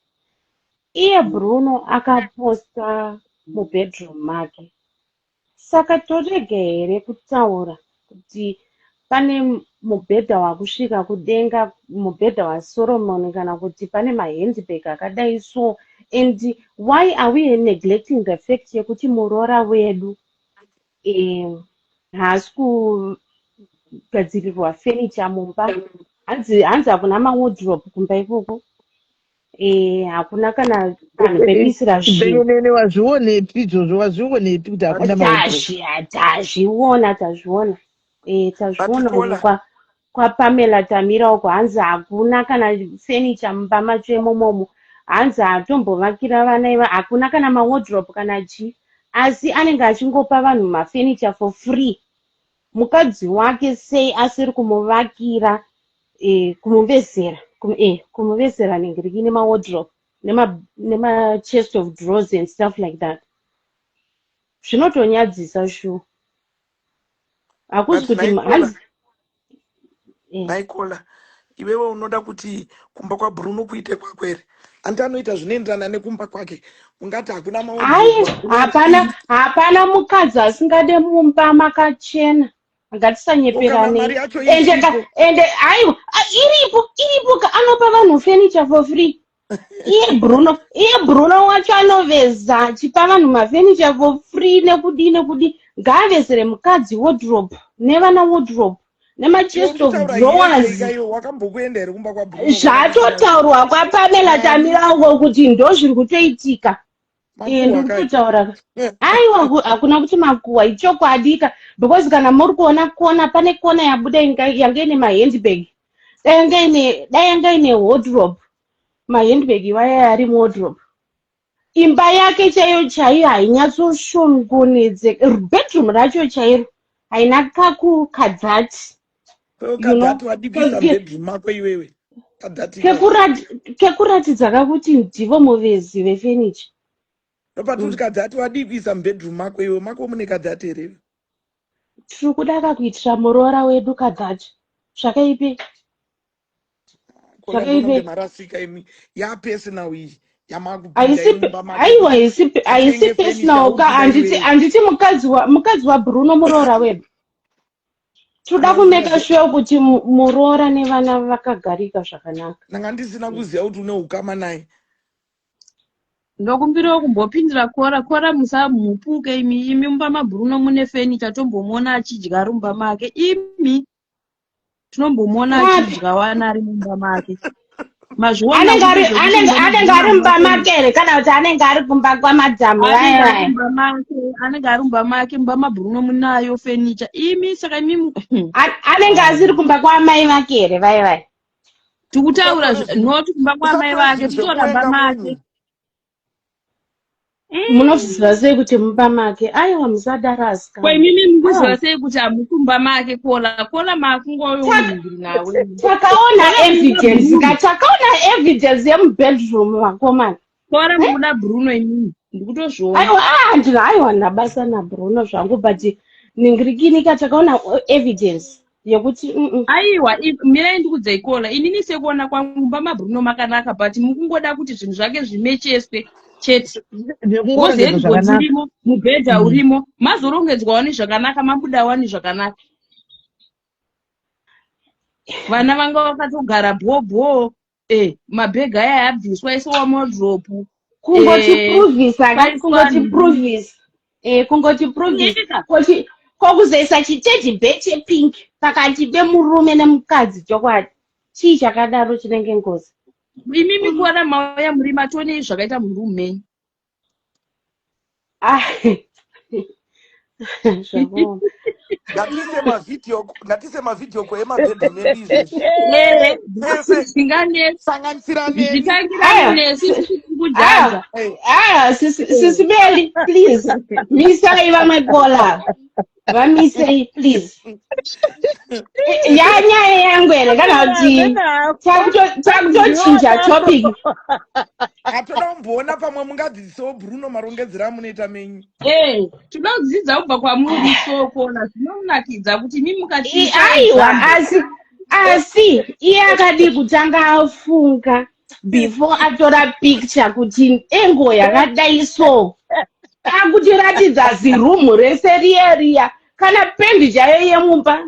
Iye Bruno akaposta mubedroom make, saka torega here kutaura kuti pane mubhedha wakusvika kudenga, mubhedha waSoromoni, kana kuti pane mahandbag akadai so? And why are we neglecting the fact yekuti muroora wedu haasi kugadzirirwa furniture mumba? Hanzi hakuna mawardrobe kumba ikoko, hakuna kana panhu pekuisira zvinhu. Benenene, wazvionepi izvozvo? Wazvionepi kuti hakuna mawardrobe? Tazviona, tazviona, tazviona But uko kwaPamela Tamira uko. Hanzi hakuna kana furniture mumba macho imomomo. Hanzi hatombovakira vana iva, hakuna kana mawardrobe kana chii, asi anenge achingopa vanhu mafurniture for free. Mukadzi wake sei asiri kumuvakira, kumuvezera, kumuvezera nengiriki nemawardrobe? Nema chest of drawers and stuff like that. Zvinotonyadzisa sure. Hakuzi But kuti naikola hanzi Naikola, iwewe unoda kuti kumba kwaBruno kuite kwako here? Handi anoita zvinoenderana nekumba kwake. Ungati hakuna Hai, mawardrobe, hakuna hapana chii. Hapana mukadzi asingade mumba makachena. Ko kana Ngatisanyeperanei. mari yacho Ende ka isipo? Ende aiwa, iripo, iripo ka. Anopa vanhu furniture for free iye Bruno. Iye Bruno wacho anoveza achipa vanhu mafurniture for free nekudii nekudii. Ngaavezere mukadzi wardrobe nevana wardrobe Iwe nemachest of uri kutaura drawers. yese ikaiwe, wakambokuenda here kumba kwaBruno kwakati? Zvatotaurwa kwaPamela Tamira uko kuti ndo zviri kutoitika. Makuhwa Ndiri kai. kutotaura. Aiwa, hakuna kuti makuhwa, ichokwadi ka, because kana muri kuona kona, pane kona yabuda yange ine mahandbag. Dai yanga ine wardrobe, mahandbag iwaya ari muwardrobe. Imba yake chaiyo chaiyo hainyatsoshongonedzeka. Bedroom racho chairo haina kaku kadhati. Ko kadhati wadikisa mubedroom mako iwewe, kadhati ikako? Kekuratidza kakuti ndivo muvezi vefurniture. Ndopatoti kadhati wadii kuisa mubedroom mako iwe? Mako mune kadhati here? Tiri kuda kakuitira muroora wedu kadhati. Zvakaipe? Kola, ndononge Zvakaipe? marasika imi. Yapersonal iyi yamakupinda Haisi mumba make. Aiwa, Kuti haisi titenge furniture personal ka. uri kuda Handiti iwewe. Handiti mukadzi waBruno muroora wedu? Toda Ndanga kumeka ndisina sure kuti muroora nevana vakagarika zvakanaka. Ndanga ndisina kuziva kuti une ukama naye. Ndokumbirawo kumbopindira Kora. Kora, musamupuke imi. Imi, mumba maBruno mune furniture, tombomuona achidya ari mumba make. Imi, tinombomuona Papi? achidya wana ari mumba make. Mazviona Anenge kupi ari zvekuti anenge mumba anenge maBruno ari mumba hamuna make here, kana kuti anenge ari kumba kwamadhamu? Anenge Vaya ari vaya. mumba make, anenge ari mumba make. Mumba maBruno munayo furniture imi? Saka imi Anenge asiri kumba kwaamai vake here, vaya vaya? Tikutaura Usatore zvinhu, noti kumba kwaamai usatore vake, zvinhu titora mumba zvekuvenga make. munhu. Munozviziva sei kuti mumba make? Aiwa, musadaro Ko asikana. imimi mukuziva Aiwa. sei kuti hamusi mumba make? Kola, Kola, makungoyoningiri nawe. Takaona Kola, mukuda evidence Bruno. ka. Takaona evidence yemubedroom, vakomana. Kola, mukuda Bruno imimi, ndikutozviona. Aiwa, ah, ndina, aiwa, ndabasa naBruno zvangu, but ningirikinika, takaona evidence yekuti Aiwa, mirai ndikudzai Kola. Inini sekuona kwangu, mumba maBruno makanaka, but mukungoda kuti zvinhu zvake zvimecheswe chete. Because Nekungorongedzwa headboard zvakanaka. irimo, mubhedha urimo, mazorongedzwa wani zvakanaka, mabuda wani zvakanaka. Vana vanga vakatogara bhobho, mabhegi aya abviswa, aiswa muwardrobe. Kungotiprovisa ka. Paiswa Kungotiprovisa, kungotiprovisa. Nyika. Koti kokuzoisa chiteddy bear chepink pakati pemurume nemukadzi, chokwadi chii chakadaro chinenge ngozi? Imimi kuwana mauya muri matonei zvakaita murumu menyu. Ah, zvakaoma. Ngatiise mavhidhiyo ko emabedroom edu izvezvi. Ehe. Pese. Zvinganetsa. Sanganisira neni. Zvichitangirana Aya. nesu isusu tiri kujaja. Aya, sisi Meli, please misai vamwe. Kola, vamisei please. Yanyaya yangu here, kana kuti takutochinja topic? Hatoda kumboona, pamwe mungadzidzisewo Bruno marongedzero amunoita menyu. Tinoda kudzidza kubva kwamuri. Sokona zvinonakidza kuti imi mukatiisa Aiwa. example. Asi iye akadi kutanga afunga before atora picture kuti engo yakadai so, akutiratidza zirumu rese riya riya, kana pendi chaiyo yemumba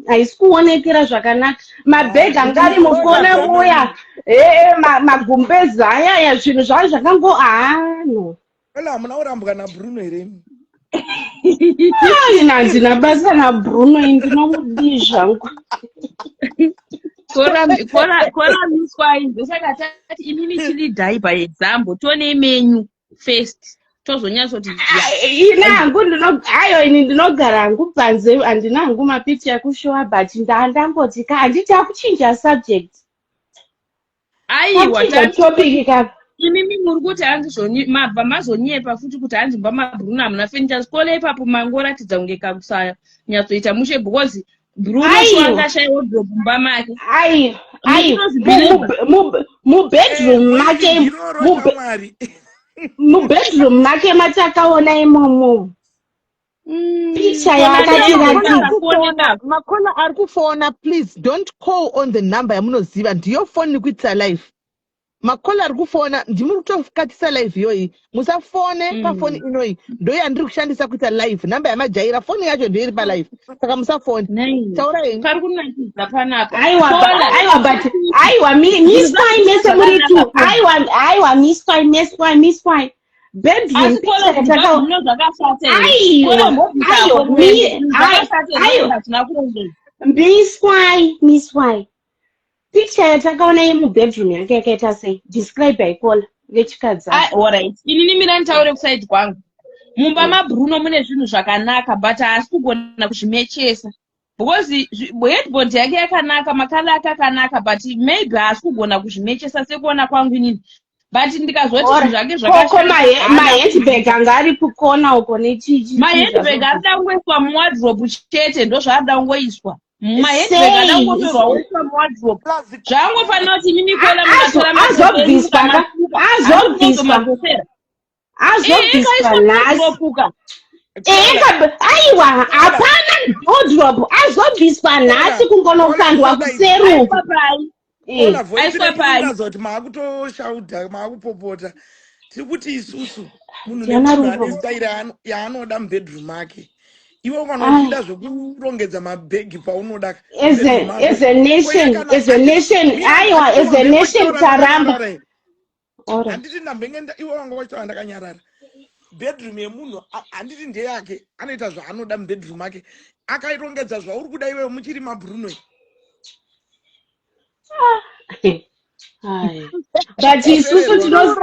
haisi kuonekera zvakanaka. Mabhegi anga ari mukona muya, ee, magumbezi ayaya, zvinhu zvacho zvakango, haano. Kola, hamuna kurambwa naBruno here imi? Ina handina basa naBruno, ndinomudii zvangu. Kora, miswai. Ndosaka tati imimi chilidhai by example, tionei menyu first, tozonyatsoti ya. Ina hangu ndino, ayo, ini ndinogara hangu panze, handina hangu mapicha ekushowa, but ndangoti ka, handiti akuchinja subject? Aiwa. Akuchinja topic ka. Imimi muri kuti hanzi zvoni, mabva mazonyepa futi kuti hanzi mumba maBruno hamuna furniture. Sikole, ipapo mangoratidza kunge kakusanyatsoita mushe, because Bruno Aiwa. anga ashaya wardrobe mumba make. Aiwa. Aiwa, mubedroom make, mubedroom make matakaona imomo, picha yaakatiratidza. Macaller ari kufona, please don't call on the number yamunoziva. Ndiyo foni kuitisa live. Macaller ari kufona, ndimuri kutokatisa live iyoyi. Musafone pafoni inoyi, ndo yandiri kushandisa kuita live. Namba yamajaira, foni yacho ndoiri palive, saka musafone. Taura henyu. Pari kunakidza panapa. Aiwa, aiwa, but aiwa, miswai mese muri two. Aiwa, aiwa, miswai, miswai, miswai. Bedroom Asi picture zvino zvakashata here? Aiwa, aiwa, Zvakashata here? Aiwa. Hazvina kurongedzwa. Miswai, miswai. Picture yatakaona yemubedroom yake yakaita sei? Describe, aikola vechikadzi ava. Alright, inini mira nditaure kuside kwangu. Mumba maBruno mune zvinhu zvakanaka, but haasi kugona kuzvimechesa because headboard yake yakanaka, macolour ake akanaka, but maybe haasi kugona kuzvimechesa sekuona kwangu inini. But ndikazoti zvinhu zvake Koko zvakashata, haana mahandbag anga ari kukona uko nechichi. Mahandbag arida kungoiswa muwardrobe chete, ndo zvaarida kungoiswa. Mahandbag ada Sei? kungotorwa oiswa muwardrobe. Zvaangofanira kuti imimi kola mukatora Azobviswa ka, azobviswa. Azobviswa. Azobviswa nhasi. Aiwa, hapana wardrobe. Azobviswa nhasi kungonokandwa kuseruku. Kola, voice Aiswa pai? rekuratidza kuti maakutoshauda, maakupopota. Tiri kuti isusu munhu Ndiana nemunhu ane Rumbo. style yaanoda mubedroom make. Iwe kana Ai. uchida zvekurongedza mabhegi paunoda As a, mubedroom mako, as a koye nation, kana as a nation, mira, aiwa, handiti as a wambenge nation wachitaura taramba. ndakanyarara here? Alright. Handiti ndambenge iwe wanga wachitaura ndakanyarara? Bedroom yemunhu handiti ndeyake? Anoita zvaanoda mubedroom make, akairongedza zvauri kuda iwewe muchiri maBruno. Ai. But isusu tino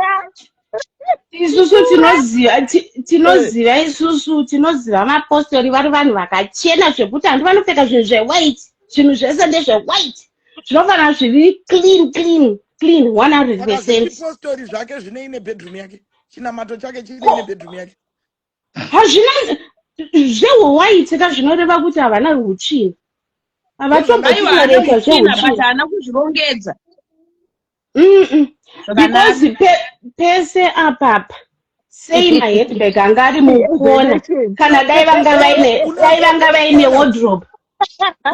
isusu tinoziva, tinoziva, isusu tinoziva mapostori vari vanhu vakachena zvekuti handi vanopfeka zvinhu zvewhite, zvinhu zvese ndezvewhite, zvinofanira zviri clean, clean, clean 100 Saka percent. zvechipostori zvake zvinei nebedroom yake? Chinamato chake chinei nebedroom yake? Hazvina zvehwhite ka, zvinoreva kuti havana hutsvina. Aiwa, haana Havatombotolereta hutsvina, but zvehutsvina. haana kuzvirongedza Because zvakanaka. pese apapa, sei mahandbag anga ari mukona kana dai vanga vaine, dai vanga vaine wardrobe?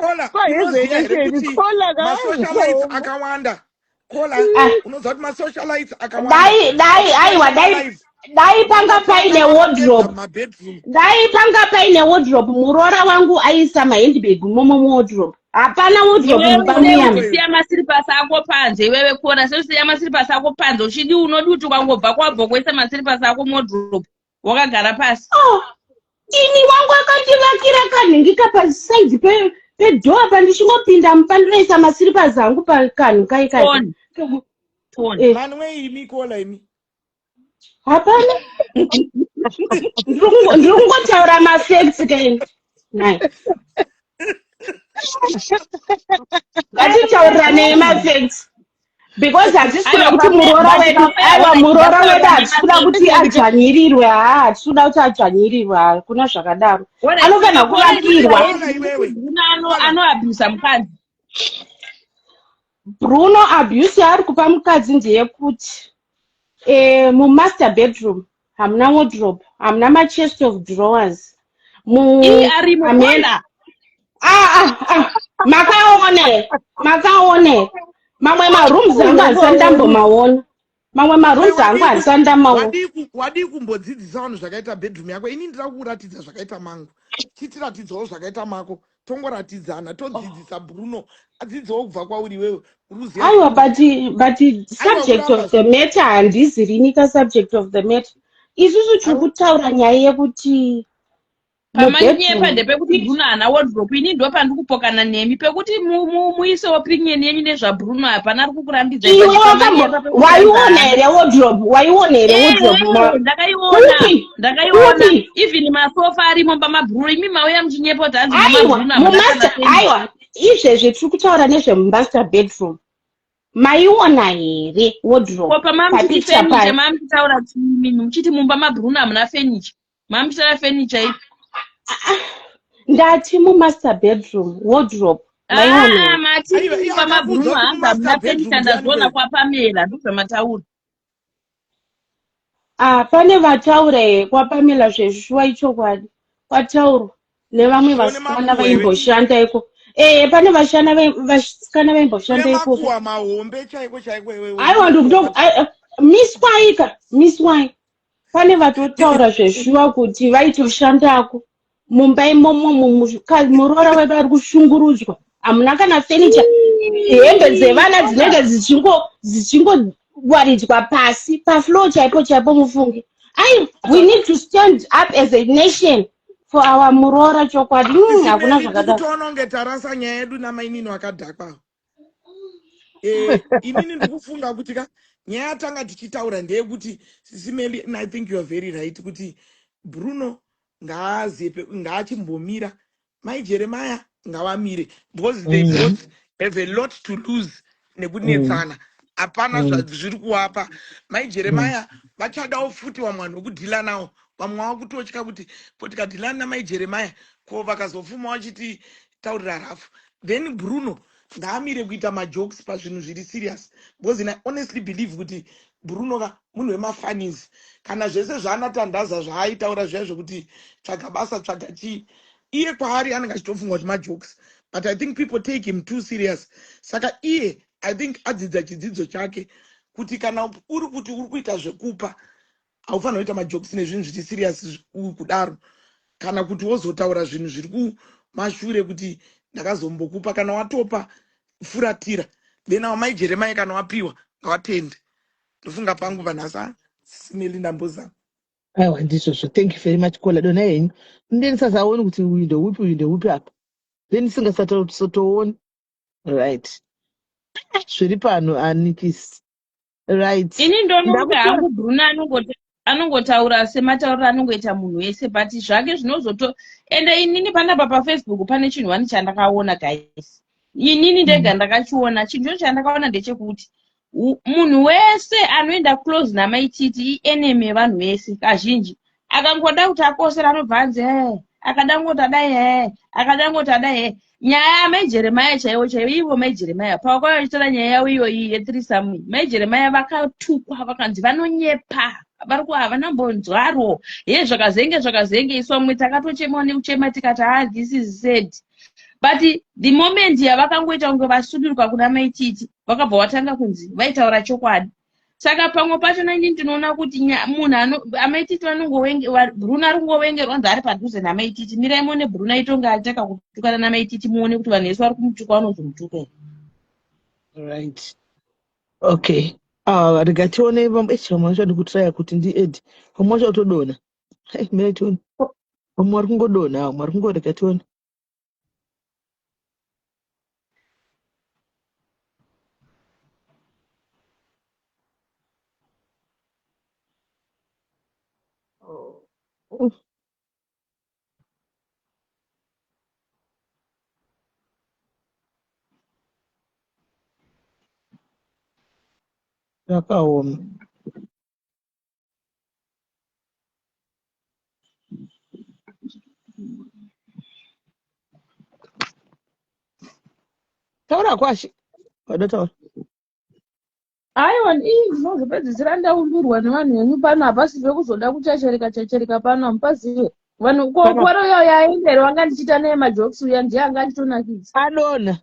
Kola, unoziva here kuti masocialites akawanda, Kola, unoziva kuti masocialites akawanda Dai, aiwa, dai dai panga paine wardrobe, mabedroom? Dai panga paine wardrobe, muroora wangu aisa mahandbag momo muwardrobe. Hapana wardrobe Iwewe mumba sei muyami. uchisiya masiripasi ako panze? Iwewe kona, sei uchisiya masiripasi ako panze? Uchidi unodi kuti ukangobva kwabva kuisa masiripasi ako muwardrobe wakagara pasi? Oh, ini wangu akandivakira kanhingi kapaside pedoor, pandichingopinda mupa ndinoisa masiripasi angu pakanhu kai kai. Toni toni. Manwe imi, Kola, imi. Hapana, ndiri kungotaura mafacts kaini. Nai, ngatitauriranei mafacts, because hatisi kuda Aiwa, kuti muroora but wedu, aiwa, muroora wedu hatisi kuda kuti adzvanyirirwe. Haa, hatisi kuda kuti adzvanyirirwe, hakuna zvakadaro. Anofanira kuvakirwa. Kola, iwewe. Bruno anoabhusa mukadzi. Bruno, abuse yaari kupa mukadzi ndeyekuti mumaster bedroom hamuna wardrobe, hamuna machest of drawers. Ii, arimo. Kola. Ah, ah, ah. Makaona here? Makaona here? Mamwe marooms angu handisati ndambomaona. Mamwe marooms angu handisati ndamaona. Wadii kumbodzidzisa vanhu zvakaita bedroom yako? Ini ndira kukuratidza zvakaita mangu, chitiratidzawo zvakaita mako, tongoratidzana, todzidzisa Bruno adzidzewo kubva kwauri iwewe uri kuziva Aiwa, zvekuita. but Aiwa, subject kuramba of the matter handizi rini ka. Subject of the matter, isusu tiri kutaura nyaya yekuti Pamanyepa mubedroom ndepekuti Bruno haana wardrobe. Ini ndo pandiri kupokana nemi pekuti muise opinion yenyu nezvaBruno, hapana ari kukurambidzai. Iwe But wakambo pamanyepa pekuti hanzi waiona haana here wardrobe? Waiona here wardrobe? Ndakaiona. Kupi? Ndakaiona. Kupi? Even masofa arimo pamaBruno. Imi mauya muchinyepa kuti hanzi Aiwa, mamaBruno hamuna kana mumaster furniture. Aiwa, izvezvi tiri kutaura nezvemumaster bedroom. Maiona here wardrobe Ko pamamuchiti papicture furniture, payo? mamuchitaura chii? Muchiti mumba maBruno hamuna furniture, mamuchitaura furniture ipi? Ndati mumaster bedroom wardrobe. Ah, mati mumba maBruno hanzi hamuna furniture ndazviona kwaPamela ndozvamataura. Ah, pane vataura here kwaPamela zveshuwa ichokwadi kwataurwa nevamwe vasikana vaimboshanda iko ee pane vashana vasikana vaimboshanda ikoko makuwa mahombe chaiko chaiko iwewe aiwa ndikuto miswai ka miswai pane vatotaura zveshuwa kuti vaitoshandako mumba imomo muroora wedu ari kushungurudzwa hamuna kana furniture hembe dzevana dzinenge dzichingowaridzwa pasi pafloor chaipo chaipo mufunge ai we need to stand up as a nation for our muroora chokwadi hakuna zvakadaro toona kunge tarasa nyaya yedu namainini wakadhakwa eh, inini ndikufunga kuti ka nyaya yatanga tichitaura ndeyekuti sisimeli and i think you are very right kuti bruno ngaazepe ngaachimbomira mai jeremaya ngavamire because they both have a lot to lose nekunetsana hapana zviri kuvapa mai jeremaya vachadawo futi vamwe vanhu vekudhila nawo vamwe vakutotya kuti ko tikadhilana namai jeremaya ko vakazofuma vachiti taurira rafu then bruno ngaamire kuita majokes pazvinhu zviri serious because i honestly believe kuti bruno ka munhu wemafanis kana zvese zvaanatandaza zvaaitaura zviya zvekuti tsvaga basa tsvaga chii iye kwaari anenge achitofunga kuti majokes but i think people take him too serious saka iye i think adzidza chidzidzo chake kuti kana uri kuti uri kuita zvekupa haufanira kuita majokes nezvinhu zviri serious kudaro kana kuti wozotaura zvinhu zviri kumashure kuti ndakazombokupa kana watopa furatira then awo mai jeremai kana wapiwa ngawatende ndofunga pangu panhasi ah, sisimeli ndambozama aiwa ndizvozvo thank you very much kola dona henyu ndenisasaoni kuti uyu ndeupi uyu ndeupi apa then ndisingasatooni right zviri pano anikisi right ini ndonoga hangu bruna anongotaura sematauriro anongoita munhu wese but zvake zvinozoto ende inini panapa pafacebook pane chinhu wani chandakaona guys inini ndega ndakachiona chinhu cho chandakaona ndechekuti munhu wese anoenda close namaititi ienemy yevanhu vese kazhinji akangoda kuti akosera anobva anzi he akada kungoti adai he akada kungoti adai he nyaya yamai jeremaya chaiwo chaiwo ivo mai jeremaya pavakauya vachitora nyaya yavo iyoyi yethreesome mai jeremaya vakatukwa vakanzi vanonyepa vari ku havana mbonzwaro he zvakazenge zvakazenge isu vamwe takatochemawo nekuchema tikati ha this is sad but the moment yavakangoita kunge vasuduruka kuna mai titi vakabva vatanga kunzi vaitaura chokwadi saka pamwe pacho naini ndinoona kuti munhu ano amaititi vanongobruna ari kungovengerwa nzi ari padhuze namaititi mirai muone bruna itonge ataka kutukana namaititi muone kuti vanhu vese vari kumutuka vanozomutuka here right okay ah, rega tione vamwe vacho ndikutraya kuti ndied vamwe vacho vatodonha mirai tione vamwe vari kungodonha vamwe vari kungorega tione Oh. Zvakaoma. Taura kwashe. Wada taura. Aiwa ii ndinozopedzisira ndaundurwa nevanhu venyu pano hapasi pekuzoda kuchachereka chachereka pano hamupazive vanhu ko Kana koro iyo yaenda here wanga ndichiita naye majokes uya ndiye anga achitonakidza adona.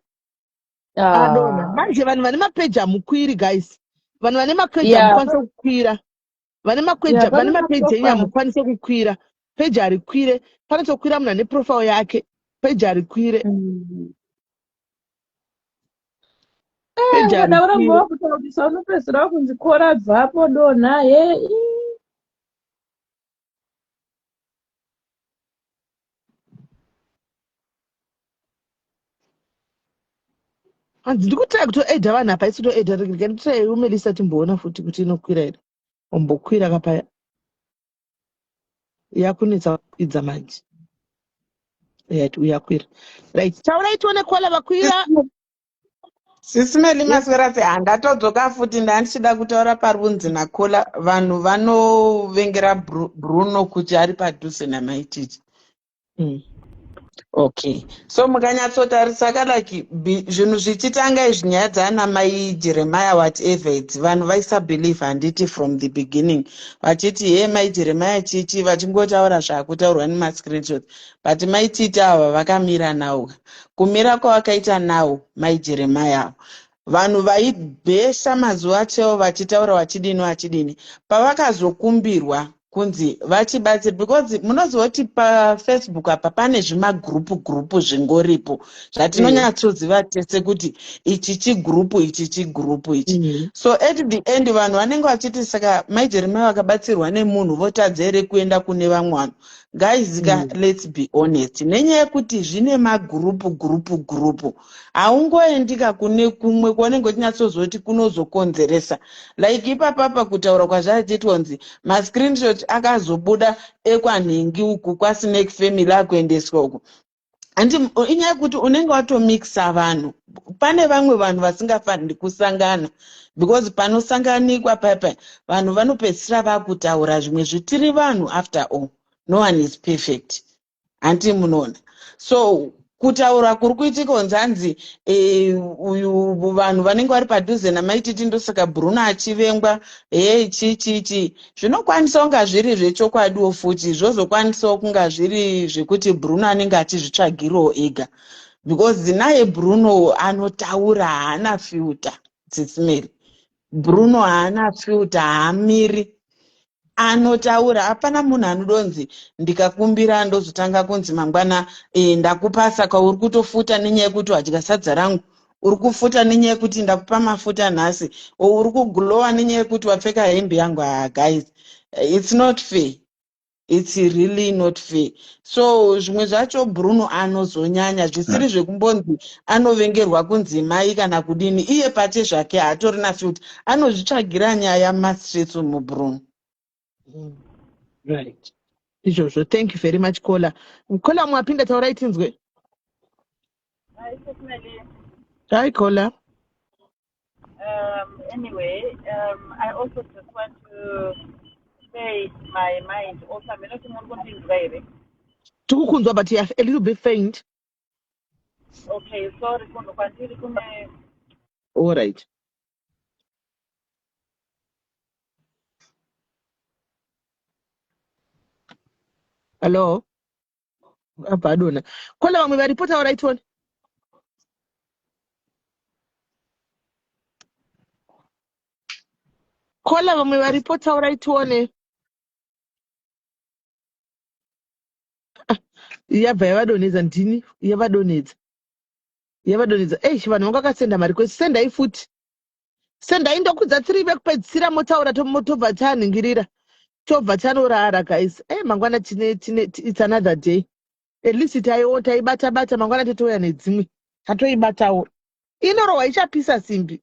Adona. Ah. Manje vanhu vane mapeji hamukwiri guys. Vanhu vane mapeji Yeah. hamukwanise kukwira. Vane makweja Yeah, vane pane mapeji enyu maprofile. hamukwanise kukwira. Peji harikwire. Panotokwira munhu ane profile yake. Peji harikwire. Peji Ukada kuramba harikwire. wakutaurisa unopedzisira wakunzi kora bvapo donha he ii. Hanzi ndikutraya kutoedha vanhu apa isi kutoedha rega nditraye umelisa timboona futi kuti inokwira here. Ombokwira kapaya. Yakunetsa kukwidza manje. Right, uyakwira. Right, taurai tione kola vakwira. Sisi Meli Yes. maswera sei handatodzoka futi ndandichida kutaura pari kunzi nakola vanhu vanovengera Bruno kuti ari padhuze namaititi. Okay, so mukanyatsotarisa ka like zvinhu zvichitanga izvi nyaya dzaana mai Jeremiah whatever idzi vanhu vaisabelieve handiti from the beginning vachiti he mai Jeremiah chichi vachingotaura zvakutaurwa nemascreenshots but mai Titi ava vakamira nawo kumira kwavakaita nawo mai Jeremiah ava vanhu vaibhesha mazuva achewo vachitaura vachidini vachidini pavakazokumbirwa kunzi vatibatsire because munoziva kuti pafacebook apa pane zvimagurupu gurupu zvingoripo zvatinonyatsoziva tese kuti ichi chigurupu ichi chigurupu ichi mm. so at the end vanhu vanenge vachiti saka mai jeremia vakabatsirwa nemunhu votadza here kuenda kune vamwe vanhu guys ka mm. let's be honest nenyaya yekuti zvine magurupu gurupu gurupu haungoendika kune kumwe kwaunenge uchinyatsozoti kunozokonzeresa like ipapapa kutaura kwazvachiitwa kunzi mascreenshot akazobuda ekwanhingi uku kwasnake family akuendeswa uku handi inyaya yekuti unenge watomixa vanhu pane vamwe vanhu vasingafaniri kusangana because panosanganikwa paipai vanhu vanopedzisira vakutaura zvimwe zvitiri vanhu after all no one is perfect hanti munoona so kutaura kuri kuitika kunzi hanzi eh, uyu vanhu vanenge vari padhuze namaititi ndosaka bruno achivengwa hee chii chii chii zvinokwanisa kunga zviri zvechokwadiwo futi zvozokwanisawo kunga zviri zvekuti bruno anenge achizvitsvagirawo ega because naye bruno anotaura haana filter tsitsimeri bruno haana filter haamiri anotaura hapana munhu anodonzi ndikakumbira ndozotanga kunzi mangwana e, ndakupa saka uri kutofuta nenyaya yekuti wadya sadza rangu uri kufuta nenyaya yekuti ndakupa mafuta nhasi o uri kuglowa nenyaya yekuti wapfeka hembe yangu ah, guys it's not fair it's really not fair so zvimwe zvacho bruno anozonyanya zvisiri zvekumbonzi anovengerwa kunzi mai kana kudini iye pache zvake haatorina filter anozvitsvagira nyaya mumastreets umu bruno right izvozvo thank you very much kola kola mwapinda taurai tinzwe hi kola Anyway, I also just want to say my mind also. I'm not muri kundinzwa here? Tikukunzwa but you are a little bit faint. Okay, sorry kuno kwandiri kune All right. Hello. Abva adonha. Kola vamwe varipo taurai tione. Kola vamwe varipo taurai tione. Ah, yabva yavadonhedza ndini yavadonhedza yavadonhedza eish vanhu vanga vakasenda mari kwese sendai futi sendai ndokudza tiri vekupedzisira motaura tobva tanhingirira tobva tanorara guys e mangwana tine tine it's another day at least taiwo taibata bata mangwana totouya nedzimwe tatoibatawo inorohwa ichapisa simbi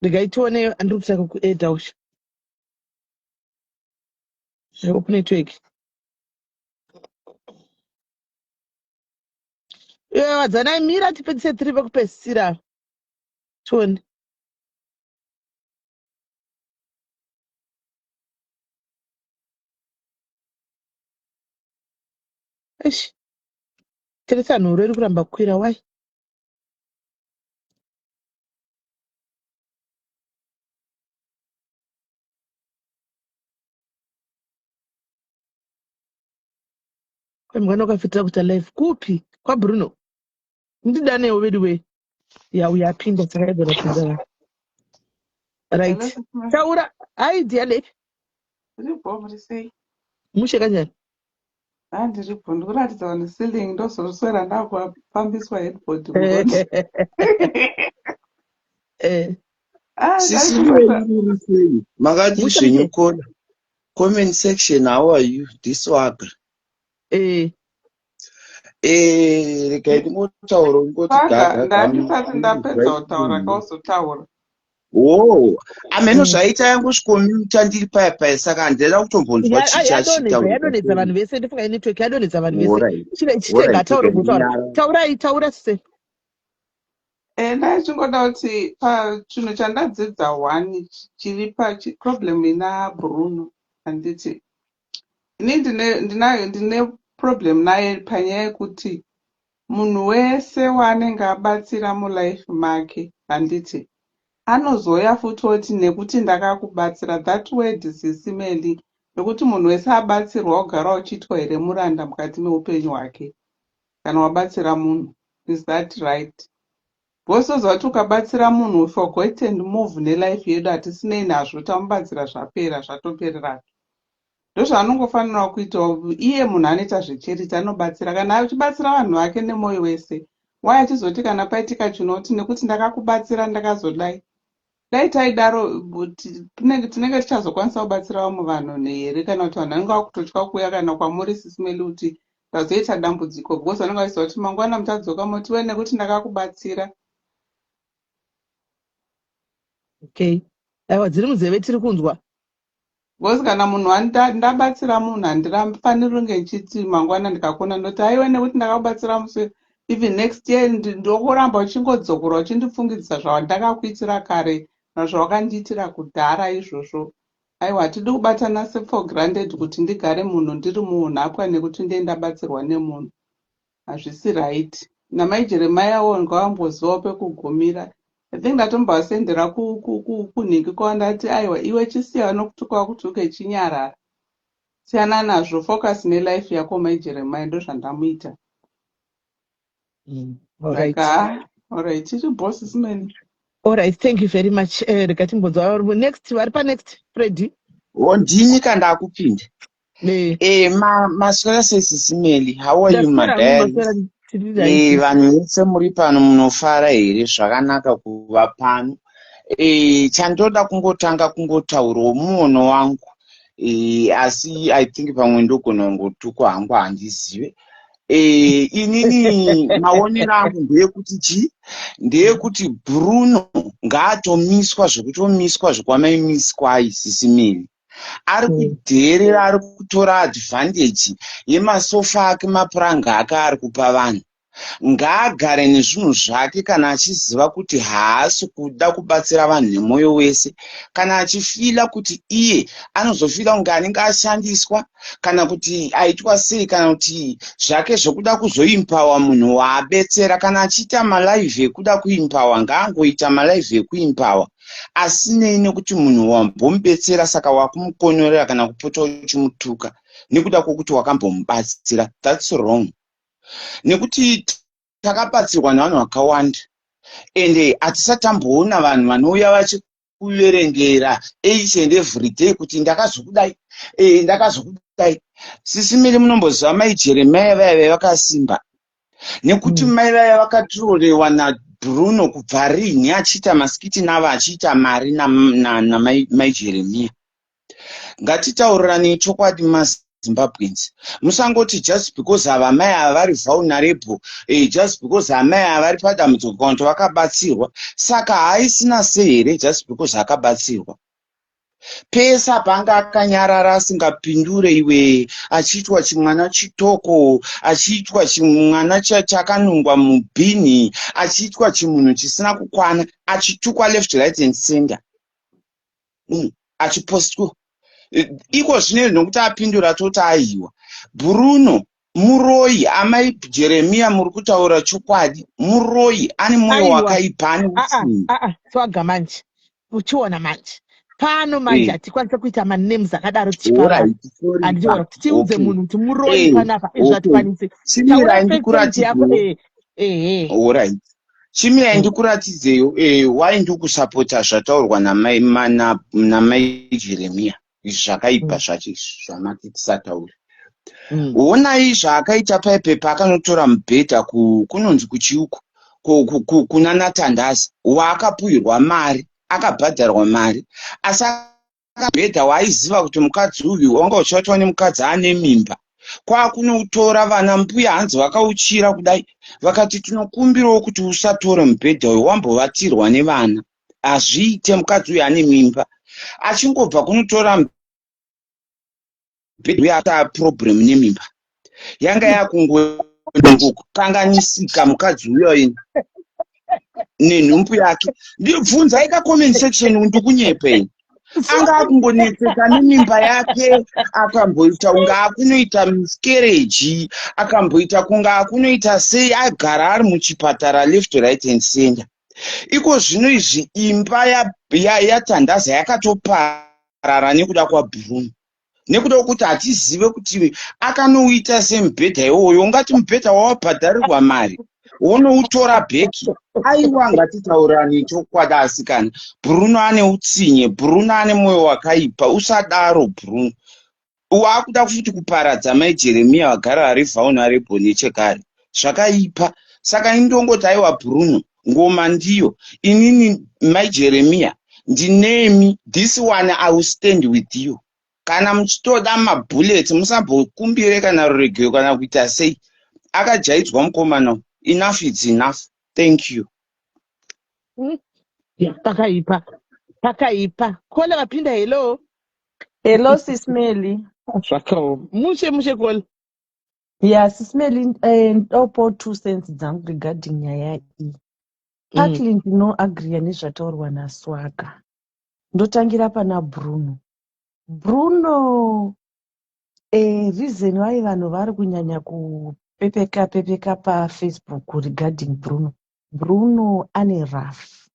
regai tione andiri kutsvaka kueda usha hope network iwe wadzanai mira tipedzise tiri vekupedzisira tione eish teresa nhoro iri kuramba kukwira why kwemwana wakafitira kuita live kupi kwabruno ndidanewo vedu wee ya uyo apinda saka aigona kupinda vanhu right Hello, Sisma. taura hai dear lady Ndiripo, muri sei? mushe kanjani Ha, ndiripo. Ndikuratidza vanhu ceiling ndozoswera ndakufambiswa headboard muroad. Eh, Ah, Sisi ndaikungosa. muri sei? Makadii mushe zvenyu mushe kona? Comment section how are you? This waga. Eh, Eh, regai ndingotaura ngoti Saka gaga ndandisati gamu ndapedza kutaura zvaiti. kauzotaura. Oh, ameno mm. zvaita yangu svikomyuta ndiri paya paya saka handina kutombonzwa Ya- chii ah, yadonhedza chachitaurika. yadonhedza vanhu vese ndofunga inetwork yadonhedza vanhu vese Alright. chitega Alright, ataure rega kutaura ndinyarare. taurai taura sise Eh, ndaichingoda kuti pachinhu chandadzidza one chiri pa problem ina Bruno handiti ini ndine ndina ndine problem naye panyaya yekuti munhu wese waanenge abatsira mulife make handiti anozouya futi oti nekuti ndakakubatsira that word sisi Melly nekuti munhu wese abatsirwa ogara uchiitwa here muranda mukati meupenyu hwake kana wabatsira munhu is that right because toziva kuti ukabatsira munhu we forget and move nelife yedu hatisinei nazvo tamubatsira zvapera zvatopererapo ndozvaanongofanira kuitawo iye munhu anoita zvecharity anobatsira kana achibatsira vanhu vake nemwoyo wese why achizoti kana paitika chinoti nekuti ndakakubatsira ndakazodai dai taidaro tinenge tichazokwanisa kubatsira vamwe vanhu here kana kuti vanhu vanenge vakutotya kuuya kana kwamuri sisimeli kuti ndazoita dambudziko because vanenge vachiziva kuti mangwana muchadzoka moti we nekuti ndakakubatsira okay aiwa dziri munzeve tiri kunzwa Because kana munhu ndabatsira munhu handifaniri kunge ndichiti mangwana ndikakona ndoti aiwe nekuti ndakakubatsira musi even next year ndokuramba uchingodzokora uchindifungidzisa zvandakakuitira kare nazvawakandiitira kudhara izvozvo aiwa hatidi kubatana for granted kuti ndigare munhu ndiri muunhapwa nekuti ndiye ndabatsirwa nemunhu hazvisi right namai Jeremiah wo ngavambozivawo pekugumira I think ndatombovasendera kunhingi kwavo ndati aiwa iwe chisiya vanokutuka vakutuke chinyarara siyana nazvo focus nelife yako mai Jeremiah ndozvandamuita Alright. saka alright tiri boss simeni Alright, thank you very much. Eh, rega timbonzwa next vari pa next Freddy. Wo ndini ka ndakupinda. Eh, Eh, ma maswera sei sisi Melly? How are you my ndaswera hangu diaries? maswera tiri Eh, right. vanhu vese muri pano munofara here? Zvakanaka kuva pano. Eh, chandoda kungotanga kungotaurawo muono wangu. Eh, asi I think pamwe ndogona kungotukwa hangu handizive. Eh, inini maonero angu ndeyekuti chii? Ndeyekuti Bruno ngaatomiswa zvekutomiswa zvekwamaimiswai sisi Melly. Ari kudheerera ari kutora advantage yemasofa ake mapuranga ake ari kupa vanhu. Ngaagare nezvinhu zvake kana achiziva kuti haasi kuda kubatsira vanhu nemwoyo wese. Kana achifila kuti iye anozofila kunge anenge ashandiswa kana kuti aitwa sei kana kuti zvake zvekuda kuzoimpawa munhu waabetsera. Kana achiita malive ekuda kuimpawa ngaangoita malive ekuimpawa. asinei nekuti munhu wambomubetsera saka wakumukonorera kana kupota uchimutuka nekuda kwokuti wakambomubatsira thats wrong nekuti takabatsirwa nevanhu vakawanda ende hatisati tamboona vanhu vanouya vachikuverengera each and every day kuti ndakazokudai e, ndakazokudai sisi miri munomboziva mai jeremiya vaya vaiva vakasimba nekuti mai vaya vakatirorewa nabruno kubva rinhi achiita masikiti navo achiita mari namai na, na jeremiya ngatitaurirane chokwadi mazimbabweans musangoti just because ava mai ava vari vulnerable eh, just because amai ava vari padambudziko kana kuti vakabatsirwa saka haaisina sei here just because akabatsirwa Pese apa anga akanyarara asingapindure iwe achiitwa chimwana chitoko achiitwa chimwana chakanungwa mubhini achiitwa chimunhu chisina kukwana achitukwa left right and center achipostwa iko zvino nokuti apindura toti aiwa Bruno muroyi amai Jeremia muri kutaura chokwadi muroyi ane moyo wakaipa ane utsinye swaga manje uchiona manje pano manje eh. hatikwanise kuita manames akadaro tichipa vanhu handiona kuti tiudze munhu kuti muroyi eh, panapa izvo hatikwanise chimirai ndikuratidze eh, orit chimirai ndikuratidzeyo why ndikusapota zvataurwa namai Jeremia izvi zvakaipa zvacho izvi zvamati tisataure honai zvaakaita paipe paakanotora mubhedha kunonzi kuchiuko kuna natandaza waakapuhirwa mari akabhadharwa mari asi akabhedha waaiziva kuti mukadzi uyu wanga uchivatwa nemukadzi ane mimba kwakunotora vana mbuya hanzi vakauchira kudai vakati tinokumbirawo kuti usatore mubhedha uyu wambovatirwa nevana hazviite mukadzi uyu ane mimba achingobva kunotora mubhedha uyu ata problem nemimba yanga yakungokanganisika mukadzi uyo ini nenhumbu yake ndibvunzai ka comment section ndikunyepa ini Anga akungonetseka nemimba yake, akamboita kunge akunoita miscarriage, akamboita kunge akunoita sei, agara ari muchipatara left, right and center. Iko zvino izvi imba yaTandaza yakatoparara nekuda kwaBruno, nekuda kwekuti hatizive kuti akanouita semubhedha iwoyo. Ungati mubhedha wawabhadharirwa mari wonoutora back? Aiwa, ngatitaurani chokwadi asikana. Bruno ane utsinye, Bruno ane mwoyo wakaipa. Usadaro Bruno, waakuda futi kuparadza mai Jeremiya vagara vari vulnerable nechekare, zvakaipa. Saka indongoti aiwa Bruno, ngoma ndiyo inini. Mai Jeremiya, ndinemi. This one I will stand with you. Kana muchitoda mabullets, musambokumbire kana ruregero kana kuita sei. Akajaidzwa mukomana. Enough is enough. Thank you. Pakaipa, pakaipa. Kola vapinda, hello. Hello, Sis Melly. Zvakaoma. Mushe mushe, Kola. Yeah, Sis Melly, ndopo 2 cents dzangu regarding nyaya iyi. Partly ndinoagriya nezvataurwa naSwaka. Ndotangira pana Bruno. Bruno, reason why vanhu vari kunyanya kupepeka pepeka paFacebook regarding Bruno. Bruno ane rough.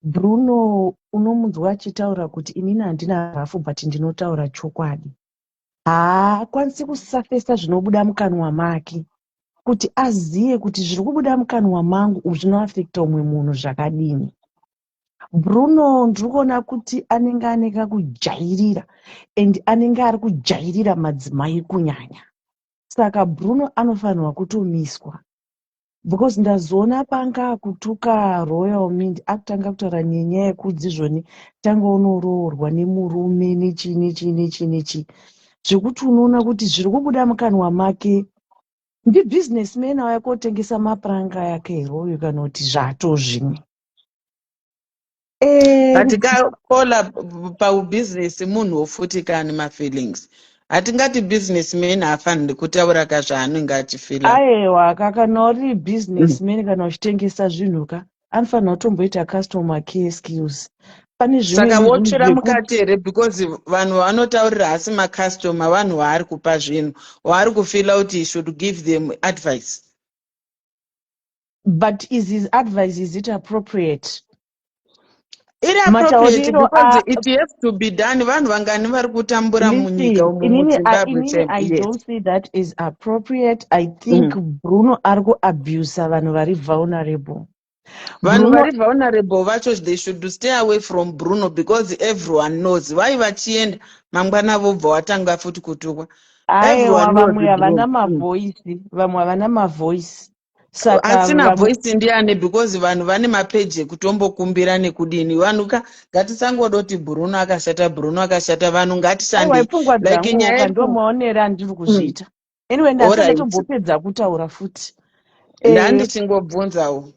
Bruno unomunzwa achitaura kuti inini handina rough, but ndinotaura chokwadi. Haakwanisi kusafesa zvinobuda mukanwa make kuti aziye kuti zviri kubuda mukanwa mangu zvinoafekta umwe munhu zvakadini. Bruno ndiri kuona kuti anenge ane kakujairira and anenge ari kujairira madzimai kunyanya. Saka Bruno anofanirwa kutomiswa because ndazoona panga akutuka Royal Mint, akutanga kutaura nenyaya yekudzi zvoni tanga unoroorwa nemurume nechii nechii nechii nechii, zvekuti unoona kuti zviri kubuda mukanwa make ndibusinessman auya kotengesa mapuranga yake here uyu, kana kuti zvato zvimwe. But kakola, paubhizinesi munhuwo futi kane mafeelings. Hatingati businessman haafaniri kutaura ka zvaanenge achifila. Aiwa, kana uri businessman, kana uchitengesa zvinhu ka, anofanira kutomboita customer care skills. Pane Saka zvimweni zvinhu wotsvira zvekuti mukati here? Because vanhu vanotaurira hasi macustomer, vanhu vaari kupa zvinhu, waari kufila kuti he should give them advice. But is his advice, is it appropriate? Iri appropriate Matauriro because it has to be done. Vanhu vangani vari kutambura munyika Listen, umu, inini muZimbabwe? inini Chaipo, I yes. don't see that is appropriate. I think Bruno ari kuabusa vanhu vari vulnerable. Vanhu Bruno vari vulnerable vacho, they should stay away from Bruno because everyone knows. Vai vachienda mangwana vobva watanga futi kutukwa. Aiwa, Everyone knows vamwe havana Bruno. Mavoice, vamwe havana mavoice, saka Asina vamwe voice ndiani? Because vanhu vane mapeji ekutombokumbira nekudini. Vanhu ka, ngatisangodoti Bruno akashata, Bruno akashata. Vanhu Aiwa, ngatishandei ipfungwa like dzanguwo nyaya ka, iri ndo maonero andiri kuzviita. Anyway, ndasati ndatombopedza kutaura futi. Ndandichingobvunzawo.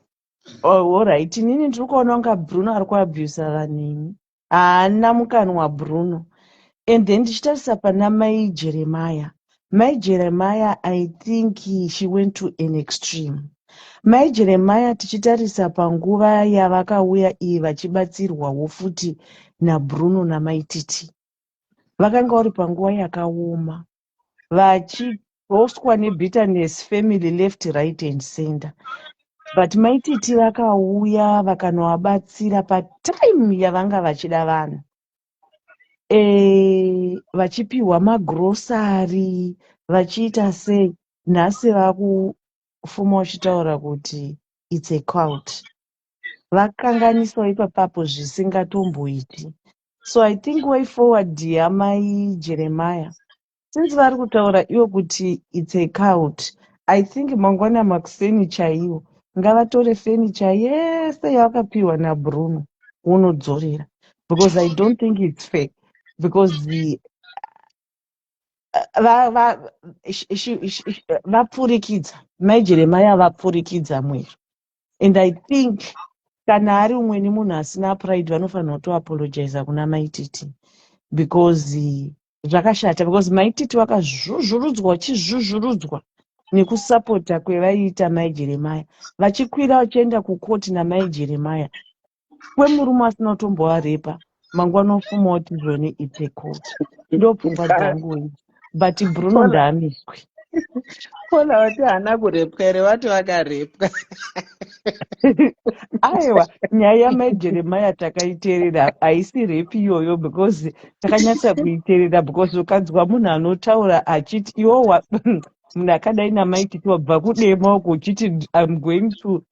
Oh, alright. Inini ndiri kuona kunga Bruno ari kuabusa vanhu imi. Haana mukanwa Bruno. And then ndichitarisa pana mai Jeremiah. Mai Jeremiah, I think she went to an extreme. Mai Jeremiah, tichitarisa panguva yavakauya iyi vachibatsirwawo futi naBruno naMaititi, vakanga vari panguva yakaoma, vachiroswa nebitterness, family left, right and center, but Maititi vakauya vakanovabatsira patime yavanga vachida vanhu, vachipiwa magrosari, vachiita sei. Nhasi vakufuma uchitaura kuti it's a cult. Vakanganisawo ipapapo zvisingatomboiti. So I think way forward yamai Jeremiah, since vari kutaura ivo kuti it's a cult, I think mangwana makuseni chaiwo ngavatore furniture yese yavakapiwa naBruno vonodzorera, because I don't think it's fair, because the vapfurikidza mai Jeremiah, vapfurikidza mwero. And I think kana ari umweni munhu asina pride, vanofanira kutoapologiza kuna Maititi because zvakashata, because Maititi vakazvuzvurudzwa, vachizvuzvurudzwa nekusapota kwevaiita mai Jeremiah, vachikwira vachienda kukoti namai Jeremiah kwemurume asina kutombovarepa. Mangwana ofuma oti zvoni it's a cult. Ndo pfungwa dzangu idzi. But Bruno ndaamiswe. Kola vati haana kurepwa here vati vakarepwa. Aiwa, nyaya yamai Jeremiah takaiteerera haisi rape iyoyo because takanyatsa kuiteerera because ukanzwa munhu anotaura achiti iwo munhu akadai namai Titi wabva kudema uko uchiti I'm going to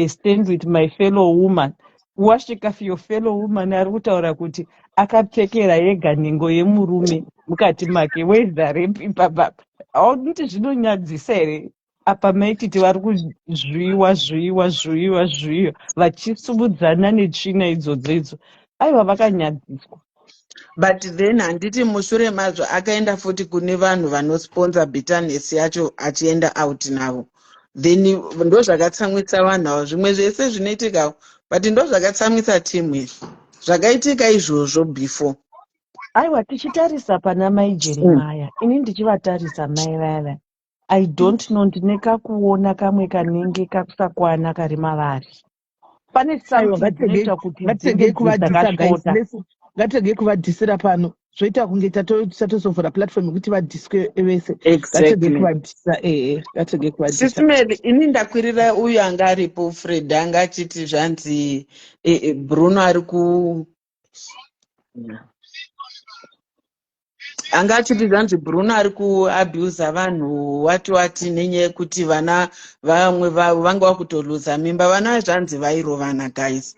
stand with my fellow woman wasvika your fellow woman ari kutaura kuti akapfekera yega nhengo yemurume mukati make. Where's the rape ipapapa? Haunoti zvinonyadzisa here? Apa maititi vari kuzviwa zviwa zviwa zviwa vachisumudzana netsvina idzodzo idzo. Aiwa, vakanyadziswa. But then handiti mushure mazvo akaenda futi kune vanhu vanosponsa bitterness yacho achienda out navo? Then ndo zvakatsamwisa vanhu avo. Zvimwe zvese zvinoitikawo, but ndo zvakatsamwisa timu iri zvakaitika izvozvo before. Aiwa, tichitarisa pana mai Jeremaya, ini ndichivatarisa mai vaya, I don't know, ndine kakuona kamwe kanenge kakusakwana kari mavari. Pane Aiwa, something dzinoita kuti dzinge ngatiregei kuvadhisa, guys. dzakashota. Ngatiregei kuvadhisira pano. Zvoita kunge tatozovhura platform yekuti vadhiswe vese. Ngatiregei kuvadhisa, ehe, ngatiregei kuvadhisa. Sis Mary, ini ndakwirira uyu anga aripo, Fred, anga achiti zvanzi Bruno ari ku anga achiti zvanzi Bruno ari kuabusa vanhu wati wati nenyaya yekuti vana vamwe vanga vakutoluza mimba. Vana zvanzi vairovana, guys.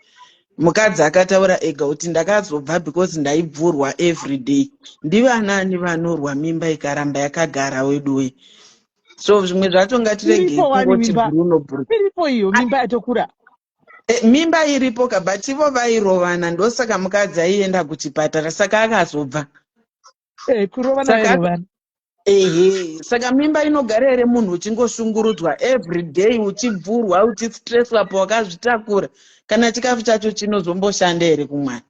Mukadzi akataura ega kuti ndakazobva because ndaibvurwa every day. Ndivanani vanorwa mimba ikaramba yakagara weduwe? So zvimwe zvacho ngatiregei Iripo wani kungoti mimba. Bruno, Bruno. Iripo iyo mimba yatokura. Mimba iripo ka, but ivo vairovana, ndosaka mukadzi aienda kuchipatara, saka akazobva. Kurovana Saka vairovana. Ehe, saka mimba inogara here munhu uchingoshungurudzwa every day, uchibvurwa, uchistresswa pawakazvitakura? Kana chikafu chacho chinozomboshanda here kumwana?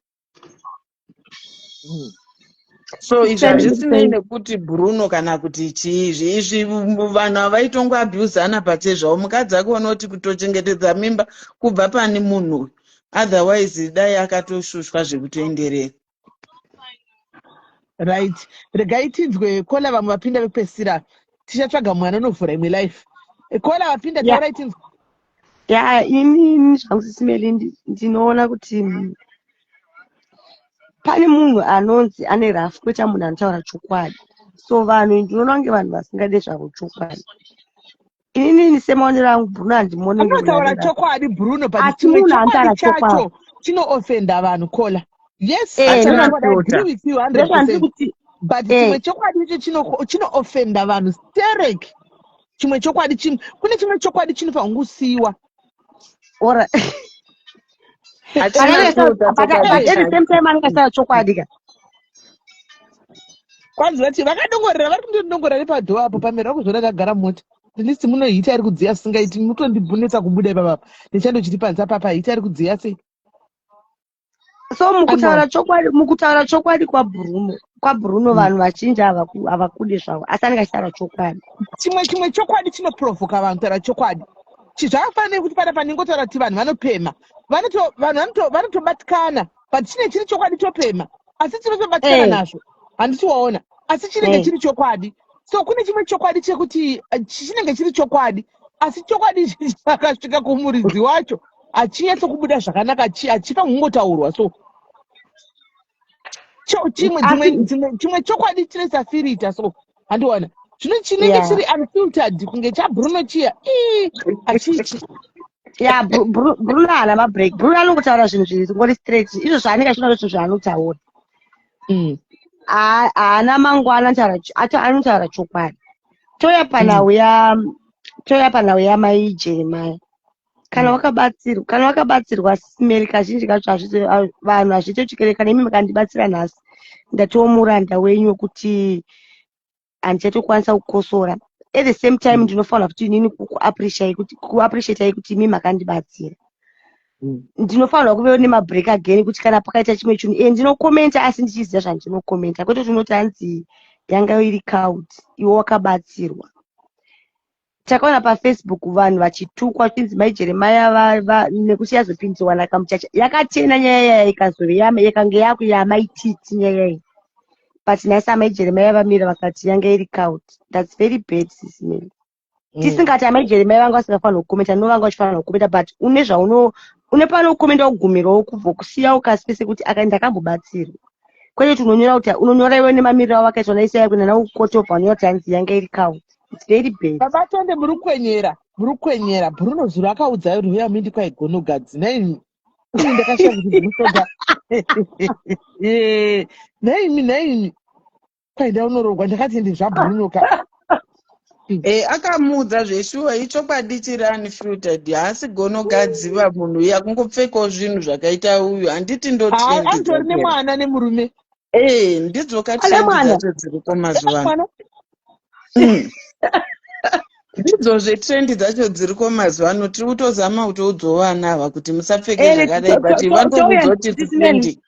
So izvi hazvisinei nekuti Bruno kana kuti chii. Izvi vanhu havaitongoabhuzana pachezvavo. Mukadzi akuona kuti kutochengetedza mimba kubva pane munhu uyu, otherwise dai akatoshushwa zvekutoenderera. Right, regai tinzwe caller. Vamwe vapinda vekupedzisira, tichatsvaga mwana unovhura imwe life. Caller vapinda, taurai tinzwe. Ya, inini zvangu, Sis Meli, ndinoona kuti pane munhu anonzi ane rafu, kweta munhu anotaura chokwadi. So vanhu ndinoona kunge vanhu vasingade zvavo chokwadi. Inini semaonero angu, Bruno handimuoni kunge munhu Anotaura ane rafu. chokwadi Bruno, but Asi chimwe munhu chokwadi anotaura chokwadi chacho chinoofenda vanhu, caller. Yes, Achana chokwadi, I agree filter. with you 100 Ndozvandiri percent, kuti but chimwe chokwadi icho chinoofenda vanhu sterek. Chimwe chokwadi chimwe, kune chimwe chokwadi chinofanira kungusiyiwa. Ora Achina filter but chokwadi at the chacho. same time anenge achitaura chokwadi ka. Kwanzi vati vakadongorera, vari kundodongorera nepadhoo apo pamera vakuzoona ndagara mumota. At least muno heater iri kudziya singaiti, mutondibhunetsa kubuda ipapapa nechando chiri panze apapa. Heater iri kudziya sei? So mukutaura Anwa chokwadi, mukutaura chokwadi kwaBruno, vanhu vazhinji havakudi zvavo, asi anenge achitaura chokwadi. Chimwe chokwadi chinoprovoka vanhu kutaura chokwadi. Zvakafanana nekuti pana paningotaura kuti vanhu vanopema, vanhu vanotobatikana, but chine chiri chokwadi topema, asi tinotobatikana nazvo, handiti waona? Asi chinenge chiri chokwadi. So kune chimwe chokwadi chekuti chinenge chiri chokwadi, asi chokwadi ichi chakasvika kumuridzi wacho hachinyatsokubuda zvakanaka, hachifa kungotaurwa. So chimwe Asi chimwe chokwadi chinoisa filter, so handiwana zvino chinenge chiri unfiltered kunge chaBruno chiya, ii, hachiiti. Ya, Bruno haana mabreak. Bruno anongotaura zvinhu zviri ngori straight, izvo zvaanenge achiona zvinhu zvaanotaura. Haana mangwana, anotaura chokwadi. Touya panhau ya touya panhau yamai Jeremaya. Kana wakabatsirwa, kana wakabatsirwa, Sis Meli, kazhinji kacho vanhu hazviite chikere. Kana imi mukandibatsira nhasi, ndatova muranda wenyu wekuti handichatokwanisa kukosora. At the same time ndinofanira kuti inini kuappreciate kuti kuappreciate kuti imi makandibatsira. Ndinofanirwa kuve nemabreak again, kuti kana pakaita chimwe chinhu ndinokomenta, asi ndichiziva zvandinokomenta, kwete kuti unoti hanzi yanga iri cult, iwe wakabatsirwa. Takaona paFacebook vanhu vachitukwa chinzi Mai Jeremaya nekuti yazopinzwa nakamuchacha. Yakachena nyaya yaya ikazove yakange yakuyamaititi nyaya iyi. But nhasi amai Jeremaya vamira vakati yange iri cult. That's very bad, Sis Melly. Tisingati amai Jeremaya vanga vasingafanirwa kukomenta, no, vanga vachifanirwa kukomenta, but une zvauno une panokomenda kugumirawo kubva kusiyawo kaspace kuti aka ndakambobatsirwa. Kwete kuti unonyora kuti unonyora iwe nemamiriro avo akaitwa naisaya kuenda nawo kukoti wobva wanyora kuti hanzi yange iri cult. It's very bad. Baba Tonde, muri kwenyera, muri kwenyera. Bruno zuro akaudza kuti uya muindi kwaigonogadzi naimi. Ini ndakashaya kuti ndinotoga naimi naimi kwaenda unorogwa. Ndakati ndi zvaBruno ka. Akamuudza zveshuwa, ichokwadi chiri unfiltered. Haasi gonogadziva munhu uya, kungopfekawo zvinhu zvakaita uyu, handiti? Ndo trend. Anditori nemwana nemurume. Ndidzo Ane katrend mwana. dzacho dziriko mazuva ano. Mwana. Ndidzo zvetrend dzacho dziriko mazuva ano. Tiri kutozama kutoudzawo vana ava kuti musapfeke zvakadai, but touya vantokuudza kuti Sis Melly. trend.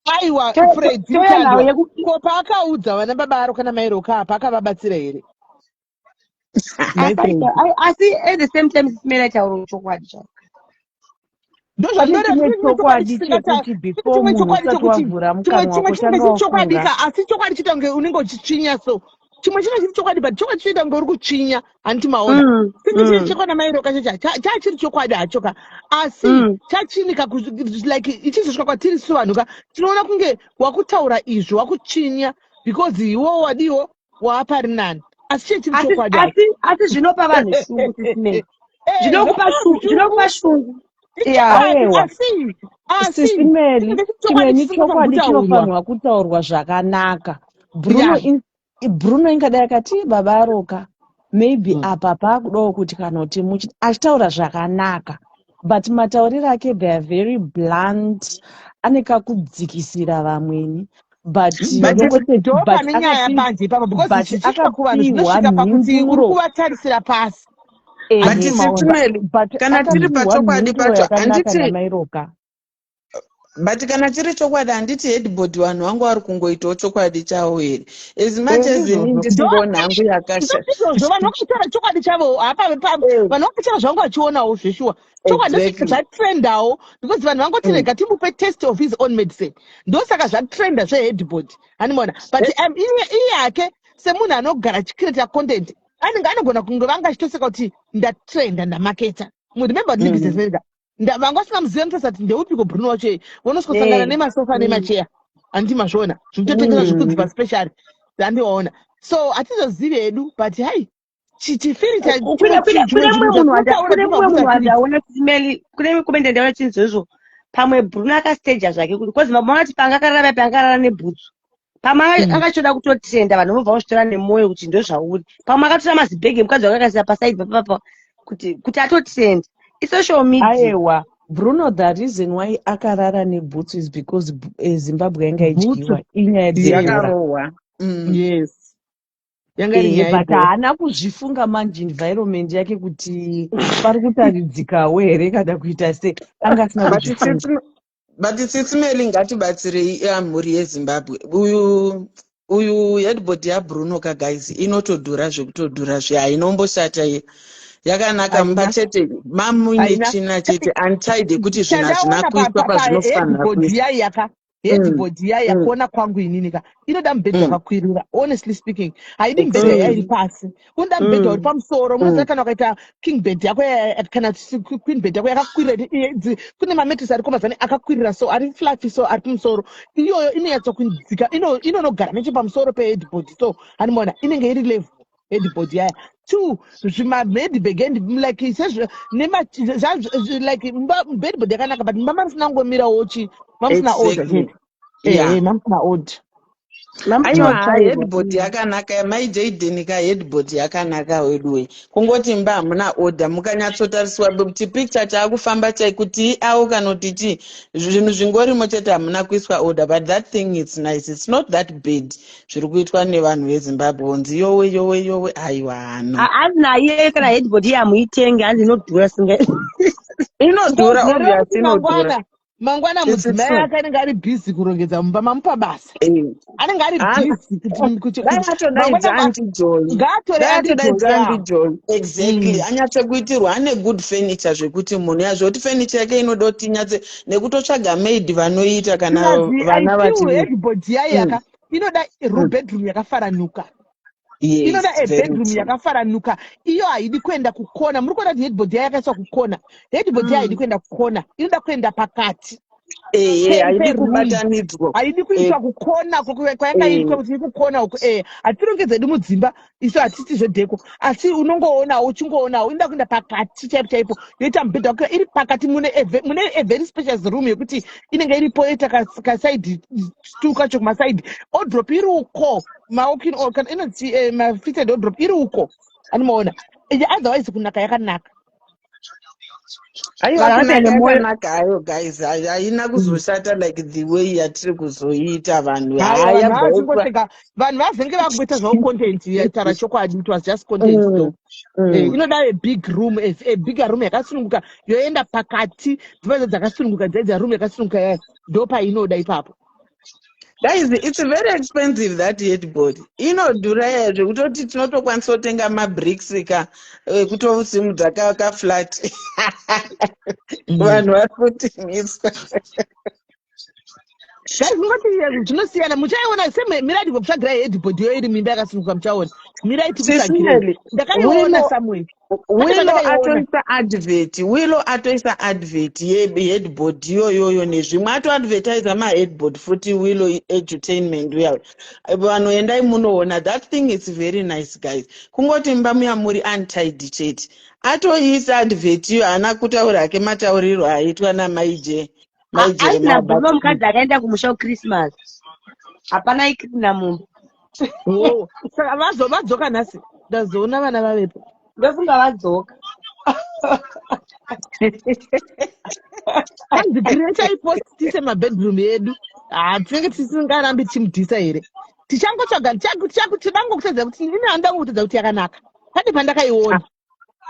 Aiwa, Fred. Touya nawo Tadwa yeku ko paakaudza vana baba aro kana mairoka apa, akavabatsira here, nhai Fred? Akaita asi at the same time Sis Melly aitaura chokwadi chako. Pane Ndozvandoreva. chimwe Chimwe chokwadi chokwadi chisingata chekuti before chimwe munhu chokwadi usati chokuti wavhura chimwe mukanwa chimwe wako chinenge tanga chiri chokwadi wafunga. ka, asi chokwadi chiita kunge unenge uchitsvinya. So chimwe chinenge chiri chokwadi, but chokwadi chinoita kunge uri kutsvinya, handiti maona? Chinge chiri chekwana mairoka chacho chachiri chokwadi hacho ka, asi chachinika like ichizosvika kwatiri su vanhu ka, tinoona kunge wakutaura izvi wakutsvinya because iwo wadiwo waapari nani, asi chii chiri Asi chokwadi hacho. asi zvinopa vanhu shungu, Sis Melly. Zvinokupa Zvinopa shungu, vanhu zvinokupa shungu. shungu, yeah. Ichokwadi. Aiwa. Asi Sis Melly, chinenge chiri chokwadi chimweni chisingafaniri chokwadi kutaurwa. chinofanirwa kutaurwa zvakanaka. Bruno Bruno ingadai akati, "Ii, baba aroka, maybe apa paakudawo kuti kana kuti achitaura zvakanaka," but matauriro ake, they are very blunt, ane kakudzikisira vamweni, but But ndongoti Ndo but pane nyaya panje ipapo, because but zvichisvika kuvanhu akapiwa zvinosvika pakuti uri mhinduro. kuvatarisira pasi. But Handiti Ehe. maona? Sis Melly, But kana tiri akapiwa pachokwadi mhinduro pacho, yakanaka handiti? namairoka. But kana chiri chokwadi, handiti headboard vanhu vangu vari kungoitawo chokwadi chavo here, as much as ini Ndizvozvo. ndisingaoni hangu yakasha. Ndozvizvozvo, vanhu vakutaura chokwadi chavo hapa vanhu vakutaura zvangu vachionawo zveshuwa chokwadi. Ndosaka zvatrendawo, because vanhu vangoti rega timupe taste of his own medicine. Ndosaka zvatrenda zveheadboard, handimaona? But iye hake semunhu anogara achicreata content, anenge anogona kunge vanga achitoseka kuti ndatrenda, ndamaketa. Remember kuti nebusiness manager vanga vasingamuziva notosati kuti ndeupiko Bruno wacho iyi, vonosvosangana nemasofa nemacheya, handiti mazviona? Zvekutotengesa zvekudzi paspecial, handiwaona? So hatizozivi hedu, but hai, chifirita Kune chimwe kune chimwe kune zvinhu mumwe munhu zvatinotaura kune mumwe munhu tinomakusatiriza. wandaona, Sis Melly, kune comment yandaona chinzozvo, pamwe Bruno akasteja zvake kuti because maona kuti panga akarara panga akarara nebhutsu, pamwe akachoda kutotrenda, vanhu vobva vazvitora nemwoyo kuti ndozvauri. Pamwe akatora mazibhegi emukadzi wake akasiya pasaidi papapa kuti atotrenda. Isocial media. Aiwa, Bruno, the reason why akarara nebhutsu is because Zimbabwe yanga Bhutsu idyiwa inyaya dzebhora. Yakarohwa. Yes, yanga iri Ehe, nyaya but yebhora. haana kuzvifunga manje environment yake kuti pari kutaridzikawo here kana kuita sei, anga asina But kuzvifunga. But Sis Melly, ngatibatsirei mhuri yeZimbabwe. Uyu headboard yaBruno ka, guys, inotodhura zvekutodhura zve, hainомboshata ye yakanaka. Haina. Mumba chete mamuine Haina. tsvina chete, untidy, kuti zvinhu hazvina Chandaona kuiswa pazvinofanira paheadboard kuiswa. yai yaka headboard yai, yakuona kwangu inini ka, inoda mubhedha wakakwirira. Honestly speaking, haidi mubhedha yairi pasi, unoda mubhedha uri pamusoro. Munoziva kana ukaita king bed yako kana kuti queen bed yako yakakwirira, kune mamattress ariko mazani akakwirira, so ari fluffy, so ari pamusoro, iyoyo inonyatsokudzika, inonogara nechepamusoro peheadboard. So handimaona inenge iri level headboard yaya. Two, zvimaheadbag and like sezvo like bedboard yakanaka, but mba mamusina kungomirawo chi mamusina order chete. Ehe, mamusina order. Aiwa, headboard yakanaka, mai Jaden ka, headboard yakanaka weduwe. Kungoti mba hamuna order. Mukanyatsotariswa chipicture chaakufamba chai kuti avo kana kuti chii, zvinhu zvingorimo chete, hamuna kuiswa order, but that thing, it's nice, it's not that bad. Zviri kuitwa nevanhu veZimbabwe onzi yowe yowe yowe, aiwa, hano. Hanzi naiye kana headboard iye hamuitenge, hanzi inodhura singa. Inodhura. Zvoreva Obvious kuti inodhura. mangwana. Mangwana It's mudzimai true. ake anenge ari busy kurongedza mumba, mamupa basa. Anenge ari busy kuti kuti Dai kuti atodaidza mangwana Aunty Joy. ngaatore Dai Aunty Joy. atodaidza Ya. Aunty Joy. Exactly. Anyatse kuitirwa ane good furniture zvekuti munhu yazvoti furniture yake inoda kuti inyatse nekutotsvaga maid vanoita kana Plus, I vana feel vati headboard yayo yaka inoda bedroom yakafaranuka. Inoda Yes, a very bedroom true. yakafaranuka. Iyo haidi kuenda kukona. Muri kuona kuti headboard yayo yakaiswa kukona. Headboard yayo haidi kuenda kukona, inoda kuenda pakati Ehe, haidi peroom. kubatanidzwa. Haidi kuiswa kukona kwayakaitwa kuti ikukona uku. Hatirongedze edu mudzimba isu, hatiti zvedheko, asi unongoonawo, uchingoonawo inoda kuenda pakati chaipo chaipo, yoita mubhedha wako iri pakati mune a very spacious room yekuti inenge iripo, yoita kaside stool kacho kumasaidi, wardrobe iri uko, mawalk-in or kana inoti mafitted wardrobe iri uko, anomaona. Otherwise kunaka yakanaka. Aiwa, Vanhu kunaka vakaenda mwoyo. yakanaka hayo guys, haina kuzoshata like the way yatiri kuzoiita vanhu. Haiwa, Haya, vanhu bvaitwa. vavachingoseka, vanhu vazenge vakuita zvavo content. Taura chokwadi, it was just content though. Inoda a big room, a bigger room yakasununguka, yoenda pakati, dzimba dza dzakasununguka dzaidza, room yakasununguka yayo ndo painoda ipapo. Guys, it's very expensive, that headboard inodhura iya, zvekutoti tinotokwanisa kutenga mabricks ka ekutosimudza kaflat. Vanhu vari kutimiswa. Guys, mungati zvinosiyana, muchaiona semirai kutsvagirai headboard iyo iri mimba yakasununguka, muchaona. Mirai tikutsvagirei. Sisineli. Ndakaiona Wilo somewhere, pane Wilo pandakaiona. Atoisa advert, Wilo atoisa advert yeheadboard iyoyoyo nezvimwe, atoadvertisa maheadboard futi. Wilo Edutainment uya, vanhu endai munoona. That thing is very nice, guys. Kungoti mumba muya muri untidy chete. Atoisa advert iyo, haana kutaura hake matauriro aitwa namaij mai Asina Jeremiah, but Bruno mukadzi akaenda kumusha kuChristmas, hapana ikirina mumba. Oh, saka vadzoka nhasi, ndazoona vana vavepo. Ndofunga vadzoka. Hanzi create ipost tise mabedroom edu. Ha, tinenge tisingarambi tichimudhisa here? Tichangotsvaga, tidangokutadza kuti ini handangokutadza kuti yakanaka, pane pandakaiona.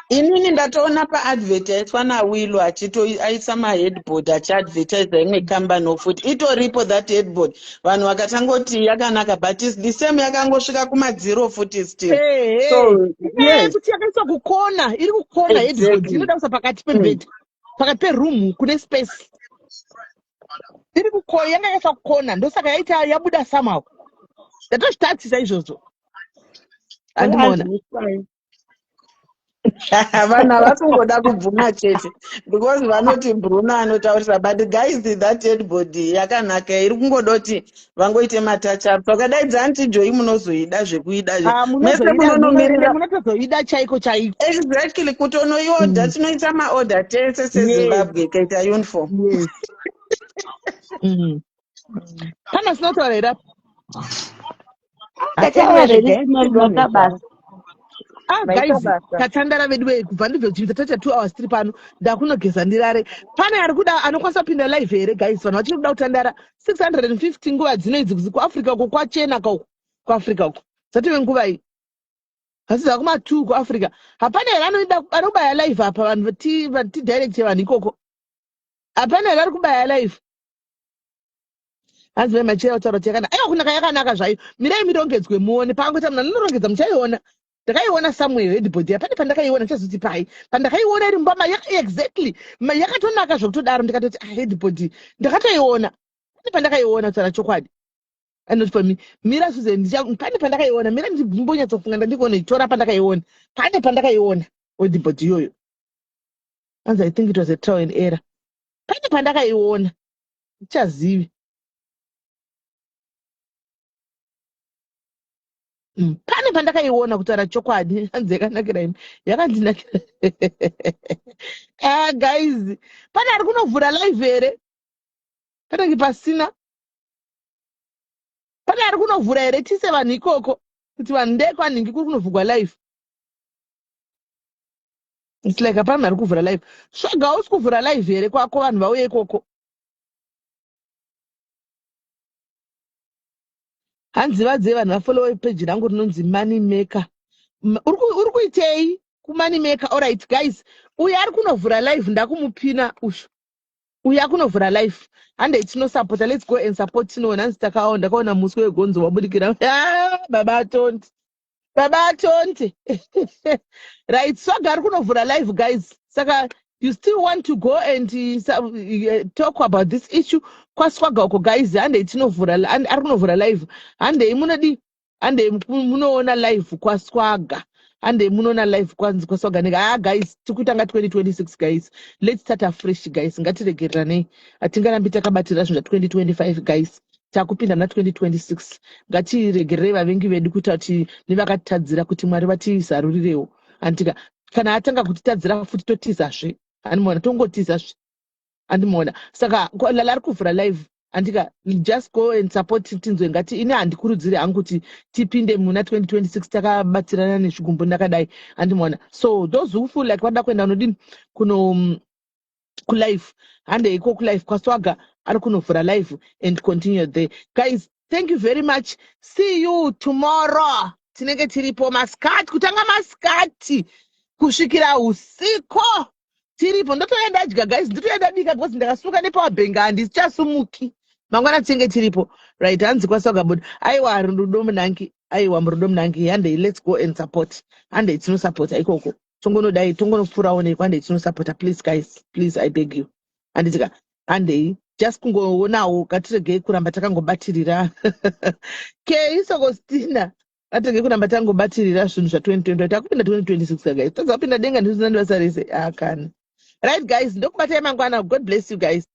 Inini ndatoona paadvert yaiswa naWillo achitoaisa maheadboard achiadvertisa imwe kambani futi itoripo. That headboard vanhu vakatangoti yakanaka, but is the same, yakangosvika kumadziro futi still. So yes. Kuti yakaiswa kukona, iri kukona headboard. Inoda kuisa pakati pebed, pakati peroom kune space. Iri kukona, yanga yakaiswa kukona, ndosaka yaita yabuda somehow. Ndatozvitarisisa izvozvo, handimaona. Vanhu havasi kungoda kubvuma chete because vanoti Bruno anotaurisa, but guys, that headboard yakanaka, iri kungoda kuti vangoite matouch up. Vakadaidza Aunty Joy, munozoida zvekuida Ah, mese. Munozoida. Munonomirira. Munotozoida chaiko chaiko. Exactly, kutonoiorder. Tinoita maorder tese seZimbabwe, ikaita uniform. Yes. Pana sinotaura here apa? Ndataura Anyway, zvenyu, maita basa. Ah, Maita guys, basa. tatandara vedu vei kubva ndibve taita 2 hours tiri pano. Ndakunogeza ndirare. Pane ari kuda anokwanisa kupinda live here, guys? Vanhu vachiri kuda kutandara 650 nguva dzino idzi. KuAfrica uko kwachena kauko, kuAfrica uko zative nguva iyi, asi dzakuma2 kuAfrica. Hapana here anoida anobaya live apa? Vanhu tidirecte vanhu ikoko. Hapana here ari kubaya live? Hanzi mai Machira kutaura kuti yakanaka. Aiwa, kunaka yakanaka zvayo. Mirai mirongedzwe muone. Pakangoita munhu anorongedza, muchaiona. Ndakaiona somewhere headboard ya, pane pandakaiona, chazoti pai pandakaiona iri mumba exactly. Yakatonaka zvekutodaro. Ndikatoti, ah, headboard ndakatoiona, pane pandakaiona. Kutaura chokwadi, not for me. Mira Susan, pane pandakaiona. Mira ndimbonyatsofunga, ndandikuona itora pandakaiona, pane pandakaiona headboard iyoyo. Hanzi I think it was a trial and error. Pane pandakaiona, ndichazivi. Pane pandakaiona, kutaura chokwadi. Hanzi yakanakira imi, yakandinakira. Ah, guys, pane ari kunovhura live here? Panenge pasina. Pane ari kunovhura here tise vanhu ikoko, kuti vanhu ndekwanhingi kuri kunovhurwa live? It's like hapana munhu ari kuvhura live. Svaga, hausi kuvhura live here kwako, vanhu vauye ikoko? Hanzi vadzei vanhu vafollowe page rangu rinonzi Money Maker. Uri kuitei kuMoney Maker? Alright guys, uyo ari kunovhura live ndakumupina ushu. Uyu akunovhura life. Handei tinosapota. Let's go and support. Tinoona hanzi takaona, ndakaona muswe wegonzo wabudikira. Ah, baba atonti, baba atonti. Right, Swaga ari kunovhura live, guys. Saka you still want to go and talk about this issue kwaSwaga uko, guys? Handei tinovhura, ari kunovhura live. Handei munodi, handei munoona live kwaSwaga. Handei munoona live kwanzi kwaSwaga neka. Ah guys, tikutanga 2026, guys. Let's start afresh, guys. Ngatiregereranei, hatingarambi takabatira zvinhu zva2025, guys. Takupinda muna 2026. Ngatiregererei vavengi vedu, kuita kuti nevakatitadzira, kuti Mwari vatizarurirewo, andika? Kana atanga kutitadzira futi, totizazve, handimaona? Tongotizazve, handimaona? Saka Lala ari kuvhura live, andika? Just go and support, tinzwe. Ngati ini handikurudziri hangu kuti tipinde muna 2026 takabatsirana nezvigumbu ndakadai, handimaona? So those who feel like vada kuenda unodini kuno kulive, handeiko kulive kwaSwaga. Ari kunovhura live and continue there. Guys, thank you very much. See you tomorrow. Tinenge tiripo masikati, kutanga masikati kusvikira usiku tiripo. Ndotoenda dya, guys, ndotoenda bika because ndakasuka nepower bank, handichasumuki. Mangwana tinenge tiripo, right? Hanzi kwaSwaga bodo. Aiwa, rudo munangi, aiwa, murudo munangi. Handei, let's go and support. Handei tinosapota ikoko. Tongonodai, tongonopfuurawo neko. Handei tinosapota, please guys, please, I beg you, handitika? Handei, just kungoonawo. Ngatiregei kuramba takangobatirira keisokostina. Ngatirege kuramba tangobatirira zvinhu zva2020. Takupinda 2026, guys. Tadza kupinda denga ndisina nebasa rese akana. Right guys, ndokubatai mangwana. God bless you guys.